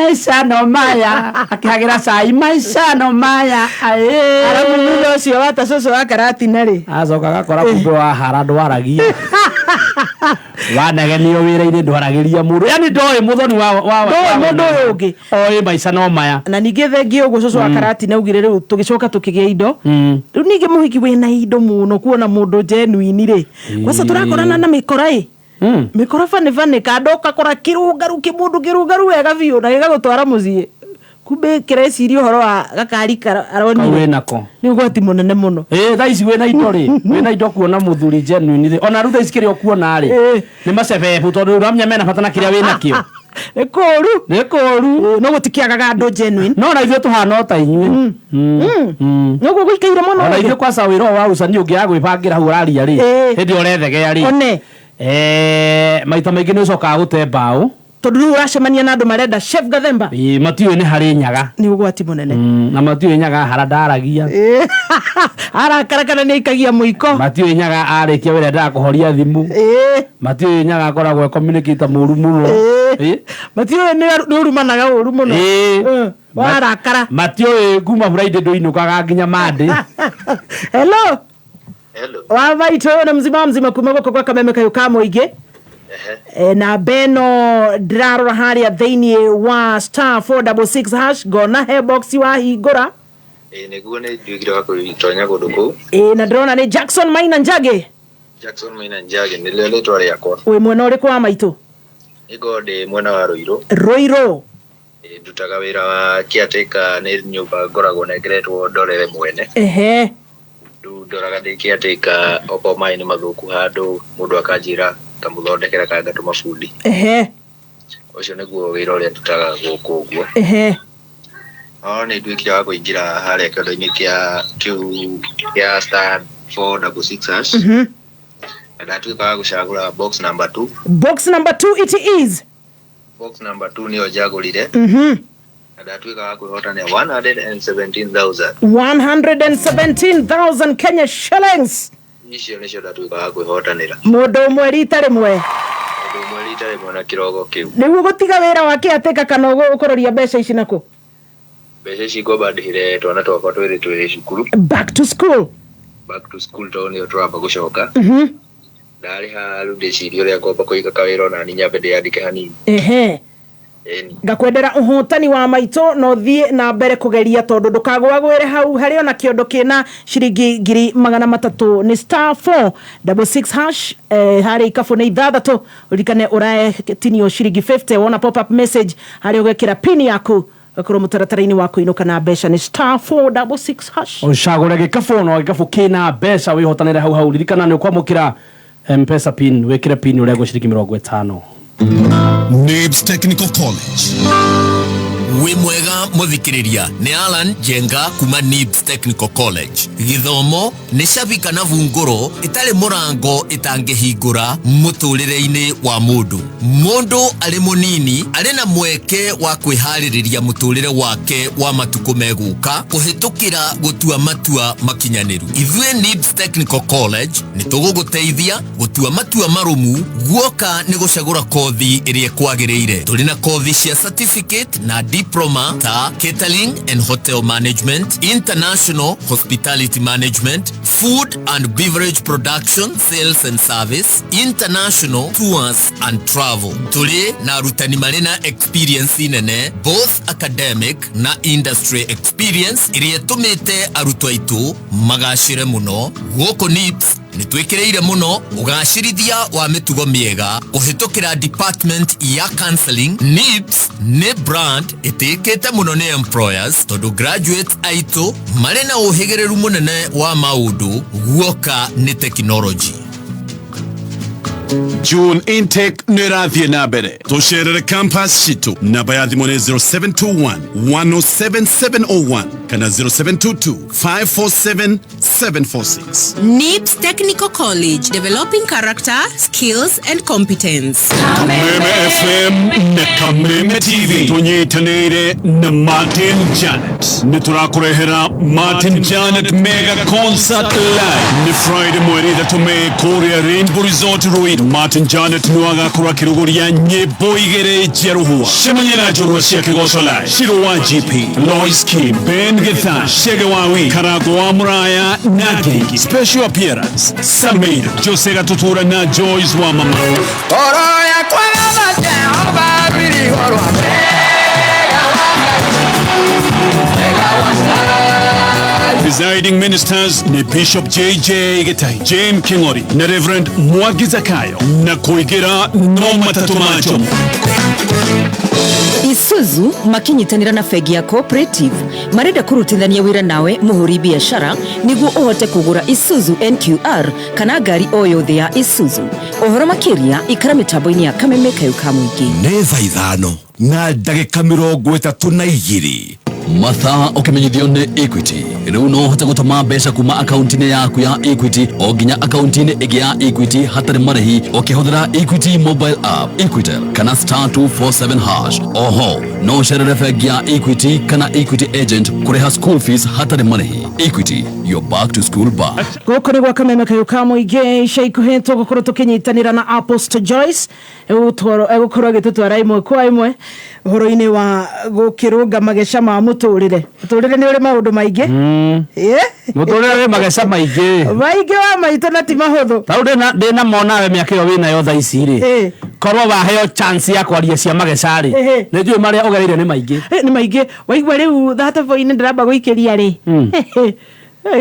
Maica no maya, akĩhagĩra cai, maica no maya aĩ. Arabu thutha ũcio wata cũcũ wa Karatina rĩ. Acoka agakora kumbe wahara ndwaragia, wanegenio wĩra-inĩ ndwaragĩria mũndũ, yani ndoĩ mũthoni wa Ndoĩ mũndũ ũyũ ũngĩ. Oĩ maica no maya. Na ningĩ thengia ũguo cũcũ wa Karatina augire rĩu tũgĩcoka tũkĩgĩa indo. Rĩu ningĩ mũhiki wĩna indo mũno kuona mũndũ genuine rĩ, kwaca tũrakorana na mĩkora ĩ. Mĩkora bani bani kando ũgakora kĩrũngaru, kĩmũndũ kĩrũngaru wega biũ na gĩgagũtwara mũciĩ, kumbe kĩreciria ũhoro wa gakari kau aronire. Wĩnako. Nĩ ũgwati mũnene mũno. Ĩ, thaa ici wĩna indo rĩ, wĩna indo kuona mũthuri genuine rĩ, ona rĩu thaa ici kĩrĩa ũkuona rĩ, nĩ macebebu, tondũ rĩu ũramenya mena bata na kĩrĩa wĩnakĩo. Nĩ kũru. Nĩ kũru. No gũtikĩagaga andũ genuine. No na ithuĩ tũhana o ta inyuĩ. Nĩguo gũikaire mũno. Ona ithuĩ kwaca wĩra ũyũ wa ũcani ũngĩaga gwĩbangĩra hau ũraria rĩ, hĩndĩ ĩyo ũrethegea rĩ, One. Maita maingĩ nĩ ũcokaga gũte mbaũ. Tondũ rĩu ũracemania na andũ marenda Chef Gathemba. Ĩ, matiũĩ nĩ harĩ nyaga. Nĩ ũgwati mũnene. Na matiũĩ nyaga hara ndaragia. Arakara kana nĩ aikagia mũiko. Matiũĩ nyaga arĩkia wĩra endaga kũhoria thimũ. Matiũĩ nyaga akoragwo e communicator mũru mũno. Matiũĩ nĩ ũrumanaga ũru mũno. Warakara. Matiũĩ kuma Friday ndũinũkaga nginya Monday. Hello. Hello. Wa maitũ nĩ mzima mzima kuma gũkũ gwa Kameme kayũ ka mũingĩ. Ehe. E, na beno ndĩrarora harĩa thĩinĩ wa *466# ngona he box wahingũra. Ĩĩ, nĩguo, nĩ nduĩkire wa kũtonya kũndũ kũu. Ĩ, na ndĩrona nĩ Jackson Maina Njage. Jackson Maina Njage nĩrĩo rĩtwa rĩakwa. Wĩ mwena ũrĩkũ wa maitũ? Nĩngorwo ndĩ mwena wa Rũirũ. Rũirũ. Ĩĩ, ndutaga wĩra wa caretaker, nĩ nyũmba ngoragwo nengeretwo ndorere mwene. Rĩu ndoraga ndĩ caretaker, okorwo maĩ nĩ mathũku handũ, mũndũ akanjĩra ngamũthondekera kana ngatũma bundi. Ũcio nĩguo wĩra ũrĩa ndutaga gũkũ ũguo. No nĩ nduĩkire wa kũingĩra harĩa kĩondo-inĩ kĩa kĩu kĩa *466#, na ndatuĩka wa gũcagũra box number 2. Box number 2 it is. Box number 2 nĩyo njagũrire, na ndatuĩka wa kwĩhotanĩa 117,000. 117,000 Kenya shillings. Icio nĩcio ndatuĩka wa kwĩhotanĩra. Mũndũ ũmwe rita rĩmwe. Mũndũ ũmwe rita rĩmwe na kĩrogo kĩu. Nĩguo gũtiga wĩra wa kĩatĩka kana ũkũroria mbeca ici nakũ? Mbeca ici ngwamba ndĩhĩre twana twakwa twĩrĩ twĩ cukuru. Back to school. Back to school, tondũ nĩyo tũramba gũcoka. Ndarĩha rĩu ndĩcirie ũrĩa ngwamba kũiga kawĩra onani nyambe ndĩyandĩke hanini. Ĩni. Ngakwendera ũhotani wa maitũ na ũthiĩ na mbere kũgeria tondũ ndũkagũagũĩre hau harĩ ona kĩondo kĩna ciringi 300,000. Nĩ *466# harĩa ikabũ nĩ ithathatũ. Ũririkane ũratinio ciringi 50 wona pop up message harĩa ũgekĩra pin yaku ũgakorwo mũtaratara-inĩ wa kũinũka na mbeca. Nĩ *466#. Ũcagũre gĩkabũ no gĩkabũ kĩna mbeca wĩhotanĩre hau hau. Ririkana nĩ ũkwamũkĩra Mpesa pin, wĩkĩre pin ũrengwo ciringi 50. NIBS Technical College. Wĩ mwega mũthikĩrĩria, nĩ Alan Njenga kuma NIBS Technical College. Gĩthomo nĩ cabi kana bungũro ĩtarĩ mũrango ĩtangĩhingũra mũtũrĩre-inĩ wa mũndũ. Mũndũ arĩ mũnini arĩ na mweke wa kwĩharĩrĩria mũtũrĩre wake wa matukũ megũka kũhĩtũkĩra gũtua matua makinyanĩru. Ithuĩ NIBS Technical College nĩ tũgũgũteithia gũtua matua marũmu guoka nĩ gũcagũra kothi ĩrĩa ĩkwagĩrĩire. Tũrĩ na kothi cia certificate na diploma ta catering and hotel management, international hospitality management, food and beverage production, sales and service, international tours and travel. Tũrĩ na arutani marĩ na experience nene, both academic na industry experience, ĩrĩa ĩtũmĩte arutwo aitũ magacĩre mũno. Gũkũ NIBS nĩ twĩkĩrĩire mũno ũgacĩrithia wa mĩtugo mĩega kũhĩtũkĩra department ya counseling. NIBS nĩ brand ĩtĩkĩte mũno nĩ employers tondũ graduates aitũ marĩ na ũhĩgĩrĩru mũnene wa maũndũ guoka nĩ technology. June intake nĩ ĩrathiĩ na mbere. Tũcerere campus citũ. Namba ya thimũ nĩ 0721 107 701 kana 0722 547 746. NIBS Technical College, developing character, skills, and competence. Kameme FM na Kameme TV tũnyitanĩire na Martin Janet nĩ tũrakũrehera Martin Janet Mega Concert Live. Nĩ Friday mweri 3 Mei kũrĩa Rainbow Resort, Ruiru. Martin Janet nĩ agakorwo akĩrũgũria nyĩmbo igĩrĩ njerũhua. Cemania na njorua cia Kĩgoco Live, Shiro wa GP, Lois Kim, Ben Githan, Shege Wawi, Karago wa Muraya na Gengi. Special appearance Samir, Jose Gatutura na Joyce wa Mama. Presiding ministers ni Bishop JJ Gitahi, Jane Kingori na Reverend Mwangi Zakayo, na kuigira no matatu macho. Isuzu makinyitanira na bengi ya Cooperative marenda kurutithania wira nawe muhuri biashara niguo uhote kugura Isuzu NQR kana ngari o yothe ya Isuzu. Uhoro makiria ikara mitambo-ini ya Kameme Kayu ka Muingi. Nĩ thaa 5 na ndagĩka 32. Mathaa ũkĩmenyithio nĩ Equity. Rĩu no ũhote gũtũma mbeca kuma akaunti-inĩ yaku ya Equity o nginya akaunti-inĩ ĩngĩ ya Equity hatarĩ marĩhi ũkĩhũthĩra Equity mobile app, Equitel kana star 247 hash. Oho no ũcerere bengi ya Equity kana Equity agent kũrĩha school fees hatarĩ marĩhi. Equity, your back to school bank. Gũkũ nĩ gwa Kameme Kayũ ka Mũingĩ. Ica ikuhĩ tũgũkorwo tũkĩnyitanĩra na Apostle Joyce, egũkorwo agĩtũtwara ĩmwe kwa ĩmwe ũhoro-inĩ wa gũkĩrũnga mageca ma mũtũrĩre. Mũtũrĩre nĩ ũrĩ maũndũ maingĩ. Mũtũrĩre wĩ mageca maingĩ. Maingĩ wa maitũ na ti mahũthũ. Tarĩu ndĩna mona we mĩaka ĩyo wĩnayo thaa ici rĩ, korwo waheo chance ya kwaria cia mageca rĩ, nĩ njũĩ marĩa ũgereire nĩ maingĩ. Nĩ maingĩ. Waigua rĩu thatabo-inĩ ndĩramba gũikĩria rĩ,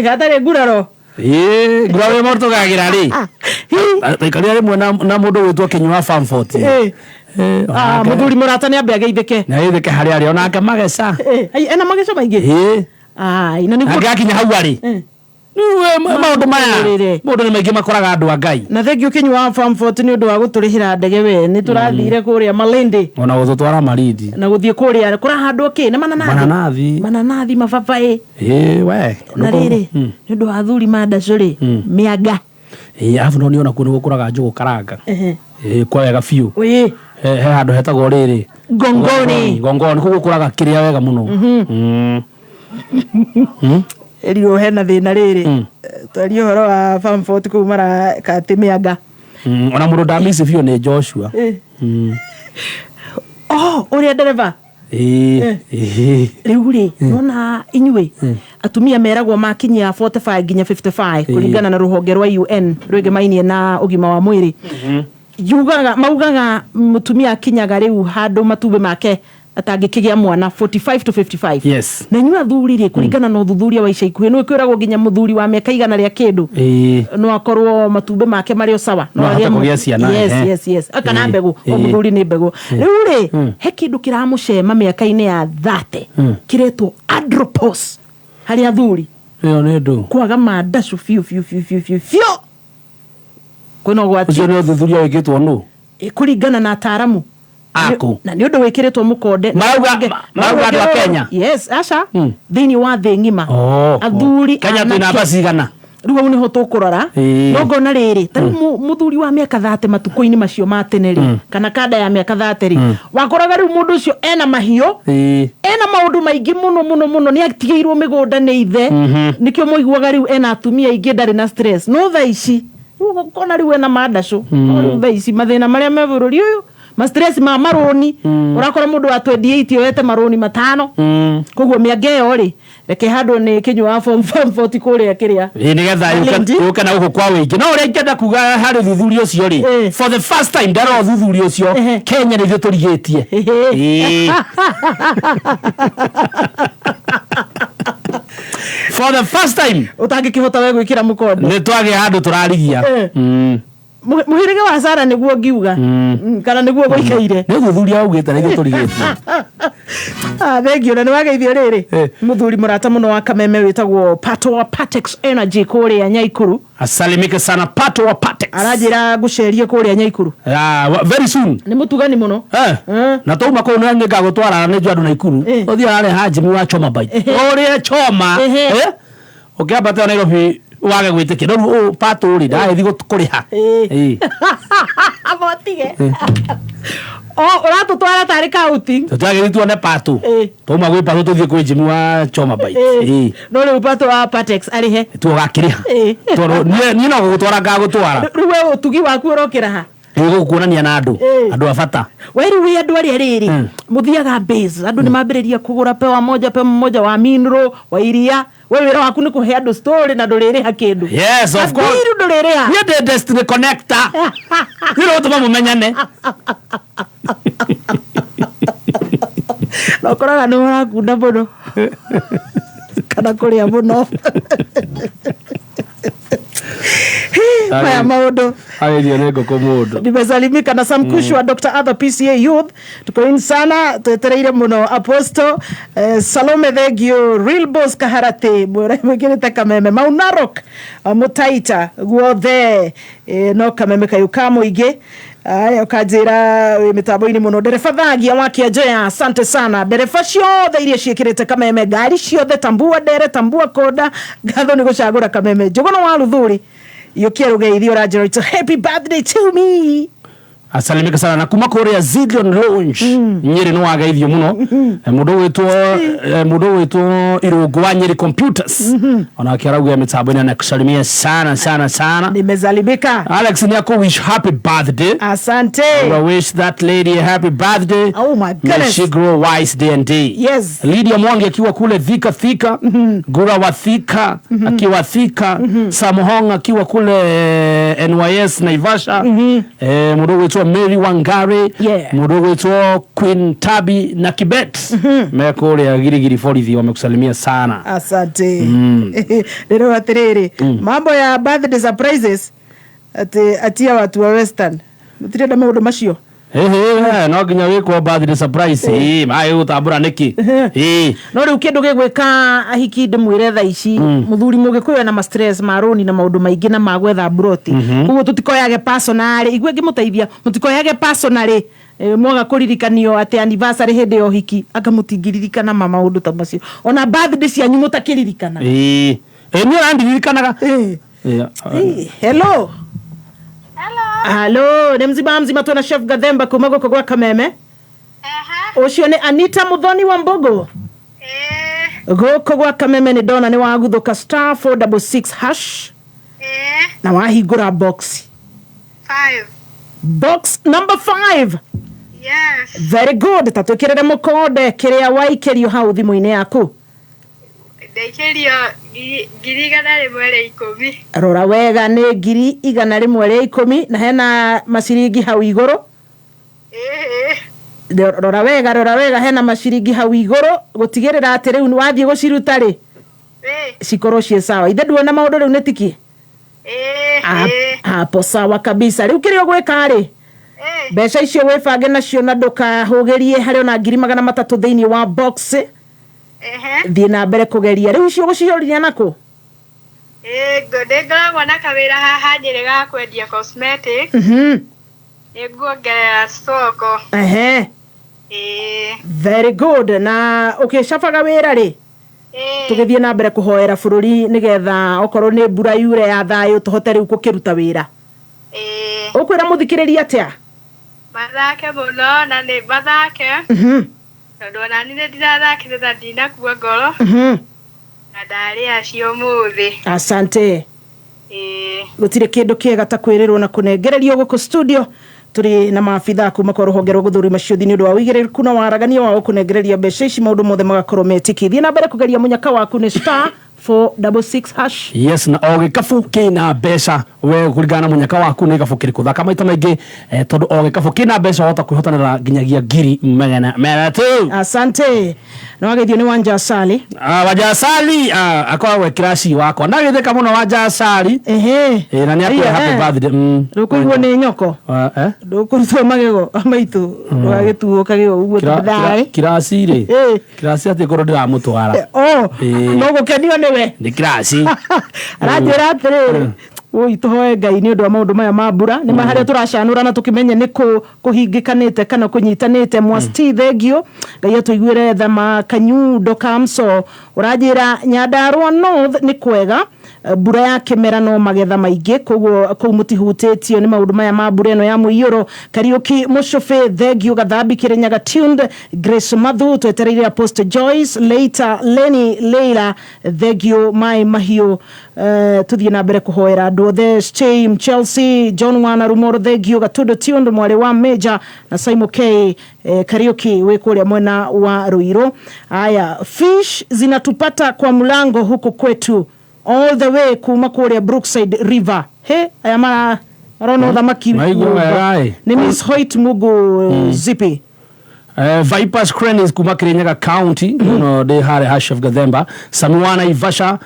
gatarĩ nguraro. Nguraro ĩmwe tũgagĩra rĩ, taikarire rĩmwe na mũndũ ũgwĩtwo Kinyua Famfort. Mũthuri mũrata nĩ ambe ageithĩke. Nĩ ageithĩke harĩa arĩ, onake mageca. Ena mageca maingĩ? Ai, na nĩguo Angĩgakinya hau arĩ. Maũndũ maya, maũndũ nĩ maingĩ makoraga andũ a Ngai. Na thengiũ Kinyua wa Famfort nĩ ũndũ wa gũtũrĩhĩra ndege we, nĩ tũrathire kũrĩa Malindi. Ona gũtũtwara Malindi. Na gũthiĩ kũrĩa kũrahandwo kĩ? Nĩ mananathi. Mananathi. Mananathi, mababaĩ. We. Na rĩrĩ, nĩ ũndũ wa athuri mandacũ rĩ, mĩanga. Arabu no nĩona kuo nĩ gũkũraga njũgũ karanga. Kwa wega biũ. He handũ hetagwo rĩrĩ. Ngongoni. Ngongoni, kũu gũkũraga kĩrĩa wega mũno. Ĩrirwo hena thĩna rĩrĩ. Twarie ũhoro wa Famfort kũu marakatĩ mĩanga. Ona mũndũ ndamici biũ nĩ Joshua. Oh, ũrĩa ndereba. Rĩu rĩ, nona inyuĩ atumia meragwo makinyia 45 nginya 55 kũringana na rũhonge rwa UN rwĩgemainie na ũgima wa mwĩrĩ. Maugaga mũtumia akinyaga rĩu handũ matumbĩ make atangĩkĩgĩa mwana 45 to 55. Yes. Na inyuĩ athuri rĩ, kũringana na ũthuthuria wa ica ikuhĩ, nĩ kwĩragwo nginya mũthuri wa mĩaka 100 rĩa kĩndũ no akorwo matumbĩ make marĩ o sawa, no ahote kũgĩa ciana. Yes, yes, yes. Kana mbegũ, o mũthuri nĩ mbegũ. Rĩu rĩ, he kĩndũ kĩramũcema mĩaka-inĩ ya 30 kĩretwo andropause harĩ athuri. Ĩyo nĩ ndũ. Kwaga mandacũ biũ biũ biũ biũ biũ biũ. Kwĩna ũgwati. Ũcio nĩ ũthuthuria wĩkĩtwo nũ? Kũringana na ataaramu. Aku. Na nĩ ũndũ wĩkĩrĩtwo mũkonde. Marauga andũ a Kenya. Yes, aca. Thĩinĩ wa thĩ ng'ima. Athuri Kenya twĩ namba cigana? Rĩu hau nĩho tũkũrora. No ngona rĩrĩ, ta rĩu mũthuri wa mĩaka 30 matukũ-inĩ macio ma tene rĩ, kana kanda ya mĩaka 30 rĩ, wakoraga rĩu mũndũ ũcio ena mahiũ, ena maũndũ maingĩ mũno mũno mũno, nĩ atigĩirwo mĩgũnda nĩ ithe, nĩkĩo mũiguaga rĩu ena atumia aingĩ ndarĩ na stress. No thaa ici, rĩu ũkona rĩu ena mandacũ. No rĩu thaa ici mathĩna marĩa me bũrũri ũyũ, ma stress ma marũni, ũrakora mũndũ wa 28 oete marũni 5. Koguo mĩanga ĩyo rĩ, reke handũ nĩ Kinyua wa form 40 kũrĩa kĩrĩa. Nĩgetha yũke na gũkũ kwa wĩingĩ. No ũrĩa ingĩenda kuga harĩ ũthuthuria ũcio rĩ, for the first time ndarora ũthuthuria ũcio, Kenya nĩ ithuĩ tũrigĩtie. For the first time ũtangĩkĩhota we gwĩkĩra mũkonde. Nĩ twagĩa handũ tũrarigia. Mũhĩrĩga wa Sara nĩguo ngiuga, kana nĩguo gũikaire. Nĩ ũthuthuria waugĩte na ithuĩ tũrigĩtie. Thengiũ na nĩ wageithio rĩrĩ. Mũthuri mũrata mũno wa Kameme wĩtagwo Pato wa Patex Energy kũrĩa Nyaikuru. Asalimike sana Pato wa Patex. Aranjĩra ngũcerie kũrĩa Nyaikuru. Very soon. Nĩ mũtugani mũno. Na twauma kũu nĩ ngagũtwara nĩ njũĩ andũ Naikuru. Ũthiĩ harĩa ha Jimmy wa Choma Bite. Ũrĩe choma. Ũkĩambata Nairobi Wage gwĩtĩkia no rĩu ũũ patũ rĩ ndagĩthiĩ kũrĩha. Ĩĩ. Abotige o ũratũtwara tarĩ kauti. Tũtagĩthiĩ tuone patũ. Twauma gwĩ patũ tũthiĩ kwĩ Jimmy wa Choma Bite. Ĩĩ. No rĩu patũ wa Patex arĩhe. Tuo gakĩrĩha. Tondũ niĩ no gũgũtwara ngagũtwara. Rĩu we ũtugi waku ũrokĩra ha? Nĩ gũkuonania na andũ andũ a bata. We rĩu wĩ andũ arĩa rĩrĩ mũthiaga base, andũ nĩ mambĩrĩria kũgũra pewa moja, pewa moja wa mineral wa iria, we wĩra waku nĩ kũhe andũ story na ndũrĩrĩha kĩndũ. Yes, of course. Kabiru ndũrĩrĩha. Niĩ ndĩ destiny connector, niĩ no gũtũma mũmenyane. Na ũkoraga nĩ ũrakunda mũno kana kũrĩa mũno maya maũndũ. Agĩrio nĩ ngũkũ mũndũ. Nimesalimika na Sam Kushwa. Dr. Arthur, PCA Youth, tuko in sana, twetereire muno. Apostle Salome, thank you. Real Boss Kaharati, mwikirite kameme Maunarok, Mutaita guothe, no kameme kayu ka muingi. Aya, ũkanjĩra wĩ mĩtambo-inĩ mũno. Ndereba thagia wa Kĩanjoya, asante sana. Ndereba ciothe iria ciĩkĩrĩte kameme, ngari ciothe, tambua ndere, tambua konda, ngatho nĩ gũcagũra kameme. Njũgũna wa Ruthuri yũkia rũgeithio, ũranjĩra it's a happy birthday to me. Asalimika sana na kuma kuria Zillion Lounge Nyeri nĩ wageithio mũno. Mũndũ ũgwĩtwo mũndũ ũgwĩtwo Irũngũ wa Nyeri Computers onake arauga mĩtambo-inĩ anakusalimia sana sana sana. Nimesalimika. Alex nĩ akũ wish happy birthday. Asante. I wish that lady a happy birthday. Oh my May goodness. she grow wise day and day. Lydia Mwangi akiwa kule Thika Thika, Gura wa Thika akiwa Thika, Sam Hong akiwa kule NYS Naivasha, mũndũ ũgwĩtwo Mary Wangari, mũndũ ũgwĩtwo Queen Tabi na Kibet me kũrĩa Girigiri Borithi wamekusalimia sana. Asante. Rĩrĩ atĩrĩrĩ, mambo ya birthday surprises atĩ atia watu wa Western mũtirenda maũndũ macio. Ĩhĩ, no nginya wĩkwo birthday surprise. Ĩĩ, maĩ gũtambũra nĩkĩ? Ĩĩ. No rĩu kĩndũ gĩgwĩka ahiki ndĩmwĩre thaa ici, mũthuri mũgĩkũyũ ena ma stress ma rũni na maũndũ maingĩ na ma gwetha mburoti, koguo tũtikoyage personally, igue ngĩmũteithia, mũtikoyage personally. Mwaga kũririkanio atĩ anniversary hĩndĩ ya ũhiki, anga mũtingĩririkana ma maũndũ ta macio, ona birthday cianyu mũtakĩririkana. Ĩĩ. Ĩĩ, niĩ ũrandirikanaga. Ĩĩ. Ĩĩ. Hello. Hello, nĩ mzima mzima, twena Chef Gathemba kuma gũkũ gwa Kameme. Ũcio nĩ Anita Muthoni wa Mbogo gũkũ gwa Kameme. Nĩ ndona nĩ waguthũka *466# na wahingũra box. Five. Box number 5. Yes. Very good. Ta twĩkĩrĩre mũkonde kĩrĩa waikĩrio hau thimũ-inĩ yaku. Ndaikĩrio 110,000. Rora wega, nĩ 110,000 na hena maciringi hau igũrũ. Rora wega, rora wega, hena maciringi hau igũrũ gũtigĩrĩra atĩ rĩu wathiĩ gũciruta rĩ, cikorwo ciĩ sawa. Ithe nduona maũndũ rĩu nĩ tiki. Hapo sawa kabisa. Rĩu kĩrĩa ũgwĩka rĩ, mbeca icio wĩbange nacio na ndũkahũgĩrie, harĩ ona 300,000 thĩinĩ wa box. Thiĩ na mbere kũgeria. Rĩu icio ũgũciũria nakũ? Nĩ ngoragwo na kawĩra haha Nyĩrĩ ga kwendia cosmetics. Nĩ nguongerera soko. Ĩĩ. Very good. Na ũkĩcabaga wĩra rĩ, tũgĩthiĩ na mbere kũhoera bũrũri nĩgetha okorwo nĩ mbura yure ya thayũ, tũhote rĩu gũkĩruta wĩra. Ũkwĩra mũthikĩrĩria atĩa? Mathake mũno na nĩ mathake tondũ ona niĩ nĩ ndirathakire na ndinakua ngoro na ndarĩa acio ũmũthĩ. Asante. Ĩĩ. Gũtirĩ kĩndũ kĩega ta kwĩrĩrwo na kũnengererio. Gũkũ studio tũrĩ na maabitha kuma kwa rũhonge rwa gũthũrima ciũthi nĩ ũndũ wa ũigĩrĩrĩku na waragania wa gũkũnengereria mbeca ici, maũndũ mothe magakorwo metĩkĩ. Thiĩ na mbere kũgeria mũnyaka waku, nĩ *466#. Yes, na o gĩkabu kĩna mbeca, we kũringana na mũnyaka waku nĩ gĩkabu kĩrĩkũ, thaka maita maingĩ, tondũ o gĩkabu kĩna mbeca wahota kwĩhotanĩra nginyagia 300,000. Asante. Na wageithio nĩ Wanja Asali. Ah, Wanja Asali, akoragwo e kiraci wakwa, ndagĩthĩka mũno Wanja Asali. Na nĩ akwĩra happy birthday. Ndũkũiguo nĩ nyoko. Ah, eh? Ndũkũrutwo magego maitũ, ndũgagĩtuo kagego ũguo. Tũtharĩ. Kiraci rĩ, kiraci atĩ korwo ndĩramũtwara. Oh, Ĩĩ. no gũkenio nĩwe. Nĩ kiraci. Aranjĩra atĩrĩrĩ, oi tũhoe Ngai nĩ ũndũ wa maũndũ maya ma mbura nĩ ma harĩa tũracanũra na tũkĩmenye nĩ kũ kũhingĩkanĩte kana kũnyitanĩte. Mwasti, thengio, Ngai atũiguĩre tha. Makanyundo kamso, ũranjĩra Nyandarua North nĩ kwega. Mbura ya kĩmera no magetha maingĩ, koguo kũu mũtihutĩtio nĩ maũndũ maya ma mbura ĩno ya mũiyũro. Kariũki Mũcũbĩ, thengio. Gathambi Kĩrĩnyaga tuned. Grace Mathu, twetereire Apostle Joyce later. Leni Leila, thengio. Maĩ mahiũ, tuthiĩ na mbere kũhoera andũ othe. Stay Chelsea, John Wana Rumoro, thengio. Gatundo tuned, mwarĩ wa Major na Simon K. Kariuki wĩ kũrĩa mwena wa Ruiru. Aya, fish zinatupata kwa mlango huku kwetu all the way kuma kũrĩa Brookside River. He aya mara marona ũthamaki. Maigua wega, ĩ. Nĩ Miss Hoyt Mugu Zipi. Vipers Cranes kuma Kirinyaga County, no ndĩ harĩa Hashef Gathemba, Samiwana Ivasha,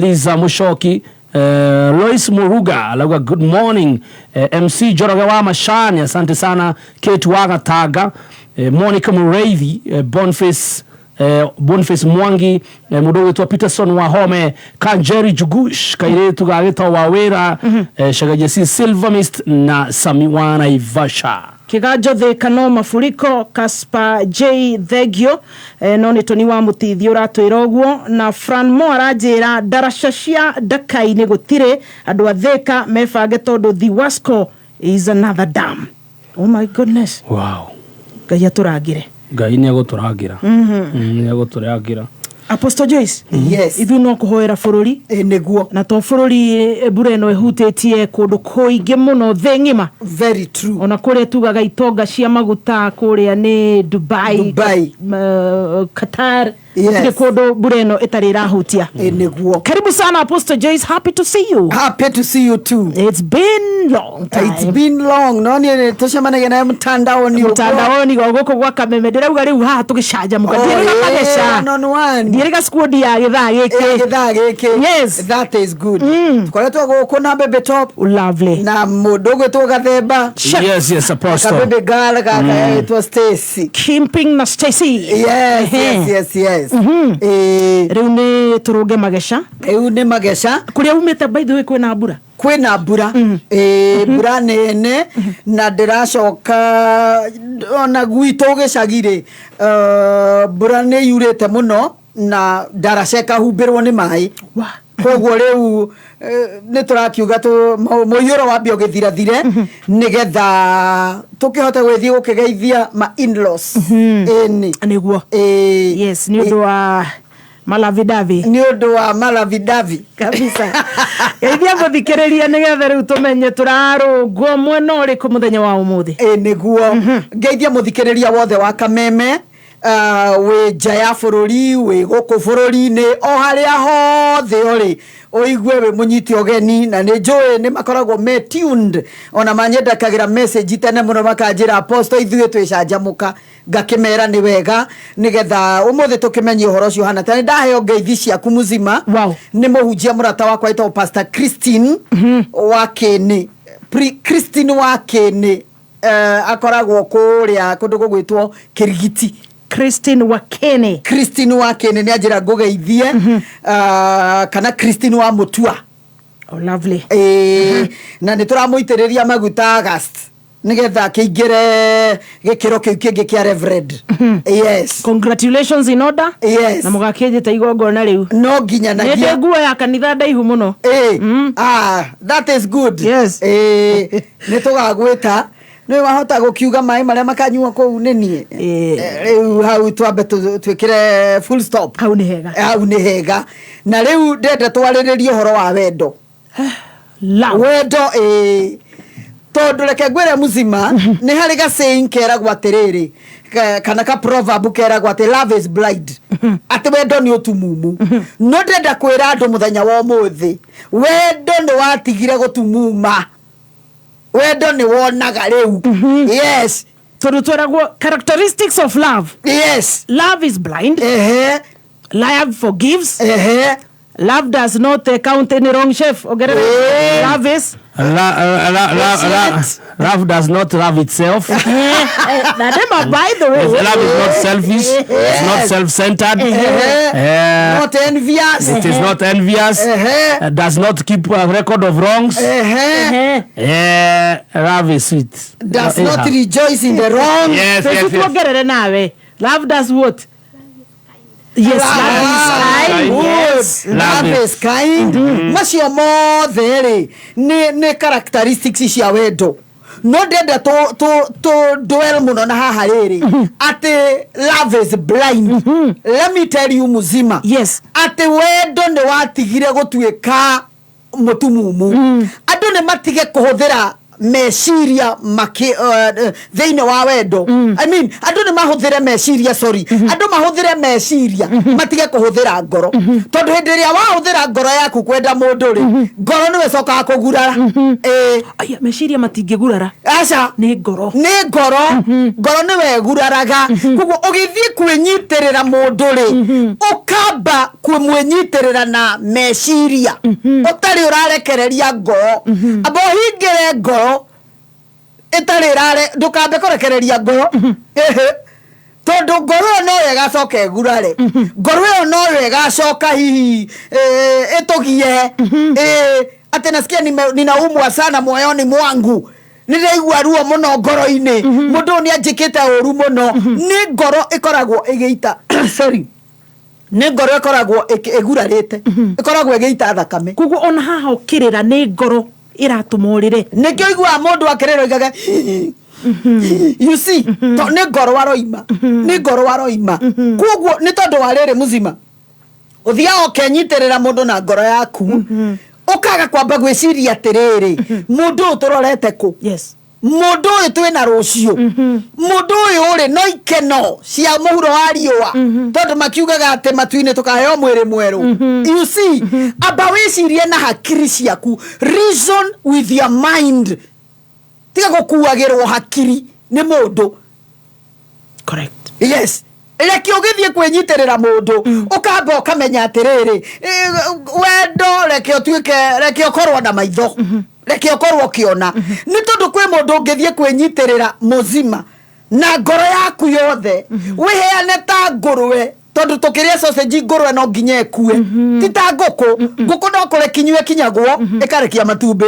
Liza Mushoki, Lois Muruga alauga good morning, MC Joroge wa Mashani, asante sana. Kate Wagatanga, Monica Mureithi, Boniface Mwangi, mũndũ ũgwĩtwo Peterson Wahome, Kanjeri Jugush, kairĩtu ga gĩtao wa wĩra, Shagajesi Silvermist na Samiwana Ivasha. Kiganjo Thika no mafuriko. Kaspa J, thengio. No nĩ Toni wa Mũtithio ũratwĩra ũguo, na Fran Mo aranjĩra ndaraca cia Ndaka-inĩ gũtirĩ. Andũ a Thika mebange tondũ Thiwasco is another dam. Oh my goodness. Wow. Ngai atũrangĩre. Ngai nĩ egũtũrangĩra. Nĩ egũtũrangĩra. Apostle Joyce. Yes. Ithuĩ no kũhoera bũrũri. Ĩ nĩguo. Na to bũrũri, mbura ĩno ĩhutĩtie kũndũ kũingĩ mũno thĩ ng'ima. Very true. Ona kũrĩa tugaga itonga cia maguta, kũrĩa nĩ Dubai, Dubai. Qatar. Yes. Gũtirĩ kũndũ mbura ĩno ĩtarĩ ĩrahutia. Ĩ nĩguo. Karibu sana, Apostle Joyce, happy to see you. Happy to see you too. It's been long time. It's been long. No niĩ tũcemanagia nawe mtandaoni ũguo. Mtandaoni o gũkũ gwa Kameme. Ndĩrauga rĩu haha tũgĩcanjamũka. Oh, Ndiĩrĩga yeah, mageca. one on one. Ndiĩrĩga squad ya gĩthaa Ya gĩkĩ. gĩthaa gĩkĩ. Yes. That is good. Tũkoretwo gũkũ na Baby Top Lovely. na mũndũ ũgwĩtwo Gathemba. Yes, Apostle. Kabebe girl gaka gagĩtwo Stacy. Kimping na Stacy. Yes. Rĩu nĩ tũrũnge mageca. Rĩu nĩ mageca. Kũrĩa umĩte, by the way, kwĩna mbura? Kwĩna mbura, ĩĩ, mbura nene, na ndĩracoka ona gwitũ gĩcagi-rĩ, mbura nĩ yurĩte mũno na ndaraca ĩkahumbĩrwo nĩ maĩ. Koguo rĩu nĩ tũrakiuga mũiyũro wambia ũgĩthirathire nĩgetha tũkĩhote gũgĩthiĩ gũkĩgeithia ma in-laws. Ĩni. Nĩguo. Ĩĩ. Yes, nĩ ũndũ wa malavidavi. Nĩ ũndũ wa malavidavi. Kabisa. Geithia mũthikĩrĩria nĩgetha rĩu tũmenye tũrarũngwo mwena ũrĩkũ mũthenya wa ũmũthĩ. Ĩ nĩguo. Ngeithia mũthikĩrĩria wothe wa Kameme, wĩ nja ya bũrũri, wĩ gũkũ bũrũri-inĩ, o harĩa hothe ũrĩ, ũigue wĩ mũnyite ũgeni, na nĩ njũĩ nĩ makoragwo me tuned, ona manyendekagĩra message tene mũno makanjĩra, "Apostle, ithuĩ twĩcanjamũka." Ngakĩmera nĩ wega, nĩgetha ũmũthĩ tũkĩmenye ũhoro ũcio hana. Nĩ ndaheo ngeithi ciaku mũzima. Wow. Nĩ mũhunjia mũrata wakwa wĩtagwo Pastor Christine wa Kĩnĩ. Christine wa Kĩnĩ, akoragwo kũrĩa kũndũ gũgwĩtwo Kĩrigiti. Christine Wakene. Christine wa Kĩnĩ nĩ anjĩra ngũgeithie, kana Christine wa Mũtua. Oh, lovely. Ĩĩ, na nĩ tũramũitĩrĩria maguta August nĩgetha kĩingĩre gĩkĩro kĩu kĩngĩ kĩa reverend. Yes. Congratulations in order. Yes. Na mũgakĩnjĩta igongona rĩu. No nginya. Nĩ Nagia. ndĩ nguo ya kanitha ndaihu mũno. Ĩĩ. Ah, that is good. Yes. Ĩĩ, nĩ tũgagwĩta. Nĩ wahota gũkiuga maĩ marĩa makanyua kũu nĩ niĩ. Ĩĩ. Rĩu hau twambe twĩkĩre full stop. Hau nĩ hega. Hau nĩ hega. Na rĩu ndenda twarĩrĩrie ũhoro wa wendo. Love. Wendo, ĩĩ, tondũ reke ngwĩre mũzima, nĩ harĩ ga saying keragwo atĩrĩrĩ, kana ka proverb keragwo atĩ love is blind, atĩ wendo nĩ ũtumumu. No ndĩrenda kwĩra andũ mũthenya wa ũmũthĩ, wendo nĩ watigire gũtumuma, wendo nĩ wonaga rĩu. Yes. Tondũ tweragwo characteristics of love. Yes. Love is blind. Ehe. Love forgives. Ehe. Love does not count any wrong. Chef, ongerera. Love is Love does not love itself. Na ndema, by the way. Love is not selfish. It's not self-centered. Not envious. It is not envious. Ehe. Does not keep a record of wrongs. Ehe. Love is sweet. Does not rejoice in the wrong. Yes. Tuongerere nawe. Love does what? Yes, love is kind. Good. Yes. Love is kind. Macio mothe rĩ nĩ characteristics cia wendo, no ndenda tũ dwell mũno na haha rĩrĩ atĩ love is blind. Let me tell you, muzima, atĩ wendo nĩ watigire gũtuĩka mũtumumu. Andũ nĩ matige kũhũthĩra meciria maki thĩinĩ wa wendo. I mean, andũ nĩ mahũthĩre meciria, sorry, andũ mahũthĩre meciria, matige kũhũthĩra ngoro, tondũ hĩndĩ ĩrĩa wahũthĩra ngoro yaku kwenda mũndũ rĩ, ngoro nĩwe ĩcokaga kũgurara. Ĩĩ. Aya, meciria matingĩgurara. Aca. Nĩ ngoro. Nĩ ngoro. Ngoro nĩwe ĩguraraga. Koguo ũgĩthiĩ kwĩnyitĩrĩra mũndũ rĩ, ũkamba kũmwĩnyitĩrĩra na meciria, ũtarĩ ũrarekereria ngoro. Amba ũhingĩre ngoro ĩtarĩ ĩrare, ndũkambe kũrekereria ngoro. Ĩhĩ. Tondũ ngoro ĩyo noyo ĩgacoka ĩgurare, ngoro ĩyo noyo ĩgacoka hihi ĩtũgie. Atĩ nasikia ninaumwa sana moyoni mwangu, nĩndĩraigua ruo mũno ngoro-inĩ, mũndũ ũyũ nĩ anjĩkĩte ũru mũno. Nĩ ngoro ĩkoragwo ĩgĩita, sorry, nĩ ngoro ĩkoragwo ĩgurarĩte, ĩkoragwo ĩgĩita thakame. Koguo ona haha ũkĩrĩra, nĩ ngoro ĩratũma ũrĩre. Nĩkĩo iguaga mũndũ akĩrĩra oigaga, you see, to nĩ ngoro aroima, nĩ ngoro aroima. Koguo nĩ tondũ wa rĩrĩ, muzima, ũthiaga ũkenyitĩrĩra mũndũ na ngoro yaku, ũkaga kwamba gwĩciria atĩrĩrĩ, mũndũ ũyũ tũrorete kũ? Mũndũ ũyũ twĩna rũciũ? Mũndũ ũyũ rĩ, no ikeno cia mũhuro wa riũa, tondũ makiugaga atĩ matu-inĩ tũkaheo mwĩrĩ mwerũ. You see, amba wĩcirie na hakiri ciaku, reason with your mind, tiga gũkuagĩrwo hakiri nĩ mũndũ. Yes, reke ũgĩthiĩ kwĩnyitĩrĩra mũndũ, ũkamba ũkamenya atĩrĩrĩ, wendo reke ũtuĩke, reke ũkorwo na maitho, reke ũkorwo ũkĩona. Nĩ tondũ kwĩ mũndũ ũngĩthiĩ kwĩnyitĩrĩra, mũzima, na ngoro yaku yothe, wĩheane ta ngũrwe, tondũ tũkĩrĩa sausage, ngũrwe no nginya ĩkue, ti ta ngũkũ. Ngũkũ no kũrekinywo ĩkinyagwo ĩkarekia matumbĩ,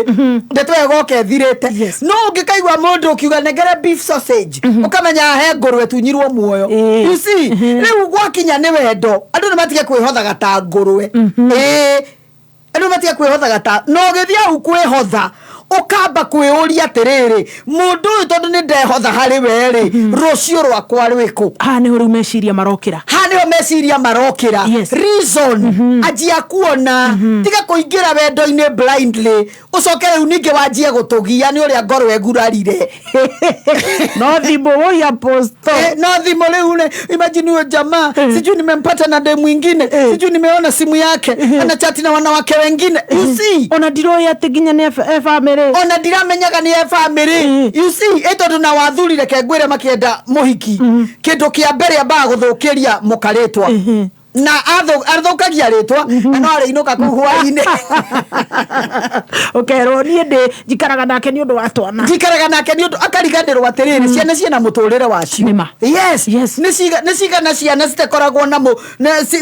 ndeto ĩyo ĩgoka ĩthirĩte. No ũngĩkaigua mũndũ ũkiuga nengere beef sausage, ũkamenya he ngũrwe tunyirwo muoyo. You see, rĩu gwakinya nĩ wendo, andũ nĩ matige kwĩhothaga ta ngũrwe. Ĩĩ, andũ matige kwĩhothaga ta, na ũgĩthiĩ hau kwĩhotha, ũkamba kwĩũria atĩrĩrĩ, mũndũ ũyũ, tondũ nĩ ndehotha harĩ we rĩ, rũciũ rwakwa rwĩkũ? Haha nĩho rĩu meciria marokĩra. Haha nĩho meciria marokĩra. Reason, anjia kuona, tiga kũingĩra wendo-inĩ blindly, ũcoke rĩu ningĩ wanjie gũtũgia nĩ ũrĩa ngoro ĩgurarire. No thimũ woi aposto. Eh, no thimũ rĩu rĩ, imagine huyo jamaa, sijui nimempata na dem mwingine, sijui nimeona simu yake anachati na wanawake wengine, you see. Ona ndiroĩ atĩ nginya nĩ e family. Ona ndiramenyaga nĩ e family, you see. Ĩ tondũ na wathuri, reke ngwĩre, makĩenda mũhiki, kĩndũ kĩa mbere ambaga gũthũkĩria mũkarĩtwa, na athũkagia rĩtwa na no arĩinũka kũu hwainĩ. Ũkerwo niĩ ndĩ njikaraga nake nĩ ũndũ wa twana. Njikaraga nake nĩ ũndũ, akariganĩrwo atĩrĩrĩ, ciana ciĩna mũtũrĩre wacio. Nĩma. Yes, nĩ cigana ciana citakoragwo na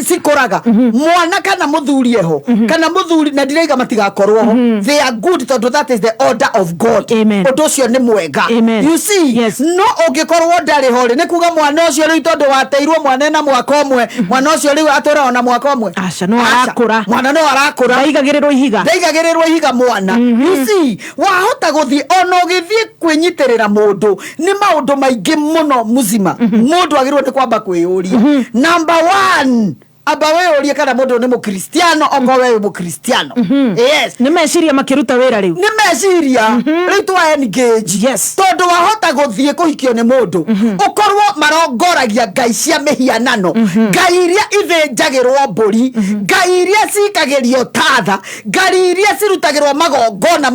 cikũraga mwana kana mũthuri eho, kana mũthuri, na ndiraiga matigakorwo ho, they are good, tondũ that is the order of God. Amen. Ũndũ ũcio nĩ mwega. Amen. You see, no ũngĩkorwo ndarĩ ho rĩ, nĩ kuga mwana ũcio rĩu, tondũ wateirwo mwana ena mwaka ũmwe, mwana ũcio rĩu atũraga na mwaka ũmwe? Aca, no Aca. arakũra. Mwana no arakũra. Ndaigagĩrĩrwo ihiga. Ndaigagĩrĩrwo ihiga mwana. You see, wahota gũthiĩ, ona ũgĩthiĩ kwĩnyitĩrĩra mũndũ, nĩ maũndũ maingĩ mũno, muzima, mũndũ agĩrĩirwo nĩ kwamba kwĩyũria. Number one, amba wĩyũrie kana mũndũ nĩ mũkristiano, okorwo we wĩ mũkristiano. Yes. Nĩ meciria makĩruta wĩra rĩu. Nĩ meciria rĩu twa engage. Tondũ wahota gũthiĩ kũhikio nĩ mũndũ, ũkorwo marongoragia ngai cia mĩhianano, ngai iria ithĩnjagĩrwo mbũri, ngai iria cikagĩrio tatha, ngai iria cirutagĩrwo magongona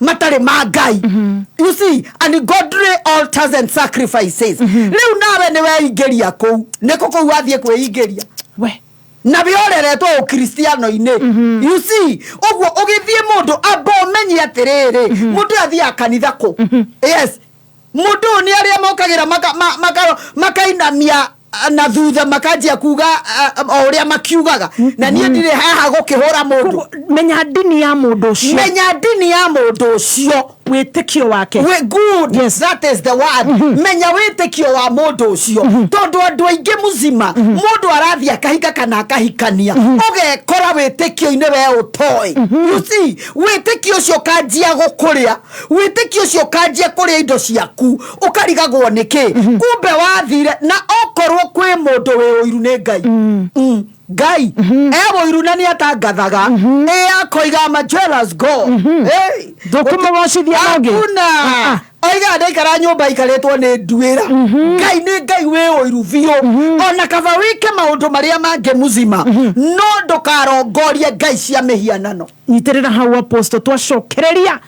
matarĩ ma ngai, you see, ungodly altars and sacrifices. Rĩu nawe nĩ weingĩria kũu, nĩkũ kũu wathiĩ kwĩingĩria? We. Na we ũreretwo ũkristiano-inĩ, you see. Ũguo ũgĩthiĩ mũndũ, amba ũmenye atĩrĩrĩ, mũndũ ũyũ athiaga kanitha kũ? Yes, mũndũ ũyũ nĩ arĩa mokagĩra makainamia na thutha, makanjia kuga o ũrĩa makiugaga, na niĩ ndirĩ haha gũkĩhũra mũndũ. Menya ndini ya mũndũ ũcio. Menya ndini ya mũndũ ũcio. Wĩtĩkio wake. Good. Yes. That is the word. Menya wĩtĩkio wa mũndũ ũcio, tondũ andũ aingĩ mũzima, mũndũ arathiĩ akahika kana akahikania, ũgekora wĩtĩkio-inĩ we ũtoĩ. You see, wĩtĩkio ũcio ũkanjia gũkũrĩa, wĩtĩkio ũcio ũkanjia kũrĩa indo ciaku, ũkarigagwo nĩkĩ kumbe wathire. Na okorwo kwĩ mũndũ wĩ ũiru nĩ Ngai. Ngai e ũiru na nĩ atangathaga ĩ akoiga, "I'm a jealous God." Hey. Ndũkũmũgocithia nangĩ. Hakuna. Oigaga ndaikara nyũmba ikarĩtwo nĩ nduĩra. Ngai nĩ Ngai wĩ ũiru biũ. Ona kaba wĩke maũndũ marĩa mangĩ mũzima, no ndũkarongorie ngai cia mĩhianano. Nyitĩrĩra hau, Apostle, twacokereria.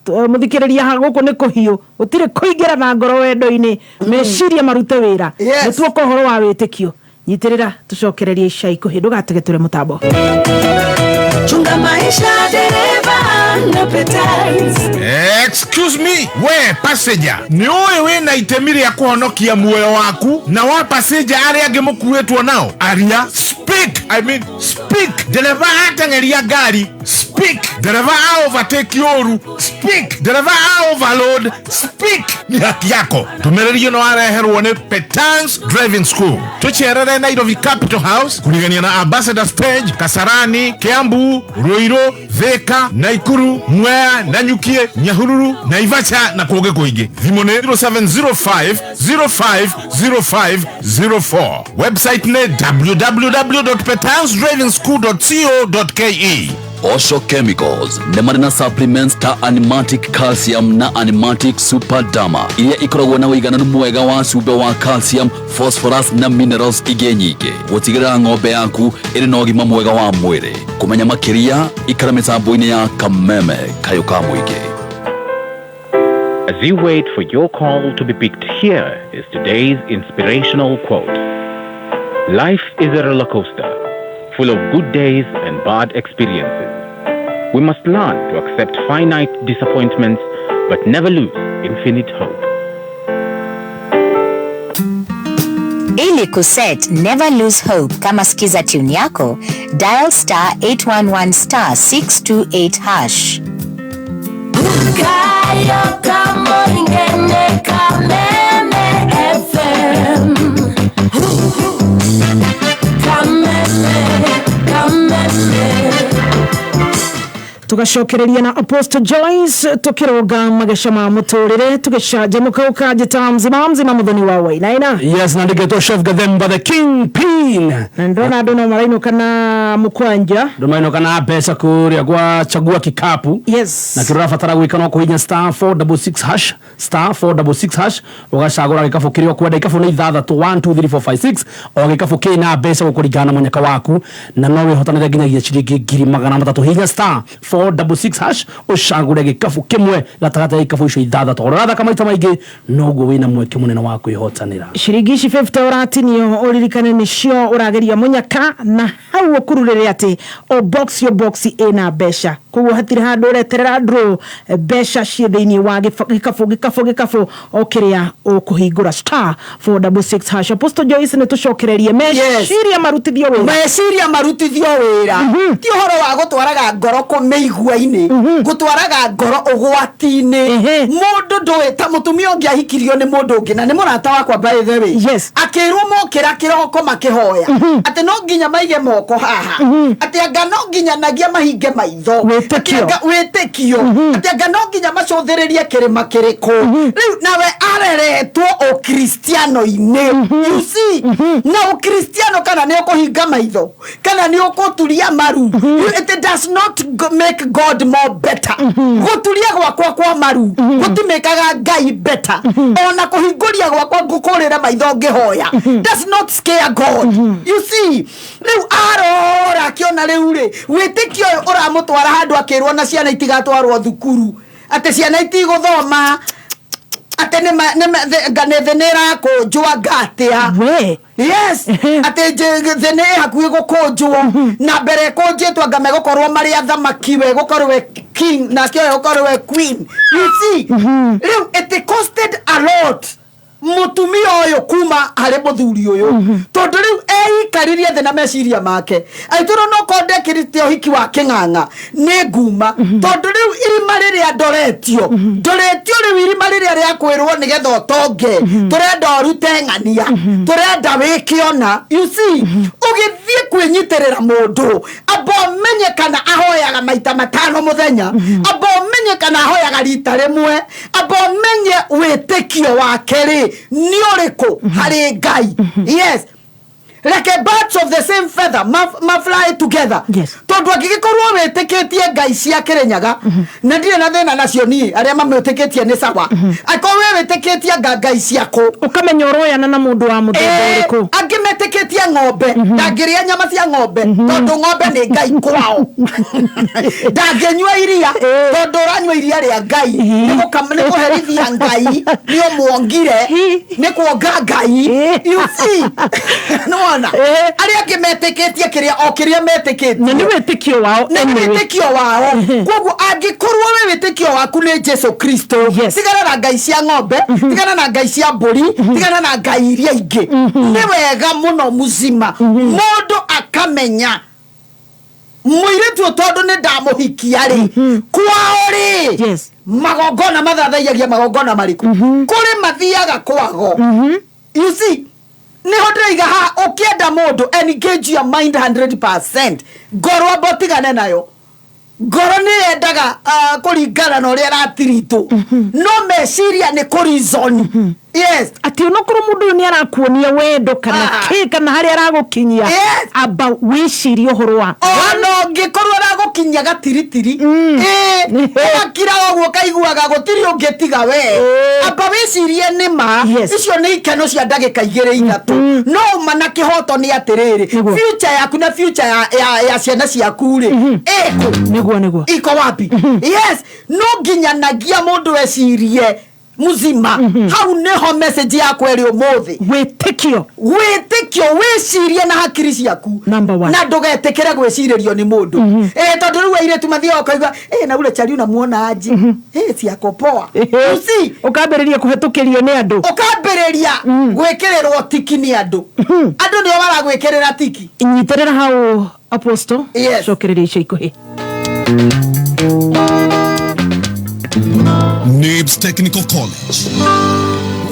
Mũthikĩrĩria, ha gũkũ nĩ kũhiũ, gũtirĩ kũingĩra na ngoro wendo-inĩ, meciria marute wĩra. Nĩ tuoka ũhoro wa wĩtĩkio. Nyitĩrĩra, tũcokererie ica ikuhĩ, ndũgatege tũre mũtambo. Chunga maisha, dereva na Petals. Excuse me, we passenger, nĩ ũĩ wĩna itemi rĩa kũhonokia muoyo waku na wa passenger arĩa angĩ mũkuĩtwo nao? Aria, speak, I mean speak. Ndereba ateng'eria ngari, speak. Ndereba a overtake ũru, speak. Ndereba a overload, speak. Nĩ haki yako. Ndũmĩrĩri ĩno wareherwo nĩ Petans Driving School. Tũcerere Nairobi Capital House, kũrigania na Ambassador Stage, Kasarani, Kiambu, Ruiru, Thika, Naikuru, Mwea, Nanyukie, Nyahururu, Naivasha na kũngĩ kũingĩ. Thimũ nĩ 0705 050504. Website nĩ www.petansdrivingschool.co.ke. Osho Chemicals nĩ marĩ na supplements ta Animatic Calcium na Animatic Super Dama, iria ikoragwo na ũigananu mwega wa cumbĩ wa calcium, phosphorus na minerals ingĩ nyingĩ gũtigĩrĩra ng'ombe yaku ĩrĩ na ũgima mwega wa mwĩrĩ. Kũmenya makĩria, ikara mĩtambo-inĩ ya Kameme, kayũ ka mũingĩ. As you wait for your call to be picked, here is today's inspirational quote. Life is a roller coaster, full of good days and bad experiences. We must learn to accept finite disappointments, but never lose infinite hope. Ili kuset Never Lose Hope kama skiza tune yako, dial *811*628#. Kayo kamoingene Kameme FM. Kameme, Kameme. Tugacokereria na Apostle Joyce tukiroga mageca ma muturire, tugicanjamuka ukanjita mzima mzima muthoni wa Wainaina. Yes, na ndigetwo Chef Gathemba the King Pin. Na ndona andu no marainuka na mũkwanja. Andũ marainuka na mbeca kũrĩa gwa Chagua Kikapu. Na kĩrĩa ũrabatara gwĩka no kũhihinya *466#, *466#, ũgacagũra gĩkabũ kĩrĩa ũkwenda. Ikabu nĩ ithathatũ, 1 2 3 4 5 6. O gĩkabũ kĩna mbeca gũkũringana na mũnyaka waku, na no wĩhotanĩre nginyagia ciringi 300,000. Hihinya *466# ũcagũre gĩkabũ kĩmwe gatagatĩ ga ikabu icio ithathatũ. Ũrathaka maita maingĩ, noguo wĩna mweke mũnene wa kwĩhotanĩra. Ciringi ici 50 ũratinio, ũririkane nĩcio ũrageria mũnyaka, na hau ũkururĩre atĩ o box o box ĩna mbeca, koguo hatirĩ handũ ũreterera draw. Mbeca ciĩ thĩinĩ wa gĩkabũ gĩkabũ gĩkabũ o kĩrĩa ũkũhingũra, *466#. Apostle Joyce, nĩ tũcokererie meciria marutithio wĩra. Meciria marutithio wĩra ti ũhoro wa gũtwaraga ngoro mĩigua-inĩ, gũtwaraga ngoro ũgwati-inĩ. Mũndũ ndũĩ ta mũtumia ũngĩ ahikirio nĩ mũndũ ũngĩ, na nĩ mũrata wakwa by the way. Akĩrwo mokĩra kĩroko makĩhoya atĩ no nginya maige moko haha, atĩ anga no nginya nagia mahinge maitho. Wĩtĩkio. Atĩ anga- wĩtĩkio, atĩ anga no nginya macũthĩrĩrie kĩrĩma kĩrĩkũ. Rĩu nawe areretwo ũkristiano-inĩ, you see, na ũkristiano kana nĩ ũkũhinga maitho kana nĩ ũkũturia maru, it does not make God more better. Gũturia gwakwa kwa maru gũtimĩkaga Ngai better, ona kũhingũria gwakwa ngũkũrĩra maitho ngĩhoya does not scare God, you see. Rĩu arora akĩona rĩu rĩ wĩtĩkio ũyũ ũramũtwara handũ, akĩrwo na ciana itigatwarwo thukuru, atĩ ciana itigũthoma, atĩ nĩ thĩ nĩ ĩrakũnjwo anga atĩa. We. Yes, atĩ thĩ nĩ hakuhĩ gũkũnjwo, na mbere ĩkũnjĩtwo anga megũkorwo marĩ athamaki, we gũkorwo we king nake ũyũ gũkorwo we queen, you see. Rĩu it costed a lot mũtumia ũyũ kuma harĩ mũthuri ũyũ, tondũ rĩu eika. Aikaririe thĩ na meciria make, aitũrwo no korwo ndekĩrĩte ũhiki wa kĩng'ang'a nĩ nguma, tondũ rĩu irima rĩrĩa ndoretio ndoretio rĩu irima rĩrĩa rĩa kwĩrwo nĩgetha ũtonge, tũrenda ũrute ng'ania, tũrenda wĩke ona. You see, ũgĩthiĩ kwĩnyitĩrĩra mũndũ, amba ũmenye kana ahoyaga maita 5 mũthenya, amba ũmenye kana ahoyaga rita rĩmwe, amba ũmenye wĩtĩkio wake rĩ nĩ ũrĩkũ harĩ Ngai. Yes, like a birds of the same feather ma fly together. Tondu angĩgĩkorwo wĩtĩkĩtie ngai cia Kĩrĩnyaga, na ndirĩ na thĩna nacio niĩ, arĩa mamĩtĩkĩtie nĩ sawa, angĩkorwo we wĩtĩkĩtie anga ngai ciakũ, ũkamenya ũroyana na mũndũ wa mũthemba ũrĩkũ. Angĩ metĩkĩtie ng'ombe, ndangĩrĩa nyama cia ng'ombe tondũ ng'ombe nĩ ngai kwao, ndangĩnyua iria tondũ ũranyua iria rĩa ngai, nĩ kũherithia ngai, nĩ ũmuongire, nĩ kuonga ngai. You see, nĩwona arĩa angĩ metĩkĩtie kĩrĩa o kĩrĩa metĩkĩtie, na nĩ wĩtĩkio wao, nĩ wĩtĩkio wao. Koguo angĩkorwo we wĩtĩkio waku nĩ Jesu Kristo, tigana na ngai cia ng'ombe, tigana na ngai cia mbũri, tigana na ngai iria ingĩ. Nĩ wega mũno mũzima mũndũ akamenya mũirĩtu tondũ nĩ ndamũhikia rĩ, kwao rĩ magongona mathathaiyagia magongona marĩkũ, kũrĩ mathiaga kwago. You see, niho ndĩraiga haha, ũkĩenda mũndũ engage your mind 100%, ngoro amba ũtigane nayo. Ngoro nĩ yendaga kũringana na ũrĩa ĩratiritwo, no meciria nĩ kũ-reason. Yes, atĩ onokorwo mũndũ ũyũ nĩ arakuonia wendo kana kĩ, kana harĩa aragũkinyia, amba wĩcirie ũhoro wa ona ũngĩkorwo aragũkinyia gatiritiri, ũgakira ũguo ũkaiguaga gũtirĩ ũngĩ tiga we, amba wĩcirie nĩ ma icio nĩ ikeno cia ndagĩka 2 3, no ũma na kĩhoto nĩ atĩrĩrĩ, future yaku na future ya ciana ciaku rĩ ĩkũ, nĩguo iko wapi? Yes, no nginyanagia mũndũ ecirie muzima. Hau niho message yakwa ĩrĩ ũmũthĩ, wĩtĩkio, wĩtĩkio, wĩcirie na hakiri ciaku number one, na ndũgetĩkĩre gwĩcirĩrio nĩ mũndũ. Tondũ rĩu airĩtu mathiaga ũkaigua na ule chali unamuona aje, si ako poa. You see, ũkambĩrĩria kũhetũkĩrio nĩ andũ, ũkambĩrĩria gwĩkĩrĩrwo tiki nĩ andũ, andũ nĩo maragwĩkĩrĩra tiki. Nyitĩrĩra hau Apostle, cokereria ica ikuhĩ. NIBS Technical College.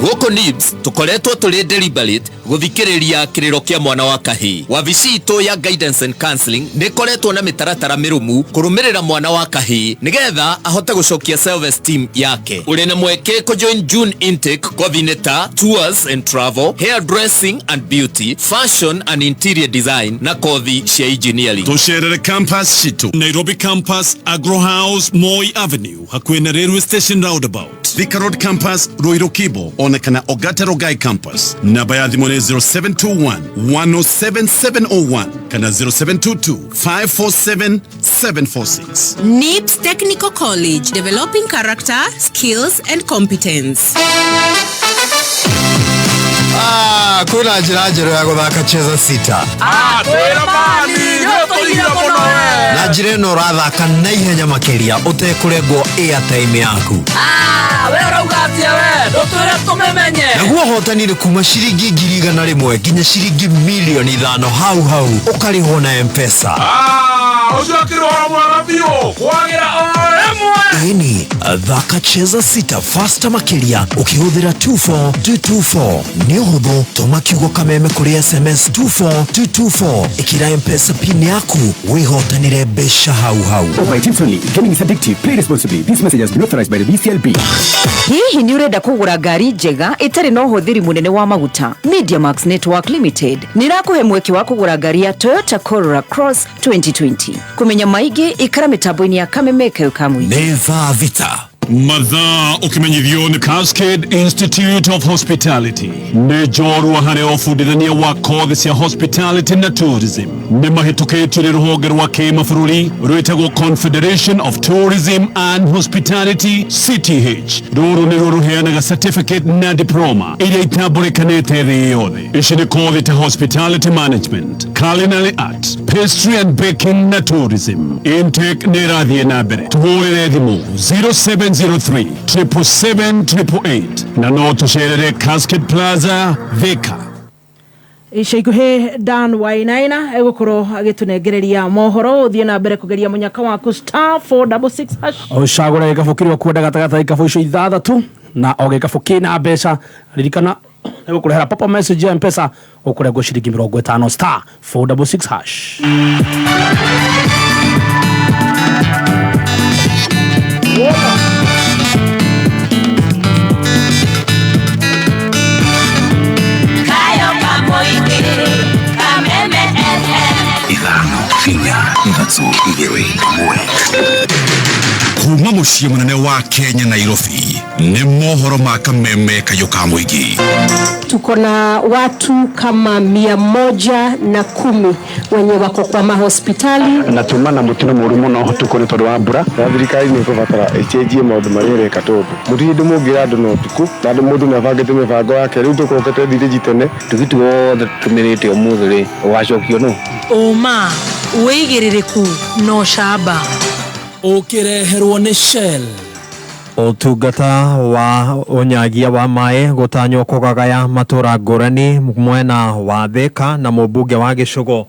Gũkũ NIBS tũkoretwo tũrĩ deliberate gũthikĩrĩria kĩrĩro kĩa mwana wa kahĩĩ. Wabici itũ ya guidance and counseling nĩ ĩkoretwo na mĩtaratara mĩrũmu kũrũmĩrĩra mwana wa kahĩĩ nĩgetha ahote gũcokia self esteem yake. Ũrĩ na mweke kũjoin June intake kothi-inĩ ta tours and travel, hair dressing and beauty, fashion and interior design na kothi cia engineering. Tũcerere campus citũ, Nairobi campus, Agro House, Moi Avenue, hakuhĩ na railway station roundabout, Thika Road campus, Ruiru Kibo, ona kana Ogata Rogai campus. Namba ya thimũ nĩ 0721 107 701 kana 0722 547 746. NIBS Technical College, developing character, skills and competence. Ah, kwĩna njĩra njerũ ya gũthaka Cheza Sita. Na njĩra ĩno ũrathaka na ihenya makĩria ũtekũrengwo airtime yaku. We ũrauga atĩa we? Ndũtwĩre tũmĩmenye. Naguo ũhotani nĩ kuma ciringi 100,000 nginya ciringi 5,000,000 hau hau ũkarĩhwo na M-Pesa. Ũcio akĩrĩ ũhoro mwega biũ kwagĩra o rĩmwe. Ĩni, thaka Cheza Sita faster makĩria ũkĩhũthĩra 24224. Nĩ ũhũthũ, tũma kiugo kameme kũrĩ SMS 24224, ĩkĩra M-Pesa pin yaku wĩhotanĩre mbeca hau hau. Over 18 only. Gaming is addictive. Play responsibly. This message has been authorized by the BCLB. Hihi nĩ ũrenda kũgũra ngari njega ĩtarĩ na ũhũthĩri mũnene wa maguta? MediaMax Network Limited nĩ ĩrakũhe mweke wa kũgũra ngari ya Toyota Corolla Cross 2020. Kũmenya maingĩ, ikara mĩtambo-inĩ ya Kameme Kayo ka mũingĩ. Nĩ thaa thita. Mathaa ũkĩmenyithio nĩ Cascade Institute of Hospitality, nĩ njorua harĩ ũbundithania wa kothi cia hospitality na tourism, nĩ mahĩtũkĩtio nĩ rũhonge rwa kĩmabũrũri rwĩtagwo Confederation of Tourism and Hospitality, CTH. Rũrũ nĩruo rũheanaga certificate na diploma iria itambũrĩkanĩte thĩ yothe. Ici nĩ kothi ta hospitality management, culinary art, pastry and baking na tourism. Intake nĩ ĩrathiĩ na mbere. Tũhũrĩre thimũ 0703 777 888 na no tũcerere Cascade Plaza, Thika. Ica ikuhĩ Dan Wainaina egũkorwo agĩtũnengereria mohoro. Ũthiĩ na mbere kũgeria mũnyaka waku star 466 hash. Ũcagũre gĩkabũ kĩrĩa ũkwenda gatagatĩ ga ikabũ icio ithathatũ, na o gĩkabũ kĩna mbeca. Ririkana nĩgũkũrehera pop message ya Mpesa ũkũrengwo ciringi 50, star 466 hash. Kayo kamoingĩ Kameme FM. 5 4 3 2 1. Kuma mũciĩ mũnene wa Kenya, Nairobi, nĩ mohoro ma Kameme kayũ ka mũingĩ. Tuko na watu kama 110 wenye wako kwa mahospitali. Na tuma na mũtino mũru mũno ũtukũ nĩ tondũ wa mbura. Na thirikari nĩ ĩkũbatara ĩcenjie maũndũ marĩa ĩreka, tondũ mũtirĩ hĩndĩ mũngĩra andũ na ũtukũ na andũ mũndũ nĩ abangĩte mĩbango yake. Rĩu tũkokete thirĩji tene. Tigiti wothe tũmĩrĩte ũmũthĩ rĩ, ũgacokio nũ? Ũma, wĩigĩrĩrĩku na ũcamba. Ũkĩreherwo nĩ Shell. Ũtungata wa ũnyagia wa maĩ gũtanywo kũgagaya matũra ngũrani mwena wa Thĩka, na mũmbunge wa Gĩcũgũ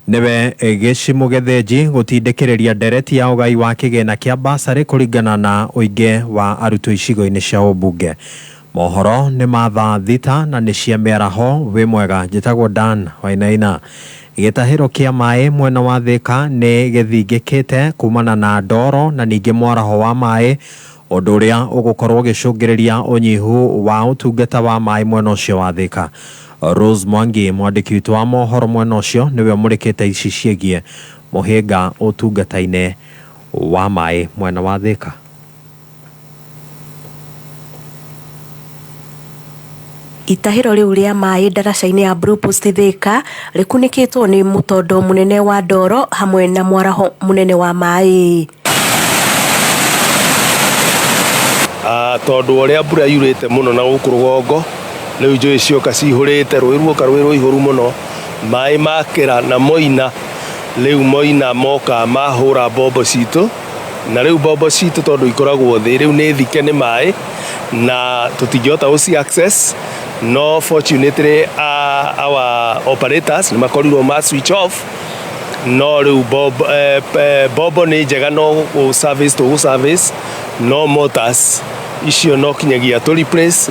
nĩwe Gĩcimu Gĩthĩnji gũtindĩkĩrĩria ndereti ya ũgai wa kĩgĩna kĩa basarĩ kũringana na ũingĩ wa arutwo icigo-inĩ cia ũmbunge. Mohoro nĩ ma thaa 6 na nĩ cia mĩaraho. Wĩ mwega, njĩtagwo Dan Wainaina. Gĩtahĩro kĩa maĩ mwena wa Thĩka nĩ gĩthingĩkĩte kumana na ndoro na ningĩ mwaraho wa maĩ, ũndũ ũrĩa ũgũkorwo ũgĩcũngĩrĩria ũnyihu wa ũtungata wa maĩ mwena ũcio wa Thĩka. Rose Mwangi, mwandĩki witũ wa mohoro mwena ũcio, nĩwe ũmũrĩkĩte ici ciĩgiĩ mũhĩnga ũtungata-inĩ wa maĩ mwena wa Thĩka. Itahĩro rĩu rĩa maĩ ndaraca-inĩ ya Blue Post Thĩka rĩkunĩkĩtwo nĩ mũtondo mũnene wa ndoro hamwe na mwaraho mũnene wa maĩ. Tondũ ũrĩa mbura yurĩte mũno na gũkũ rũgongo, rĩu njũĩ cioka cihũrĩte, rũĩ ruoka rwĩ rũihũru mũno, maĩ makĩra na moina. Rĩu moina moka mahũra mbombo citũ, na rĩu mbombo citũ tondũ ikoragwo thĩ, rĩu nĩ thike nĩ maĩ na tũtingĩhota gũci access. No fortunately our operators nĩ makorirwo ma switch off, no rĩu mbombo nĩ njega, no gũ service tũgũ service, no motors icio no kinyagia tũ replace.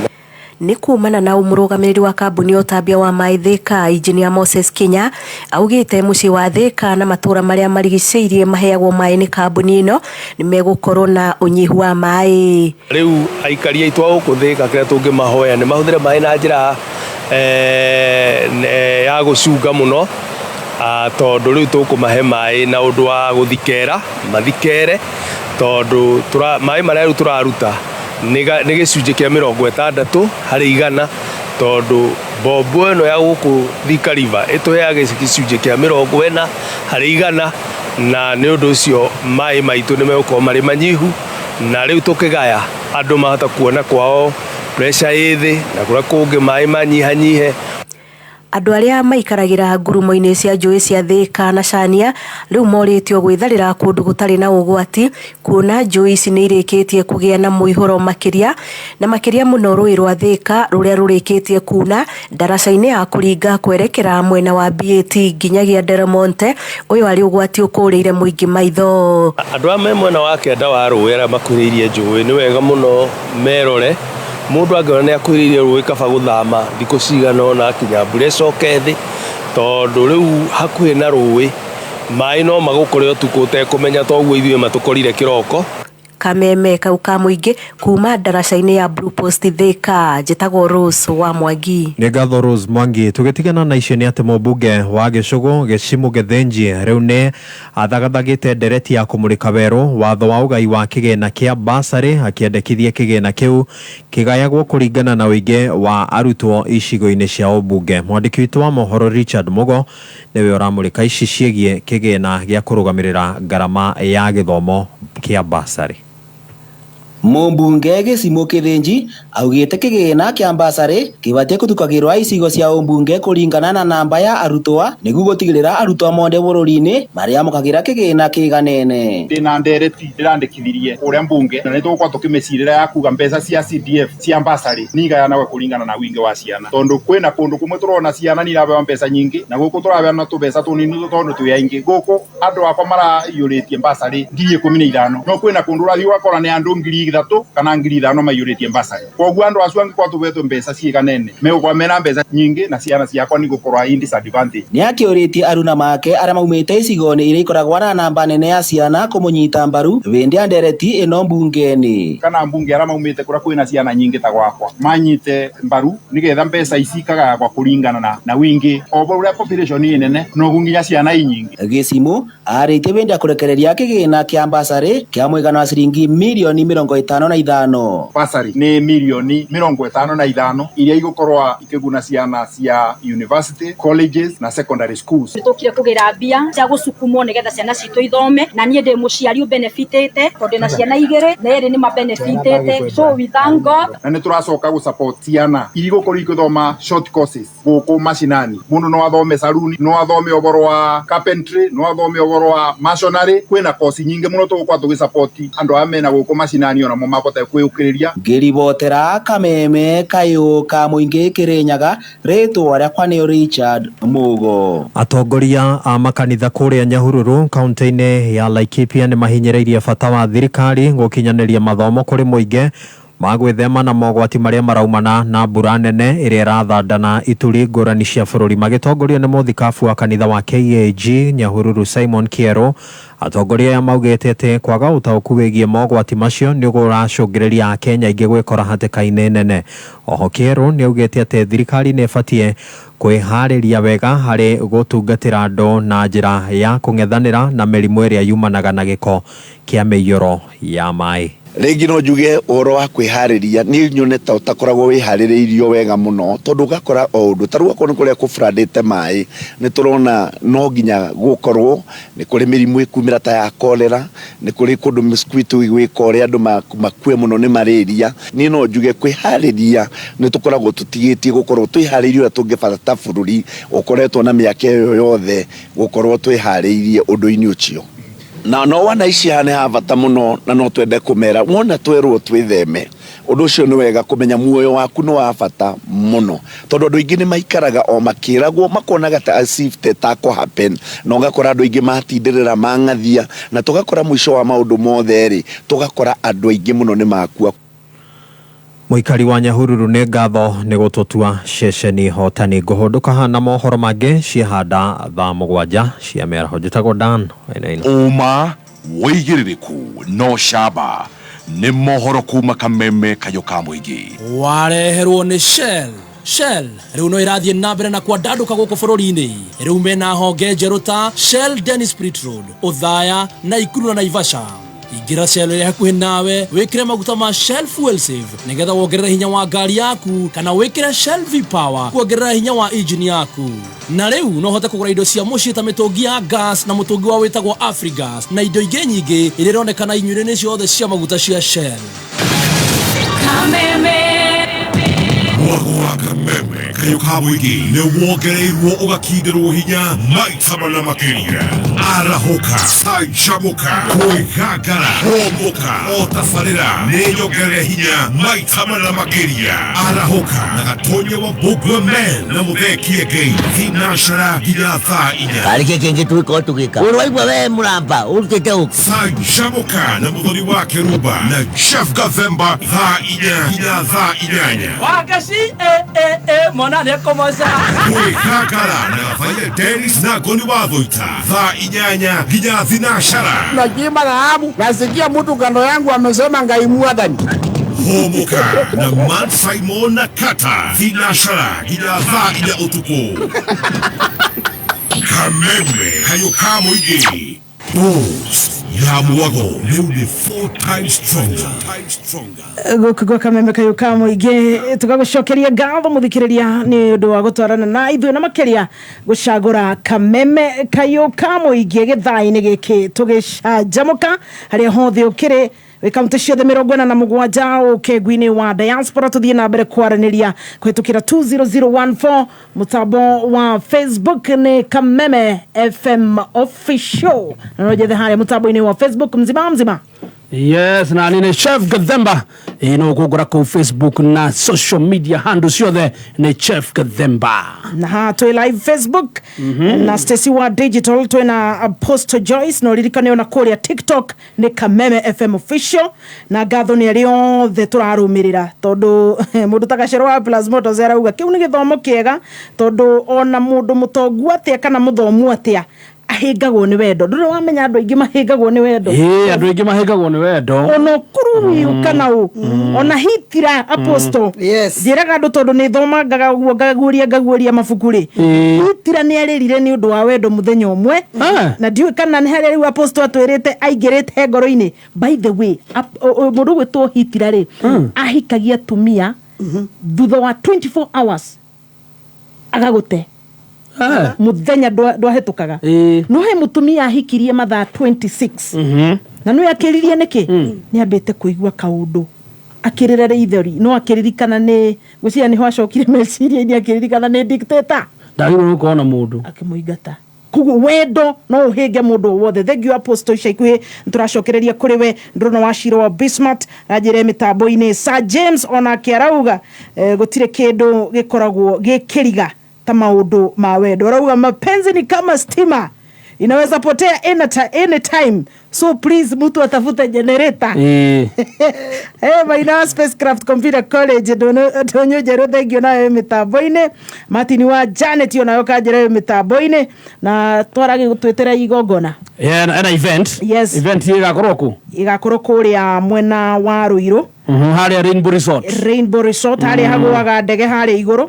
Nĩ kumana na mũrũgamĩrĩri wa kambuni ya ũtambia wa maĩ Thĩka, Engineer Moses Kinya, augĩte mũciĩ wa Thĩka na matũra marĩa marigicĩirie maheagwo maĩ nĩ kambuni ĩno nĩ megũkorwo na ũnyihu wa maĩ. Rĩu aikari aitũ a gũkũ Thĩka, kĩrĩa tũngĩmahoya nĩ mahũthĩre maĩ na njĩra ya gũcunga mũno, tondũ rĩu tũkũmahe maĩ na ũndũ wa gũthikera, mathikere, tondũ maĩ marĩa rĩu tũraruta nĩ gĩcunjĩ kĩa 60%, tondũ mbombo ĩno ya gũkũ Thika River ĩtũheaga gĩcunjĩ kĩa 40%, na nĩ ũndũ ũcio maĩ maitũ nĩ megũkorwo marĩ manyihu. Na rĩu tũkĩgaya, andũ mahota kuona kwao pressure ĩ thĩ na kũrĩa kũngĩ maĩ manyihanyihe. Andũ arĩa maikaragĩra ngurumo-inĩ cia njũĩ cia Thĩka na Cania rĩu morĩtio gwĩtharĩra kũndũ gũtarĩ na ũgwati, kuona njũĩ ici nĩ irĩkĩtie kũgĩa na mũihũro makĩria na makĩria mũno rũĩ rwa Thĩka rũrĩa rũrĩkĩtie kuna ndaraca-inĩ ya kũringa kwerekera mwena wa BAT nginyagia Del Monte. Ũyũ arĩ ũgwati ũkũrĩire mũingĩ maitho. Andũ arĩa me mwena wa kĩanda wa rũĩ, arĩa makuhĩrĩirie njũĩ, nĩ wega mũno merore. Mũndũ angĩona nĩ akuhĩrĩirie rũĩ, kaba gũthama thikũ cigana ũna kinya mbura ĩcoke thĩ, tondũ rĩu hakuhĩ na rũĩ maĩ no magũkore ũtukũ ũtekũmenya, toguo ithuĩ matũkorire kĩroko. Kameme kau ka mũingĩ kuma ndaraca-inĩ ya Blue Post Thĩka, njĩtagwo Rose wa Mwangi. Nĩ ngatho, Rose Mwangi. Tũgĩtigana na icio nĩ atĩ mũmbunge wa Gĩcũgũ Gĩcimu Gĩthĩnji rĩu nĩ athagathagĩte ndereti ya kũmũrĩka werũ watho wa ũgai wa kĩgĩna kĩa basarĩ, akĩendekithia kĩgĩna kĩu kĩgayagwo kũringana na ũingĩ wa arutwo icigo-inĩ cia ũmbunge. Mwandĩki witũ wa mohoro Richard Mugo nĩwe ũramũrĩka ici ciĩgiĩ kĩgĩna gĩa kũrũgamĩrĩra ngarama ya gĩthomo kĩa basarĩ. Mũmbunge Gĩcimũ Kĩthĩnji augĩte kĩgĩna kĩa mbasarĩ kĩbatie kũtukagĩrwa icigo cia ũmbunge kũringana na namba ya arutwa nĩguo gũtigĩrĩra arutwa monde bũrũri-inĩ marĩamũkagĩra kĩgĩna kĩiganene. Ndĩna ndereti ndĩrandĩkithirie kũrĩa mbunge na nĩtũgũkorwo tũkĩmĩcirĩra ya kuga mbeca cia CDF cia mbasarĩ nĩigayanagwo kũringana na wĩingĩ wa ciana, tondũ kwĩna kũndũ kũmwe tũrona ciana nĩirahewa mbeca nyingĩ na gũkũ tũraheana tũbeca tũnini tondũ twĩ aingĩ. Gũkũ andũ akwa maraiyũrĩtie mbasarĩ 15,000, no kwĩna kũndũ ũrathiĩ ũgakora nĩ andũ 3,000 kana 5,000 maiyũrĩtie mbasarĩ. Koguo andũ acio angĩkorwo tũhetwo mbeca ciiganene megũkorwo mena mbeca nyingĩ na ciana ciakwa nĩigũkorwo in disadvantage. Nĩakĩũrĩtie aruna make arĩa maumĩte icigo-inĩ iria ikoragwo na namba nene ya ciana kũmũnyita mbaru hĩndĩ ya ndereti ĩno mbunge-inĩ. Kana mbunge arĩa maumĩte kũrĩa kwĩna ciana nyingĩ ta gwakwa manyite mbaru nĩgetha mbeca ici ikagayagwa kũringana na wĩingĩ, o ũrĩa population ĩ nene noguo nginya ciana i nyingĩ. Gĩcimũ arĩtie hĩndĩ ya kũrekereria kĩgĩna kĩa mbasarĩ kĩa mũigana wa ciringi mirioni 55. Basarĩ nĩ mirioni 55 iria igũkorwo ikĩguna ciana cia university, colleges na secondary schools. Nĩtũkire kũgĩra mbia cia gũcukumwo nĩgetha ciana citũ ithome, na niĩ ndĩ mũciari ũbenefitĩte tondũ ndĩna ciana igĩrĩ na erĩ nĩ mabenefitĩte, so we thank God. Na nĩtũracoka gũ support ciana iria igũkorwo igĩthoma short courses gũkũ macinani. Mũndũ no athome saruni, no athome ũhoro wa carpentry, no athome ũhoro wa masonry. Kwĩna kosi nyingĩ mũno tũgũkorwo tũgĩ support andũ aya mena gũkũ macinani onamo mahote kwĩyũkĩrĩria. Ngĩribotera Kameme kayũ ka mũingĩ Kĩrĩnyaga, rĩtwa rĩakwa nĩ Richard Mugo. Atongoria a makanitha kũrĩa Nyahururu kaunti-inĩ ya Laikipia nĩ mahinyĩrĩirie bata wa thirikari gũkinyanĩria mathomo kũrĩ mũingĩ magwĩthema na mogwati marĩa maraumana na mbura nene ĩrĩa ĩrathandana ituri ngũrani cia bũrũri. Magĩtongorio nĩ mũthikabu wa kanitha wa KAG Nyahururu Simon Kĩero, atongoria aya maugĩte atĩ kwaga ũtaũku wĩgiĩ mogwati macio nĩ ũracũngĩrĩria Akenya aingĩ gwĩkora hatĩka-inĩ nene. Oho Kĩero nĩ augĩte atĩ thirikari nĩ ĩbatiĩ kwĩharĩria wega harĩ gũtungatĩra andũ na njĩra ya kũng'ethanĩra na mĩrimũ ĩrĩa yumanaga na gĩko kĩa mĩiyũro ya maĩ. Rĩngĩ no njuge ũhoro wa kwĩharĩria niĩ nyone ta ũtakoragwo wĩharĩrĩirio wega mũno, tondũ ũgakora o ũndũ ta rĩu akorwo nĩ kũrĩa kũbradĩte maĩ nĩ tũrona no nginya gũkorwo nĩ kũrĩ mĩrimũ ĩkumĩra ta ya cholera, nĩ kũrĩ kũndũ mosquito ĩgwĩka ũrĩa andũ makue mũno nĩ malaria. Niĩ no njuge kwĩharĩria nĩ tũkoragwo tũtigĩtie gũkorwo twĩharĩirie ũrĩa tũngĩbata ta bũrũri ũkoretwo na mĩaka ĩyo yothe gũkorwo twĩharĩirie ũndũ-inĩ ũcio. Na no wana ici haha nĩ ha bata mũno na no twende kũmera wona twerwo twĩtheme ũndũ ũcio nĩ wega kũmenya muoyo waku nĩ wa bata mũno, tondũ andũ aingĩ nĩ maikaraga o makĩragwo makonaga ta as if te ta kũ happen, na ũgakora andũ aingĩ matindĩrĩra mang'athia, na tũgakora mũico wa maũndũ mothe rĩ tũgakora andũ aingĩ mũno nĩ makua. Mũikari wa Nyahururu nĩ ngatho nĩ gũtũtua ceceni hotani. Ngũhũndũka hana mohoro mangĩ ciahanda thaa 7 cia mĩaraho. Njĩtagwo Dan Wainaina. Ũma wĩigĩrĩrĩku no camba nĩ mohoro kuma Kameme kayũ ka mũingĩ. Wareherwo nĩ Shell. Shell rĩu no ĩrathiĩ na mbere na kwandandũka gũkũ bũrũri-inĩ. Rĩu mena honge njerũ ta Shell Dennis Spirit Road, Othaya, Naikuru na Naivasha. Ingĩra Shell ĩrĩa hakuhĩ nawe wĩkĩre maguta ma Shell Fuel Save nĩgetha wongerere hinya wa ngari yaku, kana wĩkĩre Shell V Power kuongerera hinya wa engine yaku. Na rĩu no ũhote kũgũra indo cia mũciĩ ta mĩtũngi ya gas na mũtũngi wa wĩtagwo Afrigas na indo ingĩ nyingĩ iria ironekana inyuĩro-inĩ ciothe cia maguta cia Shell. Kameme. Mwago wa Kameme kayũ ka mũingĩ nĩ wongereirwo ũgakindĩrwo hinya maita mana makĩria. Arahũka, canjamũka, kwĩgangara, hũmũka, o tabarĩra nĩ nyongerere hinya maita mana makĩria. Arahũka na Gatonya wa Bugwa Men na Mũthee Kĩengei thinacara nginya thaa 4. Karĩ kĩ kĩngĩ tũgĩkorwo tũgĩka? Ũrwaigua we mũramba ũrutĩte ũkĩ? Canjamũka na Mũthoni wa Kĩrumba na Jeff Gathemba thaa 4 nginya thaa 8. Wagaci, mwana nĩekũmoca. Kwĩgangara na Gathaia Dennis na Ngoni wa Thũita thaa 8 nginya thinacara. Nakiimba dhahabu, nasikia mtu kando yangu amesema Ngai mwathani. Hũmũka na Man Simon na Kata thinacara nginya thaa 4 ũtukũ. Kameme kayũ ka mũingĩ. Boost ya mwago rĩu nĩ 4 times stronger. Gũkũ gwa Kameme kayũ ka mũingĩ tũgagũcokeria ngatho mũthikĩrĩria nĩ ũndũ wa gũtwarana na ithuĩ na makĩria gũcagũra Kameme kayũ ka mũingĩ gĩthaa-inĩ gĩkĩ tũgĩcanjamũka harĩa hothe ũkĩrĩ. Wĩ kaunti ciothe 47 ũkengui-inĩ wa diaspora, tũthiĩ na mbere kwaranĩria kũhĩtũkĩra 20014. Mũtambo wa Facebook nĩ Kameme FM Official, na no njethe harĩa mũtambo-inĩ wa Facebook mzima mzima. Yes, na nĩ Chef Gathemba. Ĩ no kũngora kũu Facebook na social media handle ciothe nĩ Chef Gathemba. Na haha twĩ live Facebook na Stacy wa digital, twĩna Apostle Joyce, na ũririkane ona kũrĩa TikTok nĩ Kameme FM Official. Na ngatho nĩ arĩa othe tũrarũmĩrĩra, tondũ mũndũ ta Gacero wa Plus Motors arauga kĩu nĩ gĩthomo kĩega, tondũ ona mũndũ mũtongu atĩa kana mũthomu atĩa ahĩngagwo nĩ wendo. Ndũrĩ wamenya andũ aingĩ mahĩngagwo nĩ wendo? Ĩ, andũ aingĩ mahĩngagwo nĩ wendo. Ona ũkũrũ kana ũ ona Hitira, Apostle, njĩraga andũ, tondũ nĩ thomangaga ũguo ngaguũria ngaguũria mabuku rĩ, Hitira nĩ arĩrire nĩ ũndũ wa wendo mũthenya ũmwe, na ndiũĩ kana nĩ harĩa rĩu Apostle atwĩrĩte aingĩrĩte ngoro-inĩ. By the way, mũndũ ũgwĩtwo Hitira rĩ, ahikagia atumia, thutha wa 24 hours agagũte. Mũthenya ndwahĩtũkaga. No he mũtumia ahikirie mathaa 26, na nĩ akĩririe nĩkĩ nĩ ambĩte kũigua kaũndũ, akĩrĩra rĩithori, no akĩririkana nĩ gwĩciria nĩho acokire meciria-inĩ, akĩririkana nĩ dictator. Ndagĩrĩirwo gũkorwo na mũndũ. Akĩmũingata. Koguo wendo no ũhĩnge mũndũ o wothe. Thank you, Apostle. Ica ikuhĩ nĩtũracokereria kũrĩ we. Ndĩrona wa Ciro wa Bismart aranjĩre mĩtambo-inĩ. Sir James onake arauga gũtirĩ kĩndũ gĩkoragwo gĩkĩriga ta maũndũ ma wendo. Arauga mapenzi ni kama stima, inaweza potea anytime, so please mtu atafute generator. Hey, Maina Spacecraft Computer College ndonyo njerũ, thengio nayo mĩtambo-inĩ. Martin wa Janet onayo kanjĩra mĩtambo-inĩ, na twarage gũtwĩtĩra igongona. Yeah, ena event. Yes. Event ĩgakorwo kũ? Igakorwo kũrĩa mwena wa Rũirũ. Harĩa Rainbow Resort. Rainbow Resort, harĩa hagũaga ndege harĩa igũrũ.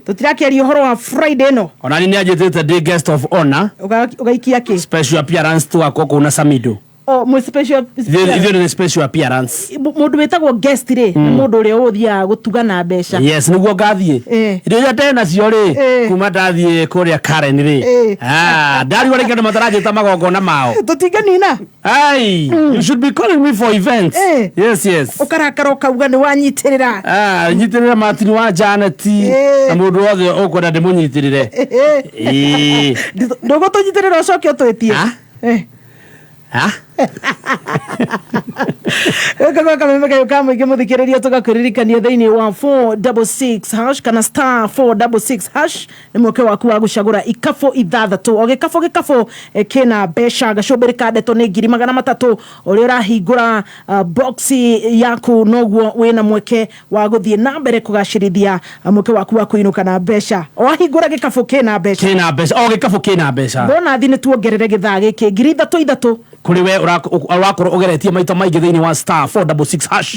Tũtirakĩaria ũhoro wa Friday ĩno. Ona ni nĩanjĩtĩte ndĩ guest of honor. Ũgaikia kĩ? Special appearance, tũgakorwo kũu na Samido. O mũ special? Ithuĩ nĩ special appearance. Mũndũ wĩtagwo guest rĩ, nĩ mũndũ ũrĩa ũthiaga gũtugana mbeca. Yes, nĩguo ngathiĩ. Irio iria ndĩ nacio rĩ, kuma ndathiĩ kũrĩa Karen rĩ, ah, ndarigwo rĩngĩ andũ mataranjĩta magongona mao. Tũtinganina. Ai, you should be calling me for events. Yes. Ũkarakara ũkauga nĩ wanyitĩrĩra. Ah, nyitĩrĩra Martin wa Janet na mũndũ wothe ũkwenda ndĩmũnyitĩrĩre. Ĩĩ. Ndũgũtũnyitĩrĩra ũcoke ũtwĩtie? Ah? Gũkũ Kameme kayũ ka mũingĩ, mũthikĩrĩria, tũgakũririkania thĩinĩ wa 466 hash kana star 466 hash nĩ mweke waku wa gũcagũra ikabũ ithathatũ. O gĩkabũ gĩkabũ kĩna mbeca. Gacũmbĩrĩ ka ndeto nĩ 300,000. Ũrĩa ũrahingũra boxi yaku noguo wĩna mweke wa gũthiĩ na mbere kũgacĩrithia mweke waku wa kũinũka na mbeca. Wahingũra gĩkabũ kĩna mbeca. Kĩna mbeca, o gĩkabũ kĩna mbeca. Bonathi nĩ tuongerere gĩthaa gĩkĩ 3000 ithatũ. Kũrĩ we ũrakorwo ũgeretie maita maingĩ thĩinĩ wa star 466 hash,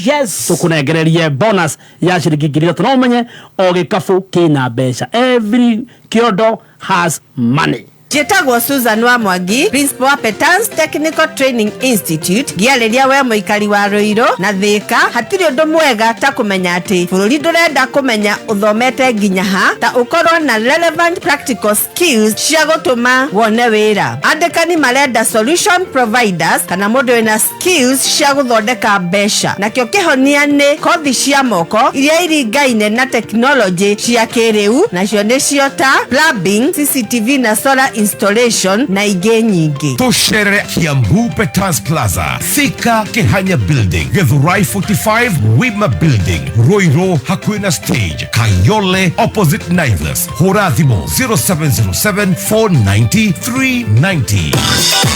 tũkũnengererie bonus ya ciringi 3000. No ũmenye o gĩkabũ kĩna mbeca, every kĩondo has money. Njĩtagwo Susan wa Mwangi, principal wa Petans Technical Training Institute. Ngĩarĩria we mũikari wa Rũirũ na Thĩka, hatirĩ ũndũ mwega ta kũmenya atĩ bũrũri ndũrenda kũmenya ũthomete nginya ha, ta ũkorwo na relevant practical skills cia gũtũma wone wĩra. Andĩkani marenda solution providers kana mũndũ wĩna skills cia gũthondeka mbeca, nakĩo kĩhonia nĩ kothi cia moko iria iringaine na tekinoronjĩ cia kĩrĩu, nacio nĩcio ta plumbing, CCTV na solar installation na ingĩ nyingĩ. Tũcerere Kiambu, Petans Plaza, Thika, Kihanya Building, Githurai 45, Wima Building, Ruiru hakuhĩ na stage, Kayole opposite Naivas. Hũra thimũ 0707 490 390.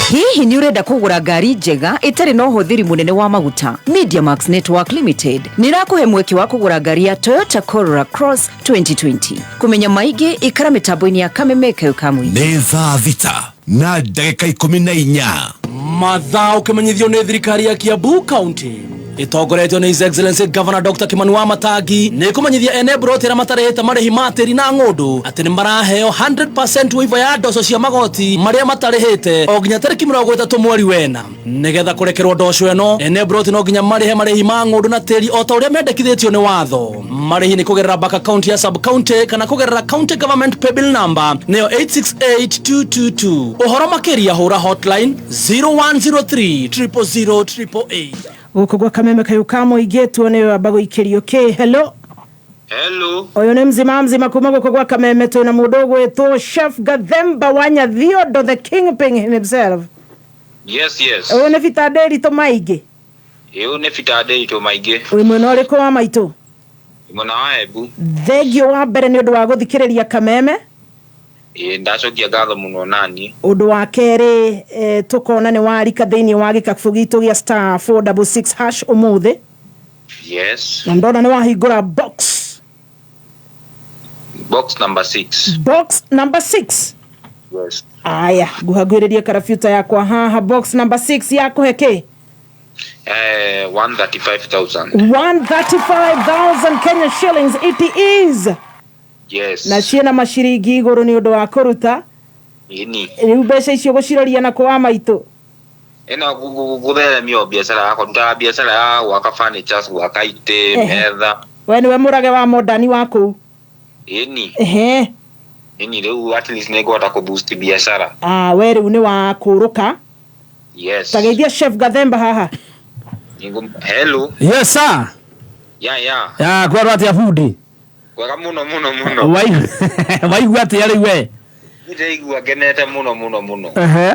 Hihi nĩ ũrenda kũgũra ngari njega ĩtarĩ na ũhũthĩri mũnene wa maguta? Mediamax Network Limited nĩ ĩrakũhe mweke wa kũgũra ngari ya Toyota Corolla Cross 2020. Kũmenya maingĩ, ikara mĩtambo-inĩ ya Kameme kayo ka mũingĩ. Nĩ thaa 6:14. Mathaa ũkĩmenyithio nĩ thirikari ya Kiambu County ĩtongoretio nĩ His Excellency Governor Dr. Kimani wa Matangi nĩ kũmenyithia ene mburoti arĩa matarĩhĩte marĩhi ma tĩri na ng'ũndũ atĩ nĩ maraheo 100% waiver ya ndoco cia magoti marĩa matarĩhĩte o nginya tarĩki 30 mweri wena. Nĩgetha kũrekerwo ndoco ĩno, ene mburoti no nginya marĩhe marĩhi ma ng'ũndũ na tĩri o ta ũrĩa mendekithĩtio nĩ watho. Marĩhi nĩ kũgerera bank account ya sub county kana kũgerera county government paybill number nĩyo 868222. Ũhoro makĩria, hũra hotline 0103 000 888. Gũkũ gwa Kameme kayũ ka mũingĩ tuone ũyũ amba gũikĩrio kĩ. Hello. Hello. Ũyũ nĩ mzima mzima kuma gũkũ gwa Kameme, twĩna mũndũ ũgwĩtwo Chef Gathemba wa Nyathiondo, the kingpin himself. Yes. Ũyũ nĩ Peter Ndĩritũ Maingĩ. Ĩũ nĩ Peter Ndĩritũ Maingĩ. Wĩ mwena ũrĩkũ wa maitũ? Mwena wa Embu. Thengio wa mbere nĩ ũndũ wa gũthikĩrĩria Kameme. Ĩĩ, ndacokia ngatho mũno nani. Ũndũ wa kerĩ, tũkona nĩ warika thĩinĩ wa gĩkabu gitũ gĩa star 466 hash ũmũthĩ. Yes. Na ndona nĩ wahingũra box. Box number 6. Box number 6. Yes. Aya, nguhagwĩrĩrie karabuta yakwa haha. Box number 6 yakũhe kĩ? 135,000. 135,000 Kenya shillings it is. Yes. Na ciĩna maciringi igũrũ nĩ ũndũ wa kũruta. Ĩni. Rĩu mbeca icio gũciroria na kũ wa maitũ? Ĩno gũtheremia o biacara yakwa, ndutaga biacara ya gwaka furnitures, gwaka itĩ, metha. We nĩwe mũrage wa modani wa kũu? Ĩni. Ehe. Ĩni, rĩu at least nĩ ngũhota kũ boost biacara. Ah, we rĩu nĩ wa kũrũka. Yes. Tageithia Chef Gathemba haha. Hello. Yes sir. Ya. Ya kwerwo atia bundi? Kwega mũno mũno mũno. Waigua atia rĩu we? Ndĩraigua ngenete mũno mũno mũno. Ehe.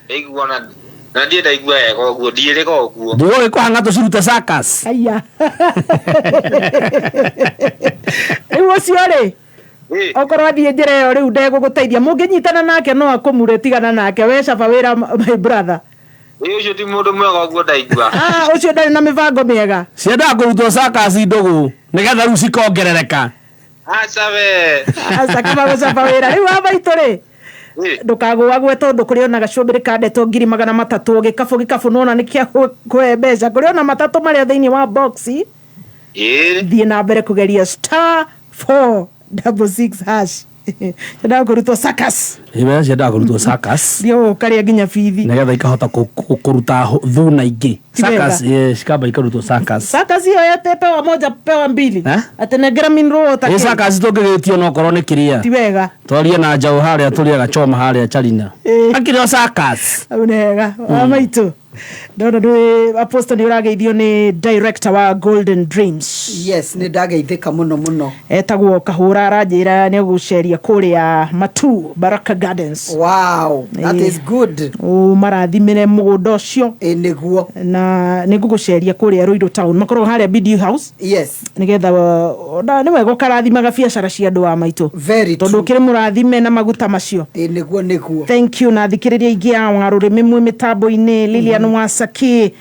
Ndaigua na ndirĩ ndaigua wega ũguo, ndiĩrĩga ũguo. Ndĩgũgĩkũhanga tũcirute circus. Aya. Rĩu ũcio rĩ, okorwo athiĩ njĩra ĩyo rĩu ndegũgũteithia, mũngĩnyitana nake no akũmure, tigana nake we, caba wĩra my brother. Ĩ, ũcio ti mũndũ mwega ũguo ndaigua. Ah, ũcio ndarĩ na mĩbango mĩega. Ciendaga kũrutwo circus ndũgũ nĩgetha rĩu cikongerereka. Aca we. Aca, kaba gũcaba wĩra. Rĩu wa maitũ rĩ, ndũkagũagwe tondũ kũrĩ ona gacũmbĩrĩ kandetwo 300,000 gĩkabũ gĩkabũ nona nĩ kĩa kũhe mbeca, kũrĩ ona matatũ marĩa thĩinĩ wa box. Ĩĩ. Thiĩ na mbere kũgeria star 466 hash. Ciendaga kũrutwo circus. Ĩ, ciendaga kũrutwo circus. Thiĩ ũkarĩa nginya bithi. Nĩgetha ikahota kũruta thuna ingĩ. Ti wega. Circus, cikamba ikarutwo circus. Circus iyo yote pewa moja pewa mbili. Atĩ nengera mineral water Ĩ kĩ? circus tũngĩgĩtio no korwo nĩ kĩrĩa. Ti wega. Twarie na njaũ harĩa tũrĩaga choma harĩa Charina. Akĩrĩ o circus. Hau nĩ hega. Wa maitũ, ndona ndĩ apostle nĩ ũrageithio nĩ director wa Golden Dreams. Yes, nĩ ndageithĩka mũno mũno. Etagwo Kahũra, aranjĩra nĩ egũceria kũrĩa Matu Baraka Gardens. Wow, that is good. Marathimĩre mũgũnda ũcio. Ĩ nĩguo. Na nĩ ngũgũceria kũrĩa Ruiru town, makoragwo harĩa BD House. Yes. Nĩgetha nĩ wega ũkarathimaga biacara cia andũ a maitũ. Very tondũ ũkĩrĩ mũrathime na maguta macio. Ĩ nĩguo nĩguo. Thank you. Na thikĩrĩria aingĩ a warũrĩmĩ mwĩ mĩtambo-inĩ, Lilian Wasaki,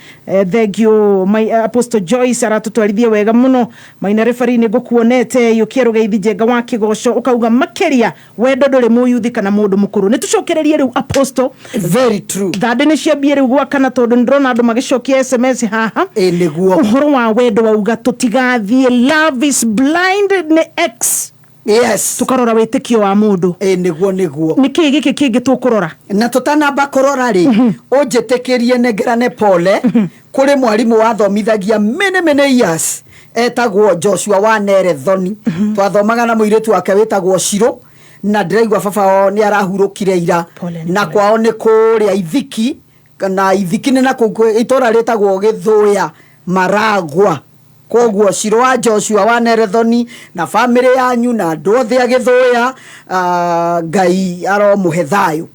thank you. My Apostle Joyce aratũtwarithia wega mũno. Maina refari nĩ ngũkuonete yũkia rũgeithi njenga wa kĩgoco, ũkauga makĩria wendo ndũrĩ mũyuthi kana mũndũ mũkũrũ. Nĩ tũcokererie rĩu Apostle. Very true. Thandĩ nĩ ciambie rĩu gwakana tondũ nĩ ndĩrona andũ magĩcokia SMS haha. Ĩ nĩguo. Ũhoro wa wendo wauga tũtigathiĩ love is blind nĩ X. Yes. Tukarora wĩtĩkio wa mũndũ. Ĩ nĩguo nĩguo. Nĩ kĩĩ gĩkĩ kĩngĩ tũkũrora? Na tũtanamba kũrora rĩ, ũnjĩtĩkĩrie nengerane pole kũrĩ mwarimũ wathomithagia many many years etagwo Joshua wa Nerethoni. Twathomaga na mũirĩtu wake wĩtagwo Shiro, na ndĩraigua baba wao nĩ arahurũkire ira, na kwao nĩ kũrĩa Ithiki, na Ithiki nĩ na kũu itũra rĩtagwo Gĩthũya Maragwa. Koguo Shiro wa Joshua wa Nerethoni na famĩlĩ yanyu na andũ othe a Gĩthũya, Ngai aromũhe thayũ.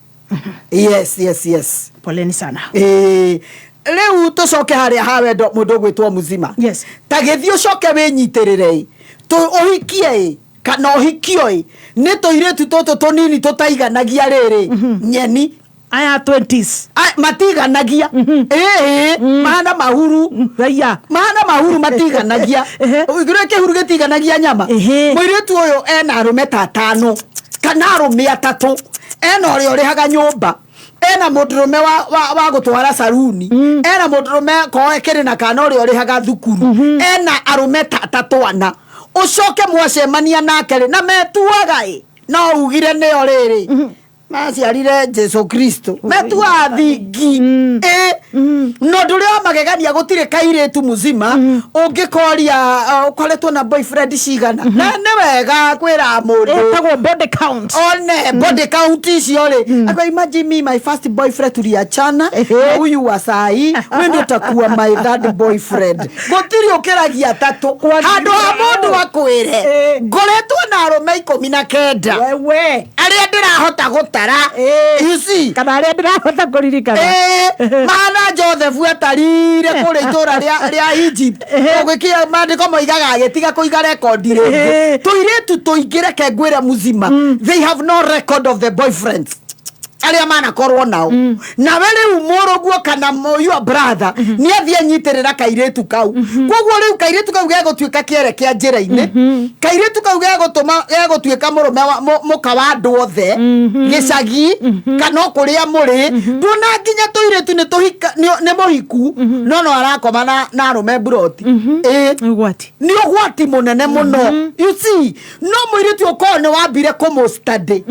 Yes, yes, yes. Poleni sana. Rĩu tũcoke harĩa ha wendo mũndũ ũgwĩtwo Muzima. Yes. Ta gĩthiĩ ũcoke wĩnyitĩrĩre ĩ, ũhikie ĩ, kana ũhikio ĩ, nĩ tũirĩtu tũtũ tũnini tũtaiganagia rĩrĩ, nyeni. Aya 20s. Matiganagia. Mahana mahuru. Aya. Mahana mahuru matiganagia. Ũigire kĩhuru gĩtiganagia nyama. Mũirĩtu ũyũ ena arũme ta atano kana arũme atatũ. Ena ũrĩa ũrĩhaga nyũmba, ena mũndũrũme wa gũtwara saruni, ena mũndũrũme koe kĩrĩ na kana ũrĩa ũrĩhaga thukuru, ena arũme ta atatũ ana. Ũcoke mwacemania nake rĩ, na metuaga ĩ, no ugire nĩo rĩrĩ. Maciarire Jesu Kristo metuaga thingi. Ĩ no ũndũ ũrĩa wa magegania, gũtirĩ kairĩtu muzima ũngĩkoria ũkoretwo na boyfriend cigana, na nĩ wega kwĩra mũndũ. Ĩtagwo body count. One body count icio rĩ, akwa imagine me, my first boyfriend tuliachana, na huyu wa sahi we ndio utakuwa my third boyfriend. Gũtirĩ ũkĩragia atatũ. Handũ ha mũndũ akwĩre ngoretwo na arũme 19 Wewe. arĩa ndĩrahota gũtara, you see, kana arĩa ndĩrahota kũririkana. Mahana Joseph atarire kũrĩa itũra rĩa Egypt, ũgĩkia maandĩko moigaga agĩtiga kũiga rekondi rĩngĩ. Tũirĩtu tũingĩ, reke ngwĩre muzima, they have no record of the boyfriends arĩa manakorwo nao. Nawe rĩu mũrũguo kana your brother nĩ athiĩ anyitĩrĩra kairĩtu kau. Koguo rĩu kairĩtu kau gegũtuĩka kĩere kĩa njĩra-inĩ, kairĩtu kau gegũtũma gegũtuĩka mũrũme wa mũka wa andũ othe gĩcagi kana o kũrĩa mũrĩ. Nduona nginya tũirĩtu nĩ tũhika nĩ mũhiku no no arakoma na arũme mburoti. Ĩ ũgwati. Nĩ ũgwati mũnene mũno, you see. No mũirĩtu ũkorwo nĩ wambire kũmũ study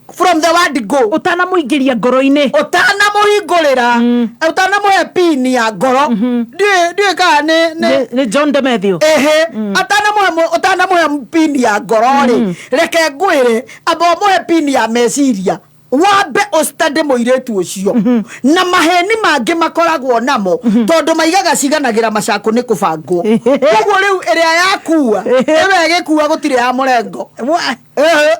from the word go, ũtanamũingĩria ngoro-inĩ, ũtanamũhingũrĩra, ũtanamũhe pini ya ngoro, ndiũĩ kana nĩ nĩ John Demethio. Ehe, ũtanamũhe pini ya ngoro rĩ, reke ngwĩre, amba ũmũhe pini ya meciria, wambe ũstudy mũirĩtu ũcio. Na maheni mangĩ makoragwo namo, tondũ maigaga ciganagĩra macakũ nĩ kũbangwo. Koguo rĩu ĩrĩa yakua ĩwe ĩgĩkua gũtirĩ ya mũrengo. Ehe,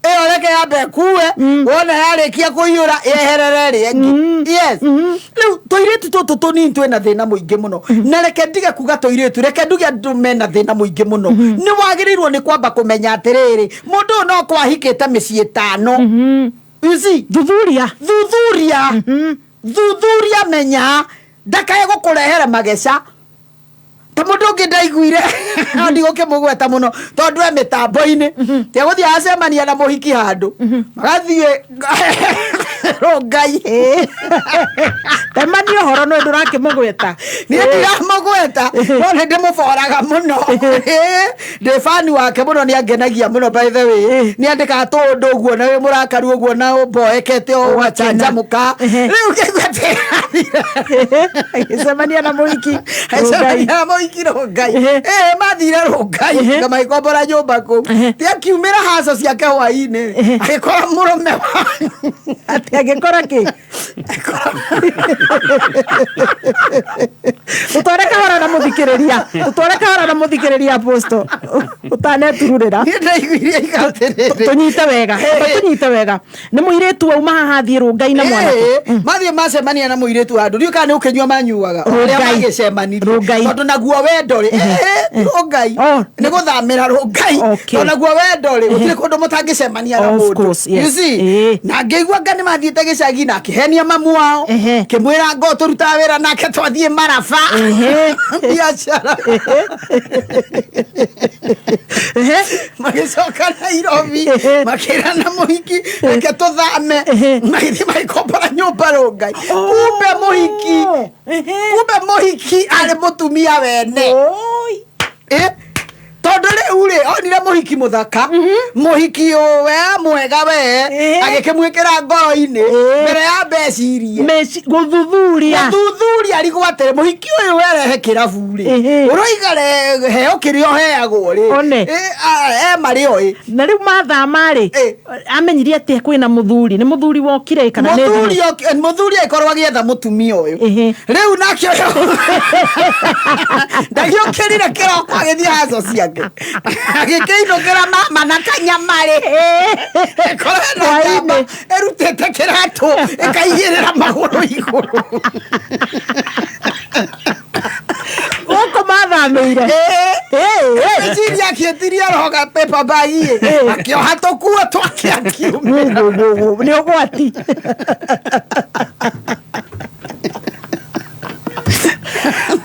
ĩyo reke yambe ĩkue, wona yarĩkia kũiyũra yeherere ĩrĩa ĩngĩ. Yes, rĩu tũirĩtu tũtũ tũnini twĩna thĩna mũingĩ mũno. Na reke ndige kuga tũirĩtu, reke nduge andũ mena thĩna mũingĩ mũno. Nĩ wagĩrĩirwo nĩ kwamba kũmenya atĩrĩrĩ, mũndũ ũyũ no kwahikĩte mĩciĩ ĩtano. You see? Thuthuria. Thuthuria, thuthuria, menya ndakae gũkũrehere mageca ta mũndũ ũngĩ ndaiguire. No ndigũkĩmũgweta mũno tondũ e mĩtambo-inĩ. Tiagũthiĩ acemania na mũhiki handũ magathiĩ rũngai. Temania ũhoro, no ndũrakĩmũgweta. Niĩ ndiramũgweta, no nĩ ndĩmũboraga mũno. Ndĩ fani wake mũno, nĩ angenagia mũno. By the way, nĩ andĩkaga tũũndũ ũguo na wĩ mũrakaru ũguo na ũmboekete ũgacanjamũka. Rĩu ngĩigua atĩ agĩcemania na mũhiki. Agĩcemania na mũhiki rũngai. Mathire rũngai na magĩkombora nyũmba kũu. Ti akiumĩra haco ciake hwainĩ, agĩkora mũrũme wa Atĩ agĩkora kĩ? Tũtware kahora na mũthikĩrĩria, tũtware kahora na mũthikĩrĩria, apostle, ũtanetururĩra. Niĩ ndaiguire iga atĩrĩrĩ. Tũnyite wega, tũnyite wega. Nĩ mũirĩtu wauma haha athiĩ rũngai na mwanake. Mathiĩ macemania na mũirĩtu handũ, ndiũĩ kana nĩ ũkĩnyua manyuaga ũrĩa. Rũngai. Magĩcemanirie. Rũngai. Tondũ naguo wendo rĩ, rũngai nĩ gũthamĩra rũngai, tondũ naguo wendo rĩ, gũtirĩ kũndũ mũtangĩcemania na Of mũndũ. course, yes. You see? Na ngĩigua anga nĩ mathiĩte gĩcagi na akĩhenia mamu wao, kĩmwĩra ngo tũrutaga wĩra nake, twathiĩ maraba biacara. Magĩcoka Nairobi, makĩra na mũhiki reke tũthame, magĩthiĩ magĩkombora nyũmba rũngai. Kumbe mũhiki arĩ mũtumia wene. Tondũ rĩu rĩ, onire mũhiki mũthaka, mũhiki we mwega, we agĩkĩmwĩkĩra ngoro-inĩ mbere ya mbecirie. Gũthuthuria. Gũthuthuria, arigwo atĩrĩ, mũhiki ũyũ werehe kĩrabu rĩ, ũroiga heo kĩrĩa ũheagwo rĩ. One. E marĩ oĩ. Na rĩu mathama rĩ, amenyire atĩ kwĩna mũthuri? Nĩ mũthuri wokire kana nĩ Mũthuri mũthuri agĩkorwo agĩetha mũtumia ũyũ rĩu, nake ũyũ ndagĩũkĩrire kĩroko agĩthiĩ haco ciake, agĩkĩinũkĩra mama na kanyamarĩ, ĩkorwo ĩna njamba ĩrutĩte kĩratũ ĩkaigĩrĩra magũrũ igũrũ. Gũkũ mathamĩire. Meciria akĩtiria roga paper bag akĩoha tũkuo twake akiumĩra. Nĩ ũgwati.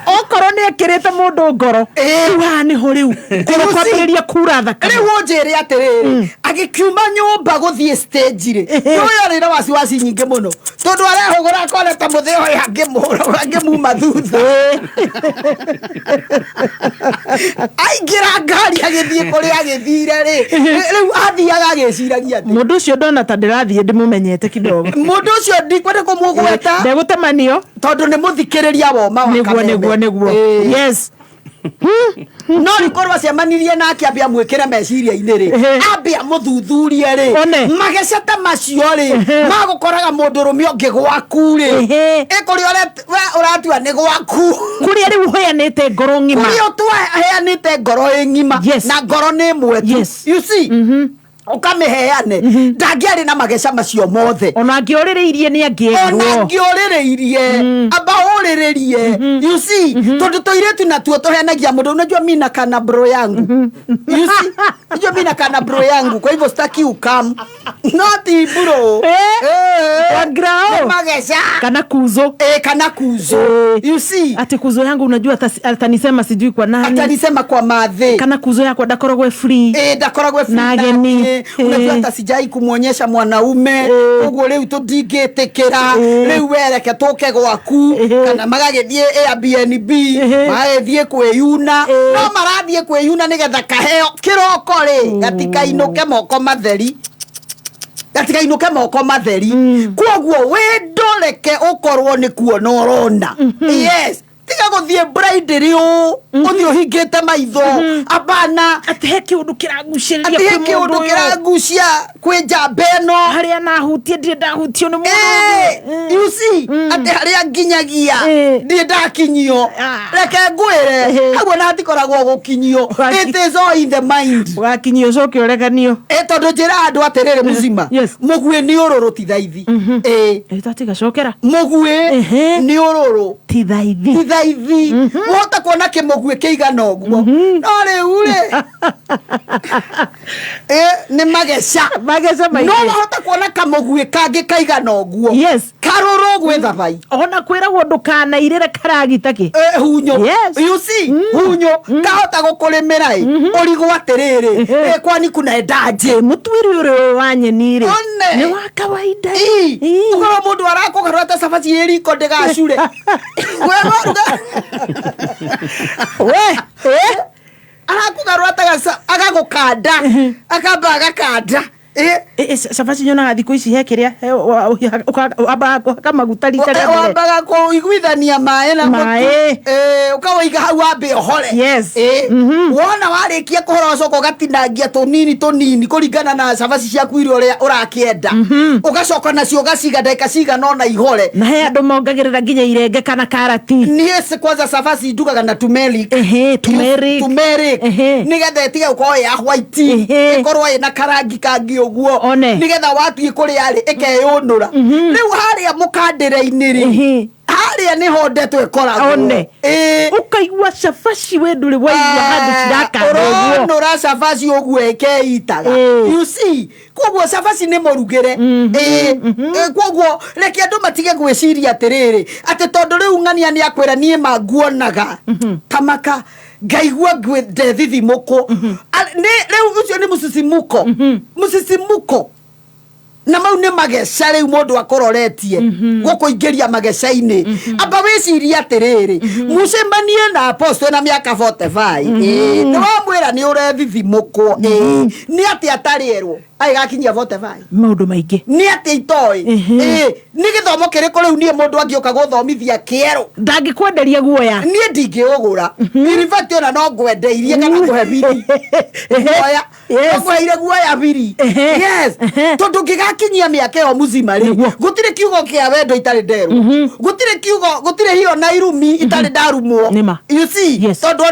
Okorwo nĩ ekĩrĩte mũndũ ngoro, rĩu haha nĩho rĩu ngoro kwambĩrĩria kura thakame. Rĩu ũnjĩre atĩrĩrĩ, Agĩkiuma nyũmba gũthiĩ stage rĩ, ũyũ arĩ na wasiwasi nyingĩ mũno tondũ arehũgũra akona ta mũthĩ ũyũ angĩmũhũra angĩmuma thutha. Aingĩra ngari agĩthiĩ kũrĩa agĩthire rĩ, rĩu athiaga agĩciragia atĩ Mũndũ ũcio ndona ta ndĩrathiĩ ndĩmũmenyete kidogo. Mũndũ ũcio ndikwenda kũmũgweta. Ndegũtemanio. Tondũ nĩ mũthikĩrĩria woma wa Nĩguo. Kameme. Nĩguo. Ĩĩ. Yes. No rĩkorwo acemanirie nake ambe amwĩkĩre meciria-inĩ rĩ, ambe amũthuthurie rĩ, One. mageca ta macio rĩ magũkoraga mũndũrũme ũngĩ gwaku rĩ, ĩ kũrĩa we ũratua nĩ gwaku, kũrĩa rĩu ũheanĩte ngoro ng'ima, kũrĩa ũtwaheanĩte ngoro ĩ ng'ima. Na ngoro nĩ ĩmwe tu, you see, ũkamĩheane ndangĩarĩ na mageca macio mothe. Ona angĩorĩrĩirie nĩ ona angĩerirwo. Angĩũrĩrĩirie, amba ũrĩrĩrie, you see, tondũ tũirĩtu natuo tũhenagia mũndũ. Unajua mi nakaa na bro yangu, you see, unajua mi nakaa na bro yangu, kwa hivyo sitaki ukam not bro. Wa grao. Nĩ mageca. Kana kuzo. Kana kuzo, you see. Ati kuzo yangu unajua atanisema sijui kwa nani. Atanisema kwa madhe. Kana kuzo yakwa ndakoragwo free. Ndakoragwo free na ageni. Na, unajua hata sijai kumwonyesha mwanaume, ũguo rĩu tũndingĩtĩkĩra rĩu wereke tũke gwaku, kana magagĩthiĩ Airbnb, magagĩthiĩ kwĩyuna, no marathiĩ kwĩyuna nĩgetha kaheo kĩroko rĩ gatikainũke moko matheri, gatikainũke moko matheri. Koguo wĩndoreke ũkorwo nĩ kuona ũrona. Yes, tiga gũthiĩ bride ũũ ũthiĩ ũhingĩte maitho, abana. Atĩ he kĩũndũ kĩragucĩrĩria atĩ he kwĩ mũndũ kĩũndũ ũyũ. Kĩragucia kwĩ njamba ĩno. Harĩa nahutie ndirĩ ndahutio nĩ mũndũ. You see, atĩ harĩa nginyagia ndirĩ ndakinyio. Reke ngwĩre, hau ona hatikoragwo gũkinyio, it is all in the mind. Ũgakinyio ũcoke ũreganio. Tondũ njĩra andũ atĩrĩrĩ, mũcima mũguĩ nĩ ũrũrũ ti thaithi. Tatiga cokera. Mũguĩ nĩ ũrũrũ ti thaithi. Ti thaithi. Wahota kuona kĩmũguĩ kĩigana ũguo, no rĩu rĩ nĩ mageca. Mageca maingĩ. No wahota kuona kamũguĩ kangĩ kaigana ũguo. Yes. Karũrũ gwĩ thabai. Ona kwĩragwo ndũkanairĩre karagita kĩ. Hunyo. Yes. You see, hunyo kahota gũkũrĩmĩra ĩ ũrigwo atĩrĩrĩ, kwani kuna endaje. Mũtuĩri ũrĩ wa nyeni rĩ One. nĩ wa kawaida. Ũkorwo mũndũ arakũgarũra ta cabaci ĩ riko ndĩgacure. We waruga we arakũgarũra ta agagũkanda, akamba agakanda. Cabaci nyonaga thikũ ici he kĩrĩa wambaga kũhaka maguta rita rĩa mbere. Wambaga kũiguithania maĩ na mũtu. Maĩ. Ũkawaiga hau wambe ũhore. Yes. Wona warĩkia kũhora ũcoka ũgatinangia tũnini tũnini kũringana na cabaci ciaku iria ũrĩa ũrakĩenda, ũgacoka nacio ũgaciga ndagĩka cigana ũna ihore. Na he andũ mongagĩrĩra nginya irenge kana karati. Niĩ kwanza cabaci ndugaga na turmeric. Turmeric. Turmeric nĩgetha ĩtige gũkorwo ĩ ya white, ĩkorwo ĩna karangi kangĩ ũguo. One. Nĩgetha wathiĩ kũrĩa rĩ ĩkeyũnũra. Rĩu harĩa mũkandĩre-inĩ rĩ, harĩa nĩho ndeto ĩkoragwo. One. Ũkaigua cabaci we ndũrĩ waigua handũ cirakanda ũguo. Ũronũra cabaci ũguo ĩkeitaga, you see. Koguo cabaci nĩ mũrugĩre. Koguo reke andũ matige gwĩciria atĩrĩrĩ atĩ tondũ rĩu ng'ania nĩ akwĩra niĩ manguonaga kamaka ngaigua ndethithimũkwo. Rĩu ũcio nĩ mũcicimuko, mũcicimuko na mau nĩ mageca rĩu mũndũ akũroretie gũkũingĩria mageca-inĩ. Amba wĩcirie atĩrĩrĩ, mũcemanie na apostle na mĩaka 45, nĩ wamwĩra nĩ ũrethithimũkwo, nĩ atĩ atarĩ erwo agĩgakinyia 45? Maũndũ maingĩ. Nĩ atĩ itoĩ. Nĩ gĩthomo kĩrĩkũ rĩu niĩ mũndũ angĩũka gũthomithia kĩerũ? Ndangĩkwenderia guoya. Niĩ ndingĩũgũra. In fact ona no ngwendeirie kana ngũhe biri guoya, no ngũheire guoya biri. Yes, tondũ ngĩgakinyia mĩaka ĩyo mũcima rĩ, gũtirĩ kiugo kĩa wendo itarĩ nderwo, gũtirĩ kiugo, gũtirĩ hiyo na irumi itarĩ ndarumwo. Nĩma. You see, tondũ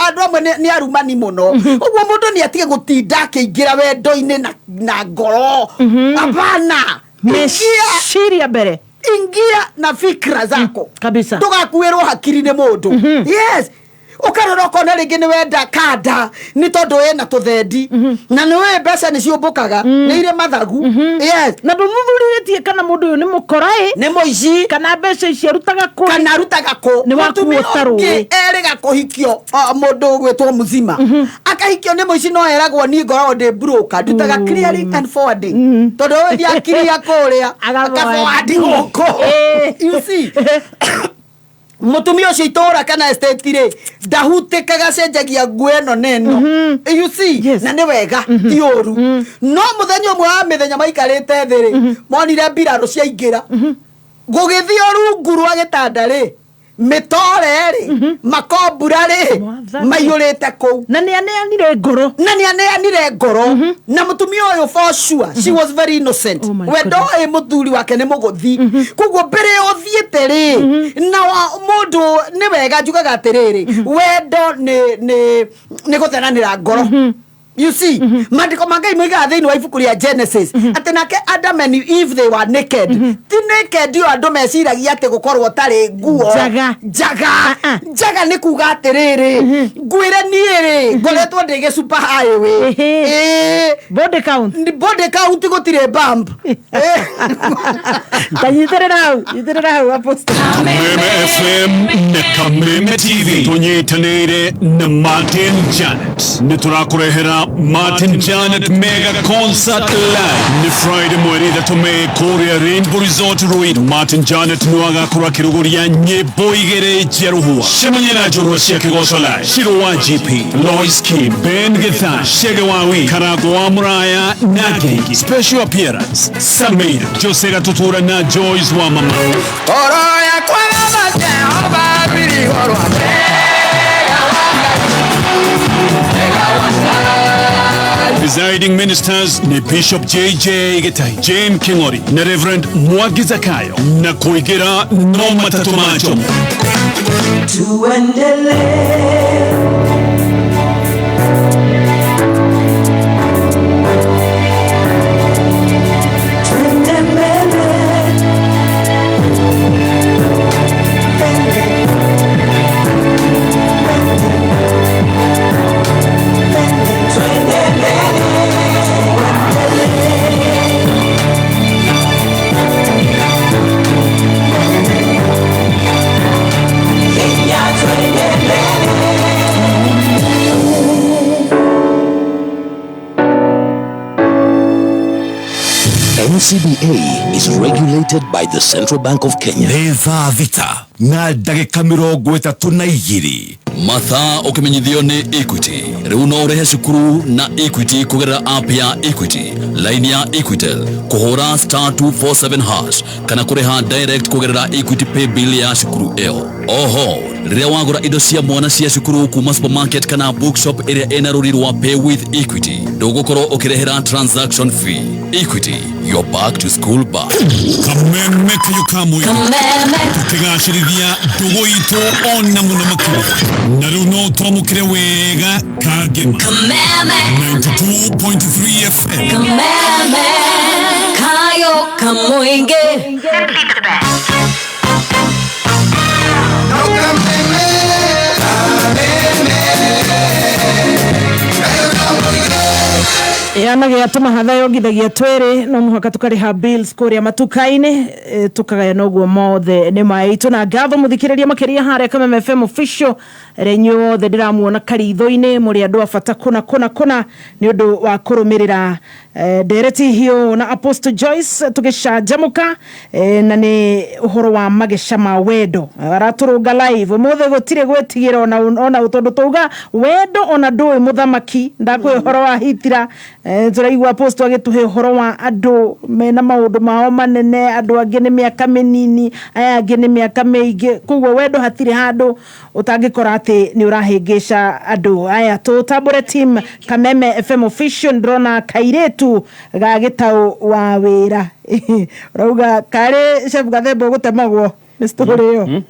andũ amwe nĩ arumani mũno. Ũguo mũndũ nĩ atige gũtinda akĩingĩra wendo-inĩ na ngoro, hapana. Meciria mbere. Ingia na fikra zako kabisa. Ndũgakuĩrwo hakiri nĩ mũndũ. Yes, Ũkarora ũkona rĩngĩ nĩ wenda kanda nĩ tondũ ĩna tũthendi na nĩ ũĩ mbeca nĩ ciũmbũkaga, nĩ irĩ mathagu. Yes. Na ndũthuthurĩtie kana mũndũ ũyũ nĩ mũkora ĩ, nĩ mũici, kana mbeca ici arutaga kũ, kana arutaga kũ. Nĩ wakuo Mũtumia ta ũngĩ rũĩ. erĩga kũhikio mũndũ ũgwĩtwo mũzima, akahikio nĩ mũici, no eragwo niĩ ngoragwo ndĩ broker, ndutaga clearing and forwarding, tondũ ũyũ ndiakiria kũrĩa akaforward gũkũ. You see, mutumia ũcio itũra kana estate rĩ, ndahutĩkaga, cenjagia nguo ĩno na ĩno, you see. Na nĩ wega, ti ũru, no mũthenya ũmwe wa mĩthenya maikarĩte thĩ rĩ, monire mbirarũ ciaingĩra gũgĩthiĩ rungu rwa gĩtanda rĩ, mĩtore rĩ, makombura rĩ, maiyũrĩte kũu. Na nĩ aneanire ngoro. Na nĩ aneanire ngoro. Na mũtumia ũyũ, for sure she was very innocent. We ndoĩ mũthuri wake nĩ mũgũthi, koguo mbere ya ũthiĩte rĩ na mũndũ, nĩ wega njugaga atĩrĩrĩ, wendo nĩ gũtheranĩra ngoro. You see, maandĩko ma Ngai moigaga thĩinĩ wa ibuku rĩa Genesis atĩ nake Adam and Eve, they were naked. Ti naked yo andũ meciragia atĩ gũkorwo ũtarĩ nguo. Njaga. Njaga, njaga nĩ kuga atĩrĩrĩ, ngwĩre niĩ rĩ, ngoretwo ndĩ gĩ super highway. Ĩĩ. Body count. Body count gũtirĩ bump. Ta nyitĩrĩra hau, nyitĩrĩra hau, Apostle. Kameme FM na Kameme TV tũnyitanĩire na Martin Janet nĩ tũrakũrehera Martin Janet Mega Concert Live nĩ Friday mweri 3 Mei kũrĩa Rainbow Resort Ruiru. Martin Janet nĩ agakorwo akĩrugũria nyĩmbo igĩrĩ njerũhua cemania na njorua cia kĩgoco live, Shiro wa GP, Lois Kim, Ben Githa, Shege Wawi, Karago wa Muraya na Gengi. Special appearance Samir Jose Gatutura na Joyce wa Mama. Oro yakwa Baba Jehova birihorwa. Presiding ministers ni Bishop JJ Gitai, Jane Kingori na Reverend Mwangi Zakayo, na kuigira no matatu macho. Tuendelee. Twende mbele. Twende mbele. Kenya, twende mbele. NCBA is regulated by the Central Bank of Kenya. Nĩ thaa 6 na ndagĩka 32. Mathaa ũkĩmenyithio nĩ Equity. Rĩu no ũrĩhe cukuru na Equity kũgerera app ya Equity, line ya Equitel, kũhũra *247# kana kũrĩha direct kũgerera Equity Pay Bill ya cukuru ĩyo. Oho rĩrĩa wagũra indo cia mwana cia cukuru kuma supermarket kana bookshop ĩrĩa ĩna rũri rwa Pay with Equity, ndũgũkorwo ũkĩrĩhĩra transaction fee. Equity, your back to school bag. Kameme kayo kamwe tukigacĩrithia ndũgũ itũ ona mũno makĩria, na rĩu no twamũkĩre wega kangema 92.3 FM. Kameme kayo kamoinge. Yanagia tũmahatha yongithagia twĩrĩ, no mũhaka tũkarĩha bills kũrĩa matuka-inĩ, tũkagayana ũguo mothe nĩ maitũ. Na ngatho mũthikĩrĩria makĩria harĩa Kameme FM official ĩrĩa inyuĩ othe ndĩramuona karitho-inĩ, mũrĩ andũ a bata kũna kũna kũna nĩ ũndũ wa kũrũmĩrĩra ndereti hiyo na Apostle Joyce tũgĩcanjamũka, na nĩ ũhoro wa mageca ma wendo aratũrũnga live ũmũthĩ. Gũtirĩ gwĩtigĩra ona tondũ tauga wendo ona ndũĩ mũthamaki ndakwĩ ũhoro wa Hitira. Tũraigua Apostle agĩtũhe ũhoro wa andũ mena maũndũ mao manene, andũ angĩ nĩ mĩaka mĩnini, aya angĩ nĩ mĩaka mĩingĩ, koguo wendo hatirĩ handũ ũtangĩkora atĩ nĩ ũrahĩngĩca andũ aya. Tũtambũre team Kameme FM official, ndĩrona kairĩtu ga gĩtaũ wa wĩra ũrauga karĩ chef Gathemba ũgũtemagwo nĩ story ĩyo.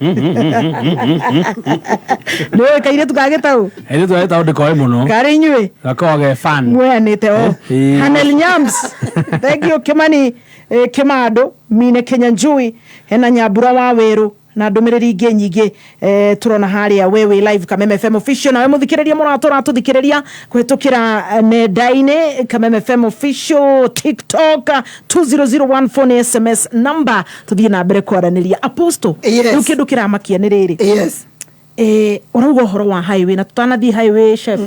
Nĩ kairĩtu ga gĩtaũ. Airĩtu a gĩtaũ ndĩkoĩ mũno. Karĩ inyuĩ gakoragwo ge fan. Muheanĩte o. Ĩĩ. Hanel Nyams, thank you. Kimani, Kimando Mine Kenya Njui, hena Nyambura wa Wĩrũ. Na ndũmĩrĩri ingĩ nyingĩ tũrona harĩa we wĩ live Kameme FM official, nawe mũthikĩrĩria mũratũ ũratũthikĩrĩria kũhĩtũkĩra nenda-inĩ Kameme FM official, TikTok, 20014 nĩ SMS number. Tũthiĩ na mbere kwaranĩria. Apostle, rĩu kĩndũ kĩramakia nĩ rĩrĩ, ũrauga ũhoro wa highway, na tũtanathiĩ highway, chef.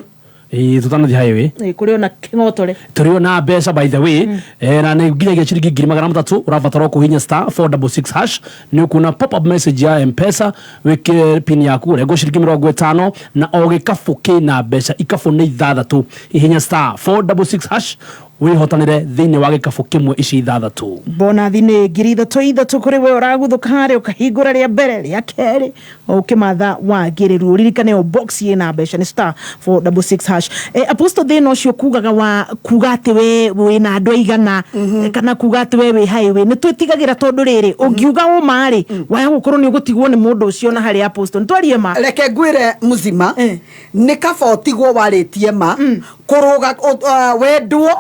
Ĩĩ, tũtanathiĩ highway. Kũrĩ ona kĩng'otore. Tũrĩ ona mbeca, by the way, na nĩ nginyagia ciringi 300,000. Ũrabatara kũhinya *466#, nĩ ũkuona pop up message ya Mpesa, wĩkĩre pin yaku, ũrengwo ciringi 50, na o gĩkabũ kĩna mbeca, ikabũ nĩ ithathatũ. Hihinya *466# wĩhotanĩre thĩinĩ wa gĩkabũ kĩmwe ici ithathatũ. Bonathi nĩ 3000 30 kũrĩ we ũraguthũka harĩa, ũkahingũra rĩa mbere, rĩa kerĩ, o ũkĩmatha wagĩrĩru. Ũririkane o box ĩna mbeca nĩ *466#. Apostle, thĩna ũcio kugaga wa kuga atĩ we wĩna andũ aigana, kana kuga atĩ we wĩ highway, nĩ twĩtigagĩra tondũ rĩrĩ, ũngiuga ũma rĩ, waya gũkorwo nĩ ũgũtigwo nĩ mũndũ ũcio. Na harĩ apostle, nĩ twarie ma. Reke ngwĩre muzima, nĩ kaba ũtigwo warĩtie ma kũrũga wendwo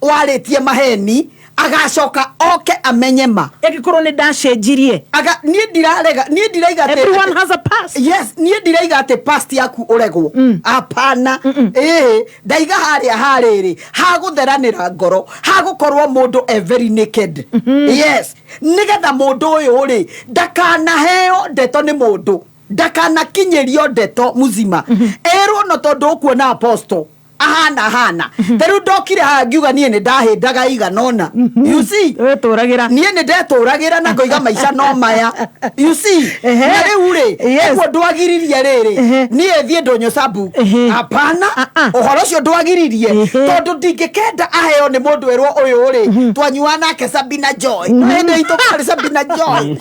warĩtie maheni, agacoka oke amenye ma. Ĩngĩkorwo nĩ ndacenjirie. Aga niĩ ndirarega, niĩ ndiraiga atĩ Everyone has a past. Yes, niĩ ndiraiga atĩ past yaku ũregwo, hapana. Ĩĩ, ndaiga harĩa harĩrĩ hagũtheranĩra ngoro, hagũkorwo mũndũ e very naked. Yes, nĩgetha mũndũ ũyũ rĩ ndakanaheo ndeto nĩ mũndũ, ndakanakinyĩrio ndeto muzima, erwo no tondũ ũkuona apostle ahana hana. Ta rĩu ndokire haha ngiuga niĩ nĩ ndahĩndaga igana ũna, you see. Wetũragĩra. Niĩ nĩ ndetũragĩra na ngoiga maica no maya, you see. Na rĩu rĩ, ũguo ndwagiririe rĩrĩ niĩ thiĩ ndũnyũ sabu, hapana, ũhoro ũcio ndwagiririe, tondũ ndingĩkenda aheo nĩ mũndũ erwo ũyũ rĩ twanyua nake Sabina Joy. No hĩndĩ itũ kwarĩ Sabina Joy.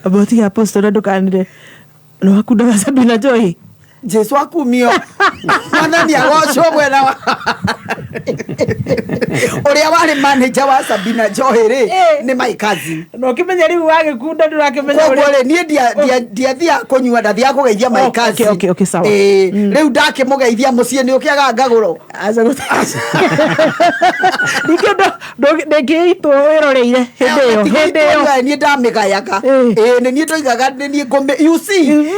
Abotiga apostle, na ndũkanire nĩ wakundaga Sabina Joy. Jesu akumio, mwathani agocwo. Mwena wa ũrĩa warĩ manager wa Sabina Joy rĩ nĩ my cousin. Na ũkĩmenya rĩu wagĩkunda ndũrakĩmenya. Koguo rĩ, niĩ ndiathiaga kũnyua, ndathiaga kũgeithia my Oh, okay, cousin. okay, sawa. Ĩĩ, rĩu ndakĩmũgeithia mũciĩ nĩ ũkĩaga ngagũro. Ningĩ ndĩngĩitwo wĩroreire hĩndĩ ĩyo, hĩndĩ ĩyo. Niĩ ndamĩgayaga. Ĩĩ, nĩ niĩ ndoigaga nĩ niĩ ngũmĩ, you see,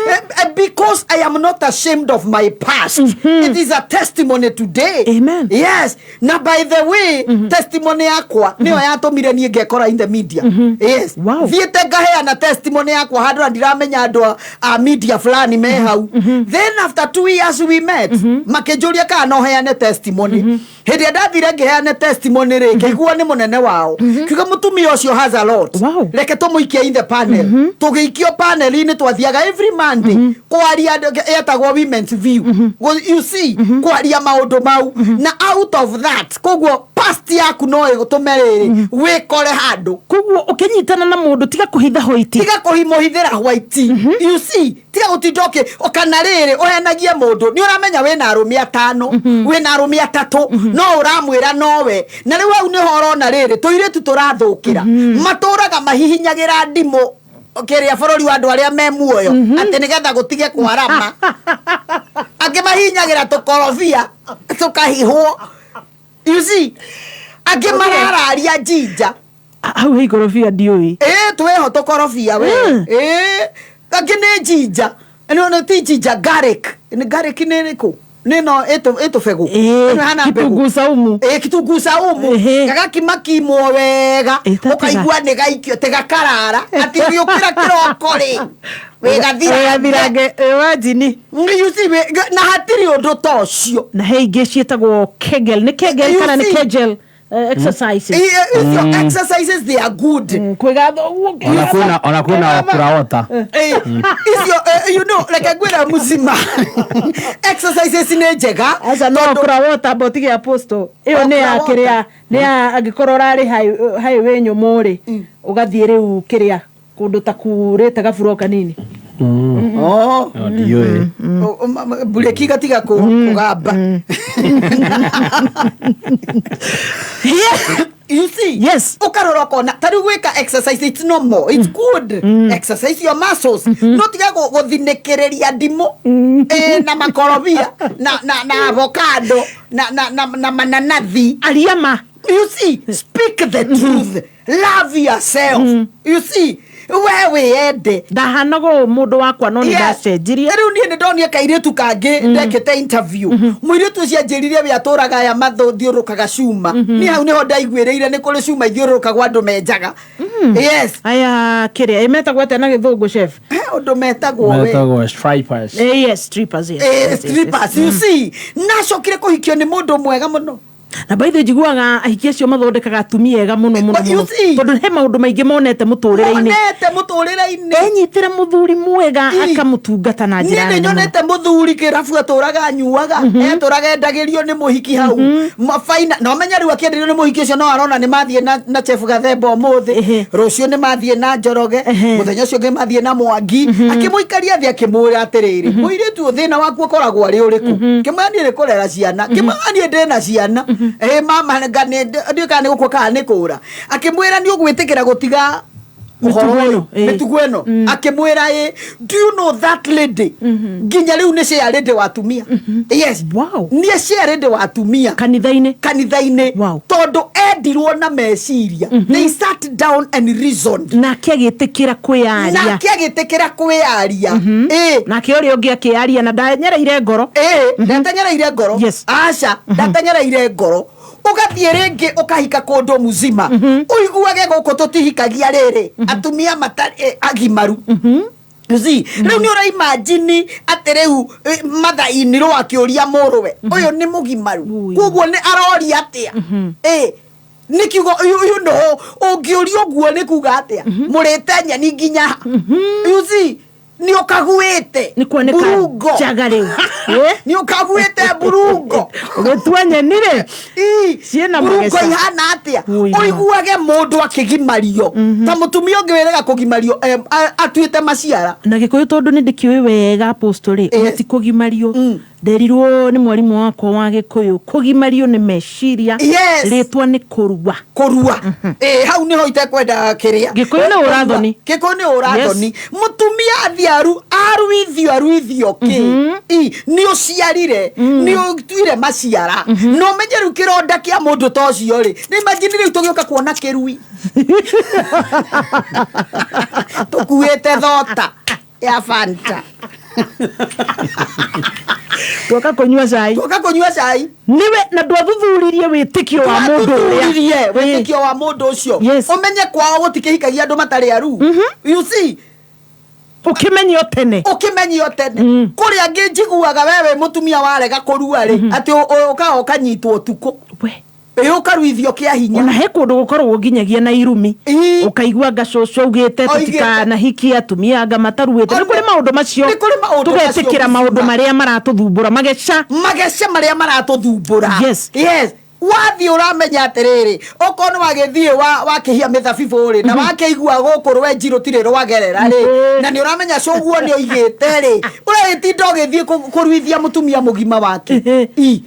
because I am not ashamed of my past, it is a testimony today. Amen. Yes, na by the way, testimony yakwa nĩyo yatũmire niĩ ngekora in the media. Yes, thiĩte ngaheana testimony yakwa handũ na ndiramenya andũ a media fulani me hau. Then after 2 years we met, makĩnjũria kana no heane testimony. Hĩndĩ ĩrĩa ndathire ngĩheane testimony rĩ, kĩiguo nĩ mũnene wao kiuga mũtumia ũcio has a lot, reke tũmũikie in the panel. Tũgĩikio panel-inĩ, twathiaga every Monday kwaria etagwo women's view. You see, kwaria maũndũ mau, na out of that, koguo past yaku no ĩgũtũme rĩrĩ wĩkore handũ. Koguo ũkĩnyitana na mũndũ, tiga kũhitha hoiti. Tiga kũhimũhithĩra white, you see, tiga gũtinda ũkĩ kana rĩrĩ ũhenagie mũndũ. Nĩ ũramenya wĩna arũme atano, wĩna arũme atatũ, no ũramwĩra nowe. Na rĩu hau nĩho ũrona rĩrĩ tũirĩtu tũrathũkĩra, matũraga mahihinyagĩra ndimũ kĩrĩa bũrũri wa andũ arĩa me muoyo, atĩ nĩgetha gũtige kwarama. Angĩ mahihinyagĩra tũkorobia tũkahihwo, you see. Angĩ marararia jinja. Hau he ikorobia ndiũĩ. Ĩĩ, twĩho tũkorobia we. Ĩĩ, angĩ nĩ jinja, no ti jinja, garlic. Nĩ garlic nĩ ĩrĩkũ? Nĩ no ĩtũbegũ. Ĩno ĩhana mbegũ. Kitunguu saumu. Ĩĩ, kitunguu saumu gagakimakimwo wega, ũkaigua nĩ gaikio tigakarara atĩ ũgĩũkĩra kĩroko rĩ wĩgathirange wajini. You see, na hatirĩ ũndũ ta ũcio. Na he ingĩ ciĩtagwo kegel, nĩ kegel You kana nĩ see? Kegel exercises. Icio exercises, they are good. Kwĩgatha ũguo. Ona kwĩna kũraota. Icio, reke ngwĩre muzima, exercises nĩ njega. Aca, no kũrawota mbotige apostle, ĩyo nĩ ya Okra. Kĩrĩa nĩ ya angĩkorwo ũrarĩ highway nyũmũ rĩ, ũgathiĩ rĩu kĩrĩa kũndũ ta kurĩte gaburo kanini. Oh. Ndiũĩ. Bureki gatiga kũgamba, you see. Yes. Ũkarora ũkona ta rĩu gwĩka exercise, it's normal, it's good, exercise your muscles, no tiga gũthinĩkĩrĩria ndimũ, na makorobia na avocado na mananathi. Aria ma. You see, speak the truth, love yourself. You see, we wĩyende. Ndahanaga ũũ mũndũ wakwa no nĩ Yes. ndacenjirie. Rĩu niĩ nĩ ndonire kairĩtu kangĩ ndekĩte interview. Mũirĩtu ũcio anjĩrire we atũraga aya mathiũrũrũkaga cuma. Niĩ hau nĩho ndaiguĩrĩire nĩ kũrĩ cuma ithiũrũrũkagwo andũ menjaga. Yes. Aya kĩrĩa ĩmetagwo atĩa na gĩthũngũ, chef? Ũndũ metagwo we. Metagwo stripers. Yes, strippers, yes, yes, yes, yes. Strippers, you see. Nacokire kũhikio nĩ mũndũ mwega mũno. Na by the way, njiguaga ahiki acio mathondekaga atumia ega mũno mũno But you mũno see. tondũ he maũndũ maingĩ monete mũtũrĩre-inĩ. Monete mũtũrĩre-inĩ. Enyitĩra mũthuri mwega akamũtungata na niĩ njĩra nĩ nene mũno. nyonete mũthuri kĩrabu atũraga anyuaga, etũraga endagĩrio nĩ mũhiki hau. Mabaina na ũmenye rĩu akĩenderio nĩ mũhiki ũcio no arona nĩ mathiĩ na chef Gathemba ũmũthĩ, rũciũ nĩ mathiĩ na Njoroge, mũthenya ũcio ũngĩ mathiĩ na Mwangi. Akĩmũikaria thĩ akĩmwĩra atĩrĩrĩ, mũirĩtu ũyũ, thĩna waku ũkoragwo arĩ ũrĩkũ? Kĩmwĩra niĩ nĩ kũrera ciana. Kĩmwĩra niĩ ndĩna ciana. Ĩ mama, ndiũĩ kana nĩ gũkua kana nĩ kũra. Akĩmwĩra nĩ ũgwĩtĩkĩra gũtiga ũhoro Mĩtugo ũyũ, ĩno, ĩ. mĩtugo ĩno. Akĩmwĩra ĩ, do you know that lady nginya rĩu nĩ share lady wa atumia? Yes, nĩ share lady wa atumia kanitha-inĩ. Kanitha-inĩ, tondũ endirwo na meciria. They sat down and reasoned. Nake agĩtĩkĩra kwĩyaria. Nake agĩtĩkĩra kwĩyaria. Ĩ. Nake ũrĩa ũngĩ akĩyaria na ndanyereire ngoro. Ĩ, ndatenyereire ngoro. Aca, ndatenyereire ngoro. Ũgathiĩ rĩngĩ ũkahika kũndũ muzima, ũiguage gũkũ tũtihikagia rĩrĩ atumia matarĩ agimaru. You see, rĩu nĩ ũraimajini atĩ rĩu matha-inĩ rwo akĩũria mũrũwe ũyũ nĩ mũgimaru, koguo nĩ aroria atĩa? Ĩ nĩ kiugo ũngĩũria ũguo nĩ kuga atĩa? Mũrĩte nyeni nginya ha? You see, nĩ ũkaguĩte nĩ kuoneka burungo. Njaga rĩu. Nĩ ũkaguĩte burungo. Ũgĩtua nyeni rĩ ciĩna burungo mageca. Ihana atĩa? Ui, ma. Ũiguage mũndũ akĩgimario ta mũtumia ũngĩ wĩrega kũgimario atuĩte maciara. Na gĩkũyũ tondũ nĩ ndĩkĩũĩ wega, apostle rĩ, ona ti kũgimario. Nderirwo nĩ mwarimũ wakwa wa gĩkũyũ kũgimario nĩ meciria. Yes. Rĩtwa nĩ kũrua. Kũrua. Ĩ, hau nĩho itekwenda kĩrĩa. Gĩkũyũ nĩ ũrathoni. Gĩkũyũ nĩ ũrathoni. Mũtumia athiĩ aruithio aruithio kĩ? I nĩ ũciarire, nĩ ũtuire maciara, na ũmenye rĩu kĩronda kĩa mũndũ ta ũcio rĩ, nĩ imagine rĩu tũgĩũka kuona kĩrui tũkuĩte thota ya Fanta. Twoka kũnyua cai. Twoka kũnyua cai. Niwe na ndwathuthuririe wĩtĩkio wa mũndũ ũrĩa. Ndwathuthuririe wĩtĩkio wa mũndũ ũcio. Ũmenye kwao gũtikĩhikagia andũ matarĩ aru. You see, ũkĩmenyio tene. Ũkĩmenyio tene. Kũrĩ angĩ njiguaga we wĩ mũtumia warega kũrua rĩ, atĩ ũkaga ũkanyitwo ũtukũ, ĩ ũkaruithio kĩa hinya. Ona he kũndũ gũkoragwo nginyagia na irumi, ũkaigua anga cũcũ augĩte Oigĩte. tũtikanahikie atumia anga mataruĩte. Nĩ kũrĩ maũndũ macio. Nĩ kũrĩ maũndũ macio. Tũgetĩkĩra maũndũ marĩa maratũthumbũra mageca. Mageca marĩa maratũthumbũra. Yes. Yes, wathiĩ ũramenya atĩrĩrĩ, okorwo nĩ wagĩthiĩ wakĩhia mĩthabibũ rĩ, na wakĩigua gũkũ rwenji rũtirĩ rwagerera rĩ, na nĩ ũramenya cũguo nĩ oigĩte rĩ, ũragĩtinda ũgĩthiĩ kũruithia mũtumia mũgima wake. I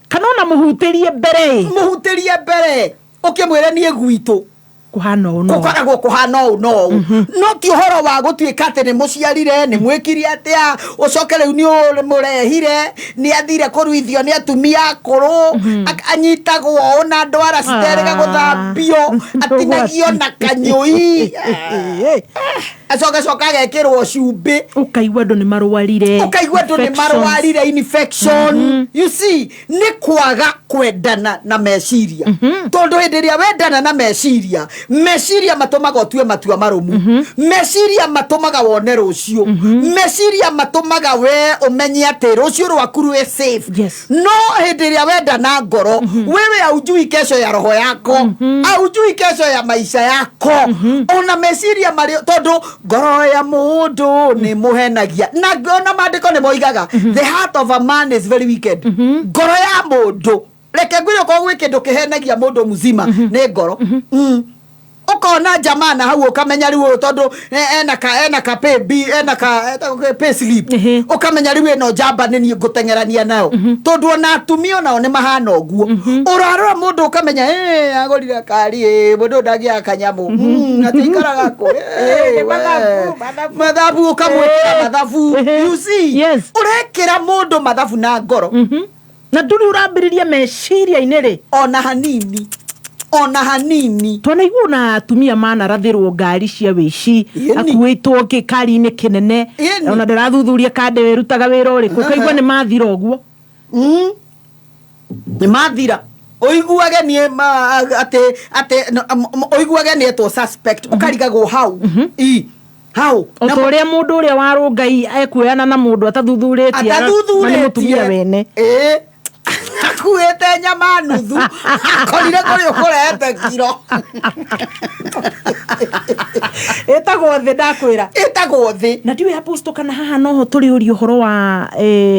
kana ona mũhutĩrie mbere. Mũhutĩrie mbere ũkĩmwĩre niĩ gwitũ kũhana ũũ no ũũ. Gũkoragwo kũhana ũũ no ũũ, no ti ũhoro wa gũtuĩka atĩ nĩ mũciarire, nĩ mwĩkire atĩa, ũcoke rĩu nĩ ũmũrehire, nĩ athire kũruithio nĩ atumia akũrũ, anyitagwo ũũ na ndwara citerĩga gũthambio, atinagio na kanyũi, acoke coka agekĩrwo cumbĩ. Ũkaigua andũ nĩ marwarire. Ũkaigua andũ nĩ Infections. marwarire infection. You see, nĩ kwaga kwendana na meciria, tondũ hĩndĩ ĩrĩa wendana na meciria, meciria matũmaga ũtue matua marũmu, meciria matũmaga wone rũciũ, meciria matũmaga we ũmenye atĩ rũciũ rwaku rwĩ safe. No hĩndĩ ĩrĩa wenda na ngoro, wewe haujui kesho ya roho yako, haujui kesho ya maisha yako, ona meciria marĩ tondũ ngoro ya mũndũ nĩ mũhenagia, na ona maandĩko nĩ moigaga the heart of a man is very wicked. Ngoro ya mũndũ, reke ngwĩre, okorwo gwĩ kĩndũ kĩhenagia mũndũ mzima nĩ ngoro. Ũkona jamaa na hau ũkamenya rĩu ũyũ tondũ ena ka pay bill, ena ka etagwo kĩ, pay slip, ũkamenya rĩu ĩno njamba nĩ niĩ ngũteng'erania nayo, tondũ ona atumia onao nĩ mahana ũguo. Ũrarora mũndũ ũkamenya, agũrire kari, mũndũ ũyũ ndangĩaga kanyamũ. Atĩ ikaraga kũ? We. Mathabu, ũkamwĩkĩra mathabu. You see, ũrekĩra mũndũ mathabu na ngoro na ndũrĩ ũrambĩrĩria meciria-inĩ rĩ ona hanini. Ona hanini. Twanaigua ona atumia manarathĩrwo ngari cia wĩici akuĩtwo gĩkari-inĩ kĩnene, ona ndĩrathuthuria kande wĩrutaga wĩra ũrĩkũ, ũkaigua nĩ mathira ũguo. Nĩ mathira, ũiguage nĩ atĩ ũiguage nĩ etwo suspect, ũkarigagwo hau i hau. O ta ũrĩa mũndũ ũrĩa wa rũngai ekuoyana na mũndũ atathuthurĩtie, na nĩ mũtumia wene. Ĩĩ, akuĩte nyama nuthu, akorire kũrĩ ũkũrehete kiro. Ĩtagwo thĩ, ndakwĩra. Ĩtagwo thĩ. Na ndiũĩ, apostle, kana haha noho tũrĩ ũria ũhoro wa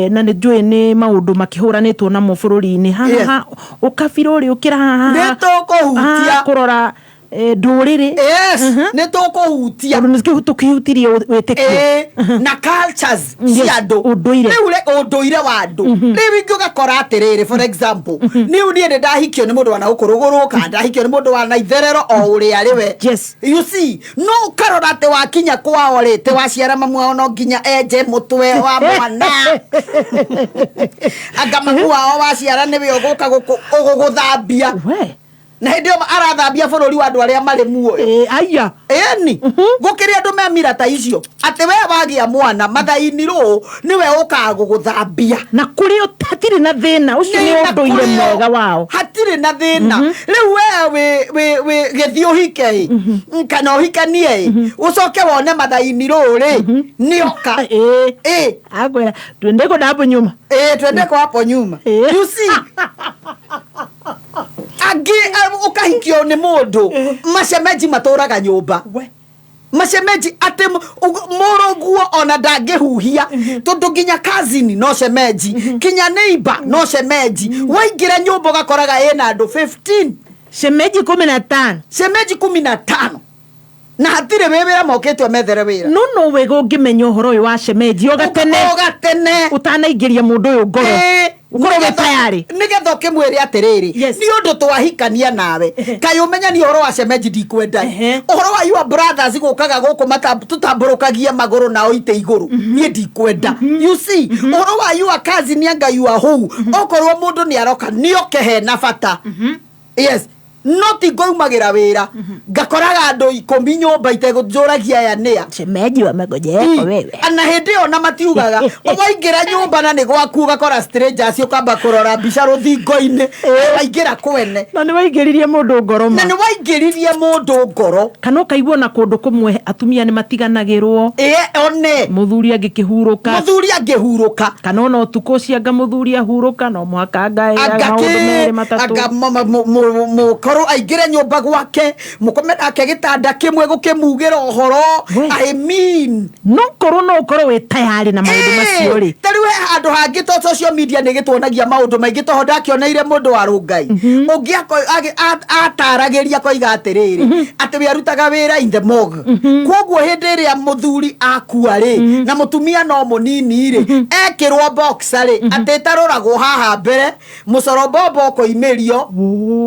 na nĩ njũĩ nĩ maũndũ makĩhũranĩtwo namo bũrũri-inĩ haha. Ũkabira ũrĩ ũkĩra haha. Nĩ tũkũhutia. Haha kũrora ndũrĩrĩ. Yes, nĩ tũkũhutia. Tondũ nĩ tũkĩhutirie wĩtĩkio. Ĩĩ, na cultures cia andũ. Ũndũire. Rĩu rĩ ũndũire wa andũ, rĩu ingĩ ũgakora atĩrĩrĩ, for example, rĩu niĩ nĩ ndahikio nĩ mũndũ wa na gũkũ rũgũrũ kana ndahikio nĩ mũndũ wa na itherero o ũrĩa rĩ we. You see, no ũkarora atĩ wakinya kwao rĩ, tĩ waciara mamu wao no nginya enje mũtwe wa mwana, anga mamu wao waciara nĩwe ũgũka gũgũthambia, na hĩndĩ ĩyo arathambia bũrũri wa andũ arĩa marĩ muoyo. Aya. Ĩni gũkĩrĩ andũ me mira ta icio atĩ we wagĩa mwana mathaini rũ nĩwe ũkaga gũgũthambia. Na kũrĩ hatirĩ na thĩna ũcio, nĩ ũndũire mwega wao. Hatirĩ na thĩna. Rĩu we wĩ gĩthiĩ ũhike ĩ kana ũhikanie ĩ, ũcoke wone mathaini rũ rĩ nĩoka ĩ. Akwĩra twende kwenda hapo nyuma. Ĩ, twende kwa hapo nyuma. You see, angĩ ũkahikio nĩ mũndũ macemeji matũraga nyũmba, macemeji atĩ mũrũguo ona ndangĩhuhia, tondũ nginya cousin no cemeji, kinya neighbor no cemeji. Waingĩra nyũmba ũgakoraga ĩna andũ 15. Shemeji 15. Cemeji 15, na hatirĩ wĩ wĩra mokĩte ũmethere wĩra. No wega ũngĩmenya ũhoro ũyũ wa shemeji o gatene. O gatene. Ũtanaingĩria mũndũ ũyũ ngoro, ũkorwo wĩ tayarĩ. Nĩgetha ũkĩmwĩre atĩrĩrĩ, nĩ ũndũ twahikania nawe, kaĩ ũmenya ni ũhoro wa cemeji ndikwenda, ũhoro wa your brothers gũkaga gũkũ tũtambũrũkagie magũrũ nao ite igũrũ, niĩ ndikwenda. You see, ũhoro wa your cousin anga your hou, okorwo mũndũ nĩ aroka nĩoke hena bata, yes, no ti ngũumagĩra wĩra ngakoraga andũ 10 nyũmba itegũnjũragia aya nĩa. Shemeji wamegojeko wewe. Na hĩndĩ ĩyo na matiugaga waingĩra nyũmba na nĩ gwaku ũgakora strangers, ũkamba kũrora mbica rũthingo-inĩ, waingĩra kwene. Na nĩ waingĩririe mũndũ ngoro ma. Na nĩ waingĩririe mũndũ ngoro. Kana ũkaigua na kũndũ kũmwe atumia nĩ matiganagĩrwo. Ĩĩ, one. Mũthuri angĩkĩhurũka. Mũthuri angĩhurũka. Kana ona ũtukũ ũcio anga mũthuri ahurũka no mũhaka anga Anga maũndũ kĩ, merĩ matatũ. Anga mũkorwo aingĩre nyũmba gwake mũkome nake gĩtanda kĩmwe gũkĩmugĩra ũhoro, I mean. No korwo no ũkorwo wĩ tayarĩ na maũndũ macio rĩ. Ta rĩu he handũ hangĩ to social media nĩ gĩtuonagia maũndũ maingĩ, toho ndakĩoneire mũndũ wa rũngai ũngĩ ataragĩria koiga atĩrĩrĩ, atĩ we arutaga wĩra in the morgue, koguo hĩndĩ ĩrĩa mũthuri akua rĩ na mũtumia no mũnini rĩ, ekĩrwo boxer rĩ, atĩ ĩtarũragwo haha mbere, mũcoro mbombo ũkoimĩrio,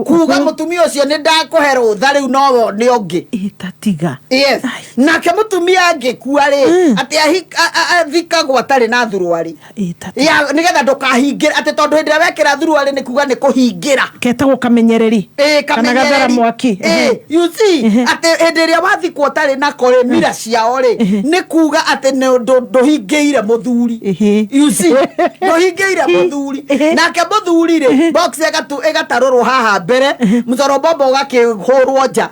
kuga mũtumia ũcio nĩ ndakũhe rũtha rĩu no wone ũngĩ. Ĩtatiga. Yes, nake mũtumia angĩkua rĩ, atĩ athikagwo atarĩ na thuruarĩ ya nĩgetha ndũkahingĩre, atĩ tondũ hĩndĩ ĩrĩa wekĩra thuruarĩ nĩ kuga nĩ kũhingĩra. Ketagwo kamenyereri. Ĩĩ. Kana gathara Kamenyereri. mwaki. Ĩĩ, you see, atĩ hĩndĩ ĩrĩa wathikwo ũtarĩ nako rĩ, mira ciao rĩ nĩ kuga atĩ nĩ ndũhingĩire mũthuri. You see, ndũhingĩire mũthuri. Nake mũthuri rĩ, box ĩgatarũrwo haha mbere, mũcoro mbombo ũgakĩhũrwo nja,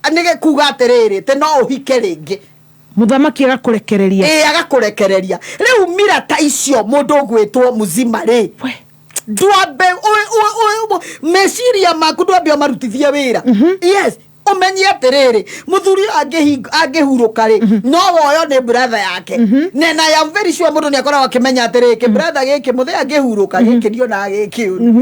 nĩ kuga atĩrĩrĩ, atĩ no ũhike rĩngĩ. Mũthamaki agakũrekereria. Ĩĩ, agakũrekereria. Rĩu mira ta icio mũndũ ũgwĩtwo muzima rĩ, ndwambe meciria maku ndwambe ũmarutithie wĩra. Yes, ũmenye atĩrĩrĩ, mũthuri ũyũ angĩhurũka rĩ, no woyo nĩ brother yake. Na I am very sure mũndũ nĩ akoragwo akĩmenya atĩrĩrĩ, kĩ brother gĩkĩ mũthee angĩhurũka gĩkĩ ndionaga gĩkĩũru.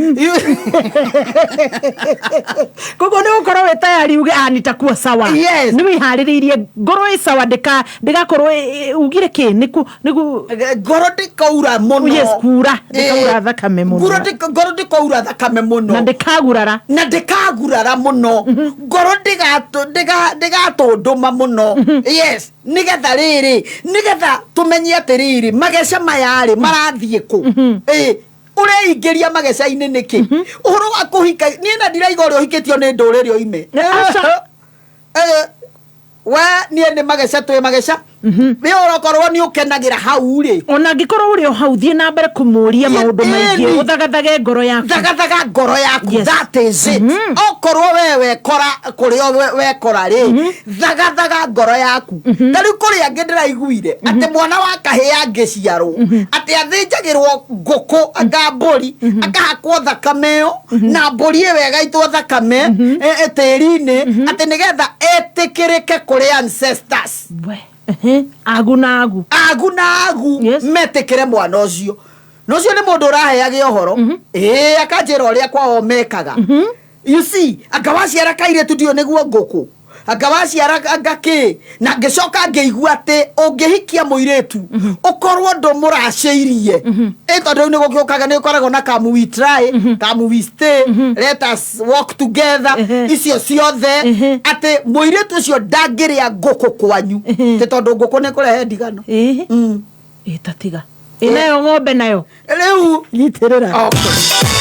Koguo nĩ gũkorwo wĩ tayari uge ah, nitakuwa sawa. Yes. Nĩ wĩharĩrĩirie ngoro ĩ sawa, ndĩgakorwo ugire kĩ nĩku nĩgu Ngoro ndĩkaura mũno. Yes, kura ndĩkaura thakame mũno. Ngoro ndĩkaura thakame mũno. Na ndĩkagurara. Na ndĩkagurara mũno, ngoro ndĩgatũndũma mũno. Yes, nĩgetha rĩrĩ, nĩgetha tũmenye atĩrĩrĩ, mageca maya rĩ marathiĩ kũ. Ĩĩ, Ũreingĩria mageca-inĩ nĩkĩ? Ũhoro wa kũhika niĩ na ndiraiga ũrĩa ũhikĩtio nĩ ndũrĩrĩ oime. Aca. We niĩ nĩ mageca twĩ mageca. Nĩ ũrokorwo nĩ ũkenagĩra hau rĩ. Ona angĩkorwo ũrĩ o hau, thiĩ na mbere kũmũria maũndũ maingĩ, ũthagathage ngoro yaku. Thagathaga ngoro yaku. That is it. Okorwo we wekora kũrĩa wekora rĩ, thagathaga ngoro yaku. Ta rĩu kũrĩ angĩ ndĩraiguire atĩ mwana wa kahĩĩ angĩciarwo, atĩ athĩnjagĩrwo ngũkũ anga mbũri, akahakwo thakame ĩyo na mbũri ĩyo ĩgaitwo thakame tĩri-inĩ, atĩ nĩgetha etĩkĩrĩke kũrĩ ancestors. Agu na agu. Agu na agu metĩkĩre mwana ũcio. Na ũcio nĩ mũndũ ũraheage ũhoro, ĩĩ, akanjĩra ũrĩa kwao mekaga. You see, anga waciara kairĩtu ndiũ nĩguo ngũkũ, anga waciara anga kĩ. Na ngĩcoka ngĩigua atĩ ũngĩhikia mũirĩtu ũkorwo ndũmũracĩirie, ĩ tondũ rĩu nĩ gũgĩũkaga, nĩ ũkoragwo na come we try, come we stay, let us walk together, icio ciothe, atĩ mũirĩtu ũcio ndangĩrĩa ngũkũ kwanyu, tĩ tondũ ngũkũ nĩ kũrehe ndigano. Ĩtatiga ĩnayo ng'ombe nayo. Rĩu nyitĩrĩra.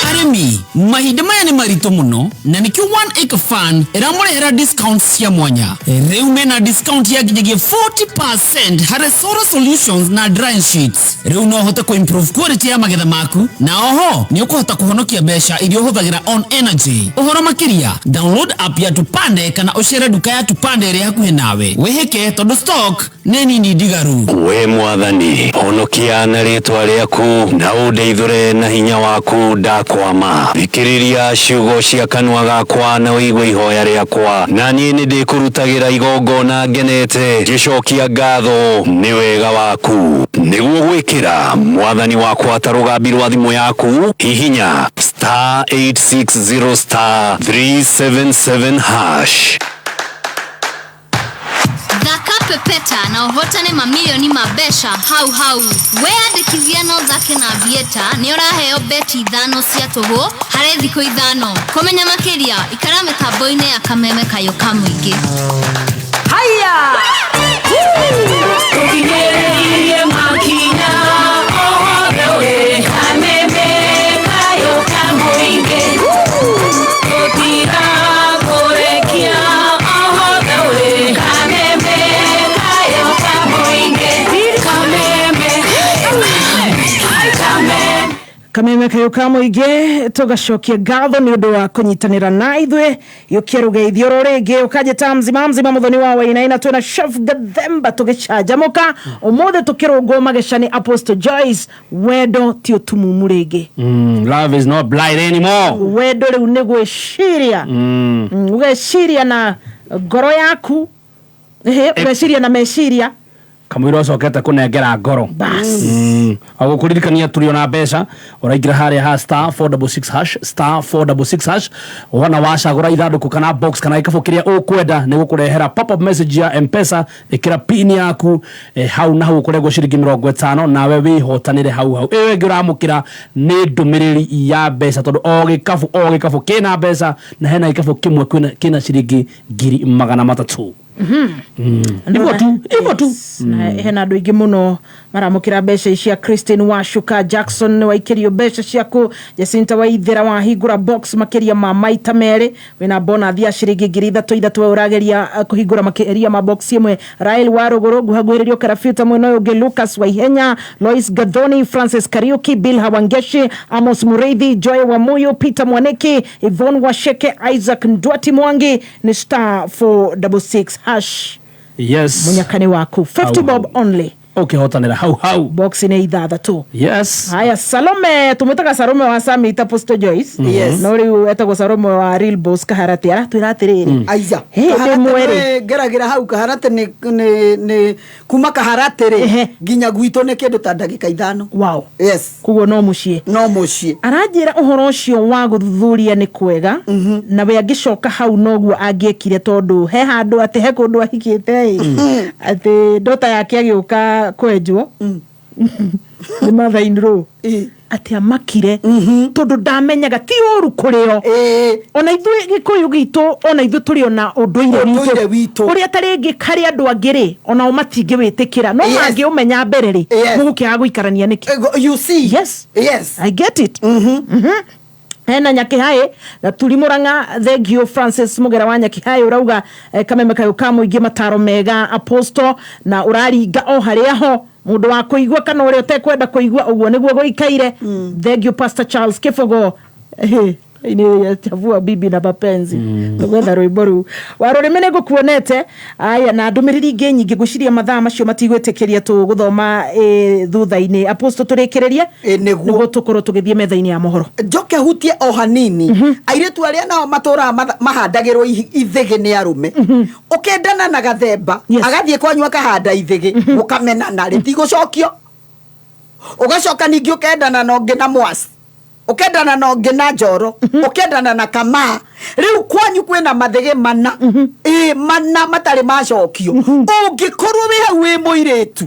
Arĩmi, mahinda maya nĩ maritũ mũno, na nĩkĩo One Acre Fund ĩramũrehera discount cia mwanya. Rĩu mena discount ya nginyagia 40% harĩ solar solutions na drying sheets. Rĩu no ũhote kũ-improve quality ya magetha maku, na oho nĩ ũkũhota kũhonokia mbeca iria ũhũthagĩra on energy. Ũhoro makĩria, download app ya Tupande kana ũcere nduka ya Tupande ĩrĩa hakuhĩ nawe. Wĩhĩke tondũ stock nĩ nini ndigaru. We Mwathani, honokia na rĩtwa rĩaku, na ũndeithũre na hinya waku ndakwama. Thikĩrĩria ciugo cia kanua gakwa na ũigue ihoya rĩakwa, na niĩ nĩndĩkũrutagĩra igongona ngenete, ngĩcokia ngatho nĩ wega waku. Nĩguo gwĩkĩra Mwathani wakwa ta rũgambi rwa thimũ yaku, hihinya star 860 star 377 hash. Thaka pepeta na ũhotane mamirioni ma mbeca hau hau. Weyandĩkithia na ũthake na Aviator nĩ ũraheo beti 5 cia tũhũ harĩ thikũ 5. Kũmenya makĩria, ikara mĩtambo-inĩ ya Kameme Kayũ ka Mũingĩ. Haya! Tũkinyĩrĩirie makinya othe wĩ Kameme Kayũ ka Mũingĩ. Tũtigakũrekia othe wĩ Kameme Kayũ ka Mũingĩ. Kameme, Kameme. Kameme Kayũ ka Mũingĩ, tũgacokia ngatho nĩ ũndũ wa kũnyitanĩra na ithuĩ. Yũkia rũgeithio oro rĩngĩ ũkanjĩta mzima mzima mũthoni wa Wainaina. Twĩna Chef Gathemba tũgĩcanjamũka ũmũthĩ, tũkĩrũngwo mageca nĩ Apostle Joyce. Wendo ti ũtumumu rĩngĩ. Love is not blind anymore. Wendo rĩu nĩ gwĩciria. Ũgeciria na ngoro yaku. Ĩhĩ, ũgeciria na meciria. Kamũira ũcokete kũnengera ngoro. Bas. Agũkũririkania tũrĩ ona mbeca ũraingĩra harĩa ha star 466 hash, star 466 hash. Wona wacagũra ithandũkũ kana box kana gĩkabũ kĩrĩa ũkwenda, nĩ gũkũrehera pop up message ya Mpesa. Ĩkĩra pin yaku, hau na hau ũkũrengwo ciringi 50, nawe wĩhotanĩre hau hau. Ĩyo ĩngĩ ũramũkĩra nĩ ndũmĩrĩri ya mbeca, tondũ o gĩkabũ o gĩkabũ kĩna mbeca, na hena gĩkabũ kĩmwe kĩna ciringi 300,000. Hivyo tu, hivyo tu. Na hena andũ aingĩ mũno maramũkĩra mbeca cia Christine Washuka Jackson, waikĩrio mbeca ciaku. Jacinta Waithera, wahingũra box makĩria ma maita merĩ, wĩna bonathi ya ciringi 3000 3 we ũrageria kũhingũra makĩria ma box ĩmwe. Rael wa Rũgũrũ, nguhaguhĩrĩrio karabiuta mwena ũyũ ũngĩ. Lucas Waihenya, Lois Gathoni, Francis Kariuki, Bill Hawangeshi, Amos Mureithi, Joy Wamuyu, Peter Mwaniki, Yvonne Washeke, Isaac Ndwati Mwangi. Nĩ star 466 hash. Yes. Munyakani waku 50 bob only. Ũkĩhotanĩra hau hau. Box nĩ 6. Yes. Haya, Salome, tumwĩtaga Salome wa Samita, Apostle Joyce. Yes. No rĩu etagwo Salome wa Real Boss Kaharati, aratwĩra atĩrĩrĩ, Aiya. Hĩ, ndĩ Kaharati. mwerĩ. Nĩ ngeragĩra hau Kaharati, nĩ kuma Kaharati rĩ nginya gwitũ nĩ kĩndũ ta ndagĩka 5. Wow. Yes. Koguo no mũciĩ. No mũciĩ. Aranjĩra ũhoro ũcio wa gũthuthuria nĩ kwega, na we angĩcoka hau noguo angĩekire, tondũ he handũ atĩ he kũndũ ahikĩte ĩ, atĩ ndota yake agĩũka kwenjwo nĩ mother in law. Atĩ amakire tondũ ndamenyaga ti ũru kũrĩ o, ona ithuĩ Gĩkũyũ gitũ, ona ithuĩ tũrĩ ona ũndũire Ũndũire witũ. Ũrĩa ta rĩngĩ harĩ andũ angĩ rĩ, onao matingĩwĩtĩkĩra, no mangĩũmenya mbere rĩ, mũgũkĩaga gũikarania nĩkĩ? You see? Yes. Yes. I get it. Hena Nyakĩhaĩ Gaturi Mũrang'a, thengio Francis Mũgera wa Nyakĩhaĩ, ũrauga kameme kayũ ka mũingĩ, mataro mega apostle, na ũraringa o harĩa ho mũndũ wa kũigua kana ũrĩa ũtekwenda kũigua, ũguo nĩguo gũikaire. Thengio Pastor Charles Kĩbogo. Ini chafua bibi na mapenzi, tũgwetha rwĩmbo rũu wa rũrĩmĩ nĩ ngũkuonete. Aya, na ndũmĩrĩri ingĩ nyingĩ, ngwĩciria mathaa macio matigwĩtĩkĩria, tũgũthoma thutha-inĩ. Apostle, tũrĩkĩrĩrie nĩguo tũkorwo tũgĩthiĩ metha-inĩ ya mohoro. Njoke hutie o hanini airĩtu arĩa nao matũraga mahandagĩrwo ithĩgĩ nĩ arũme. Ũkendana na gathemba, agathiĩ kwanyu akahanda ithĩgĩ, mũkamenana, rĩtigũcokio. Ũgacoka ningĩ ũkendana na ũngĩ na mwaci, ũkendana na ũngĩ na njoro, ũkendana na kamaa. Rĩu kwanyu kwĩna mathĩgĩ mana, ĩ mana matarĩ macokio. Ũngĩkorwo wĩ hau wĩ mũirĩtu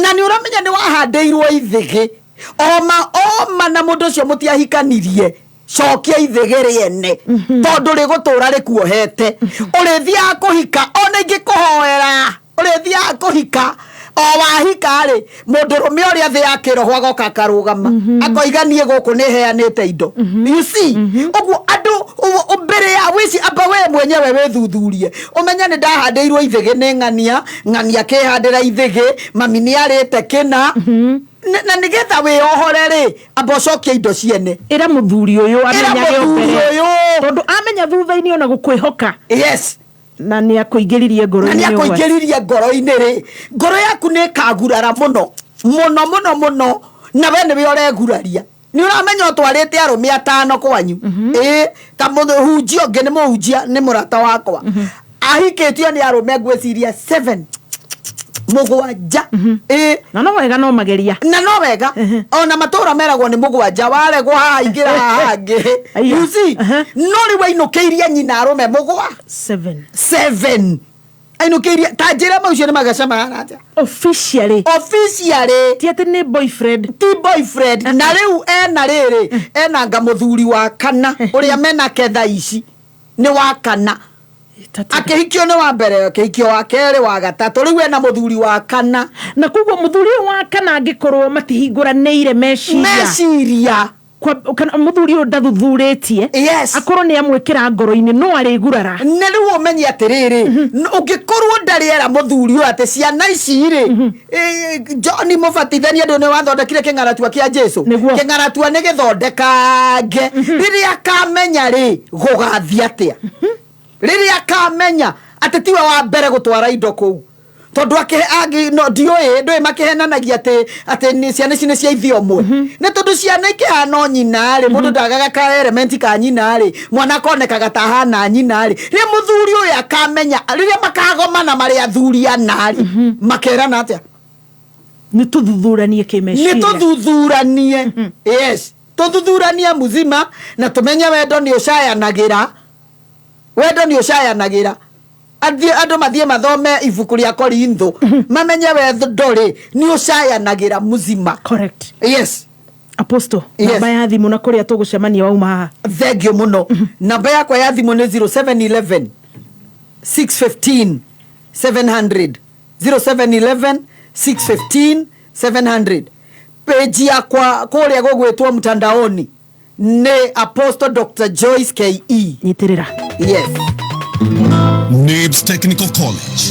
na nĩ ũramenya nĩ wahandĩirwo ithĩgĩ oma oma na mũndũ ũcio mũtiahikanirie, cokia ithĩgĩ rĩene, tondũ rĩgũtũra rĩkuohete. Ũrĩthiaga kũhika, ona ingĩkũhoera, ũrĩthiaga kũhika, o wahika rĩ, mũndũrũme ũrĩa thĩ ya kĩroho agoka akarũgama, akoiga niĩ gũkũ nĩ heanĩte indo. You see? Ũguo andũ mbere ya wĩci, amba we mwenyewe wĩthuthurie, ũmenye nĩ ndahandĩirwo ithĩgĩ nĩ ng'ania ng'ania, kĩhandĩra ithĩgĩ, mami nĩ arĩte kĩna. Na nĩgetha wĩohore rĩ, amba ũcokie indo ciene. Ĩra mũthuri ũyũ Ĩra amenyage mũthuri mbere, ũyũ. Tondũ amenya thutha-inĩ ona gũkwĩhoka na nĩ akũingĩririe Na ngoro-inĩ nĩ ũgwati. Akũingĩririe ngoro-inĩ rĩ, ngoro yaku nĩ ĩkagurara mũno mũno mũno mũno, na we nĩwe ũreguraria. Nĩ ũramenya ũtwarĩte arũme atano kwanyu. Ĩ ta mũhunjia ũngĩ, nĩ mũhunjia, nĩ mũrata wakwa, ahikĩtio nĩ arũme ngwĩciria 7, mũgwanja, ĩ. Na no wega, no mageria. Na no wega, ona matũra meragwo nĩ mũgwanja, waregwo haha ingĩra haha hangĩ. You see? No rĩu ainũkĩirie nyina arũme mũgwa seven. Seven ainũkĩirie. Ta njĩra, macio nĩ magacemana atĩa? Officially. Officially. Ti atĩ nĩ boyfriend. Ti boyfriend. Na rĩu ena rĩrĩ, ena nga mũthuri wa kana ũrĩa menake thaa ici nĩ wa kana. Akĩhikio nĩ wa mbere, akĩhikio wa kerĩ, wa gatatũ, rĩu ena mũthuri wa kana. Na koguo mũthuri ũyũ wa kana, angĩkorwo matihingũranĩire meciria, meciria, kana mũthuri ũyũ ndathuthurĩtie, akorwo nĩ amwĩkĩra ngoro-inĩ, no arĩgurara. Nĩ rĩu ũmenye atĩrĩrĩ, ũngĩkorwo ndarĩ era mũthuri ũyũ atĩ ciana ici rĩ, John mũbatithania ndũ nĩ wathondekire kĩng'aratua kĩa Jesu, kĩng'aratua nĩ gĩthondekange. Rĩrĩa akamenya rĩ, gũgathiĩ atĩa? Rĩrĩa akamenya atĩ tiwe wa mbere gũtwara indo kũu, tondũ no, ndiũĩ ndũĩ makĩhenanagia atĩ nĩ ciana ici nĩ cia ithe ũmwe, nĩ tondũ ciana ikĩhana o nyina rĩ, mũndũ ndagaga ka element ka nyina rĩ, mwana akonekaga ta ahana nyina rĩ. Rĩrĩa mũthuri ũyũ akamenya, rĩrĩa makagomana marĩ athuri ana rĩ, makerana atĩa? Nĩ tũthuthuranie kĩmeciria. Nĩ tũthuthuranie, yes, tũthuthuranie muzima na tũmenye wendo nĩ ũcayanagĩra, wendo nĩ ũcayanagĩra. Andũ mathiĩ mathome ibuku rĩa Korintho, mamenye wendo rĩ nĩ ũcayanagĩra muzima. Correct. Yes. Apostle, Yes. namba ya thimũ na kũrĩa tũgũcemania wauma haha. Thengio mũno. Namba yakwa ya thimũ nĩ 0711 615 700, 0711 615 700. Page yakwa kũrĩa gũgwĩtwo mtandaoni nĩ Apostle Dr Joyce Ke. Nyitĩrĩra. Yes. NIBS Technical College.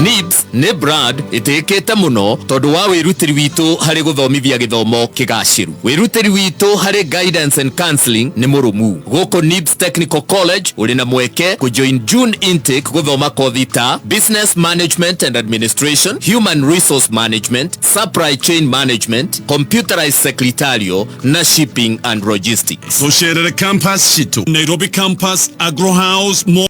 NIBS nĩ brand ĩtĩkĩte mũno tondũ wa wĩrutĩri witũ harĩ gũthomithia gĩthomo kĩgacĩru. Wĩrutĩri witũ harĩ guidance and counseling nĩ mũrũmu. Gũkũ NIBS Technical College ũrĩ na mweke kũjoin June intake gũthoma kothi ta Business Management and Administration, Human Resource Management, Supply Chain Management, Computerized Secretarial na Shipping and Logistics. Tucerere campus citu, Nairobi campus, Agro House, Mo.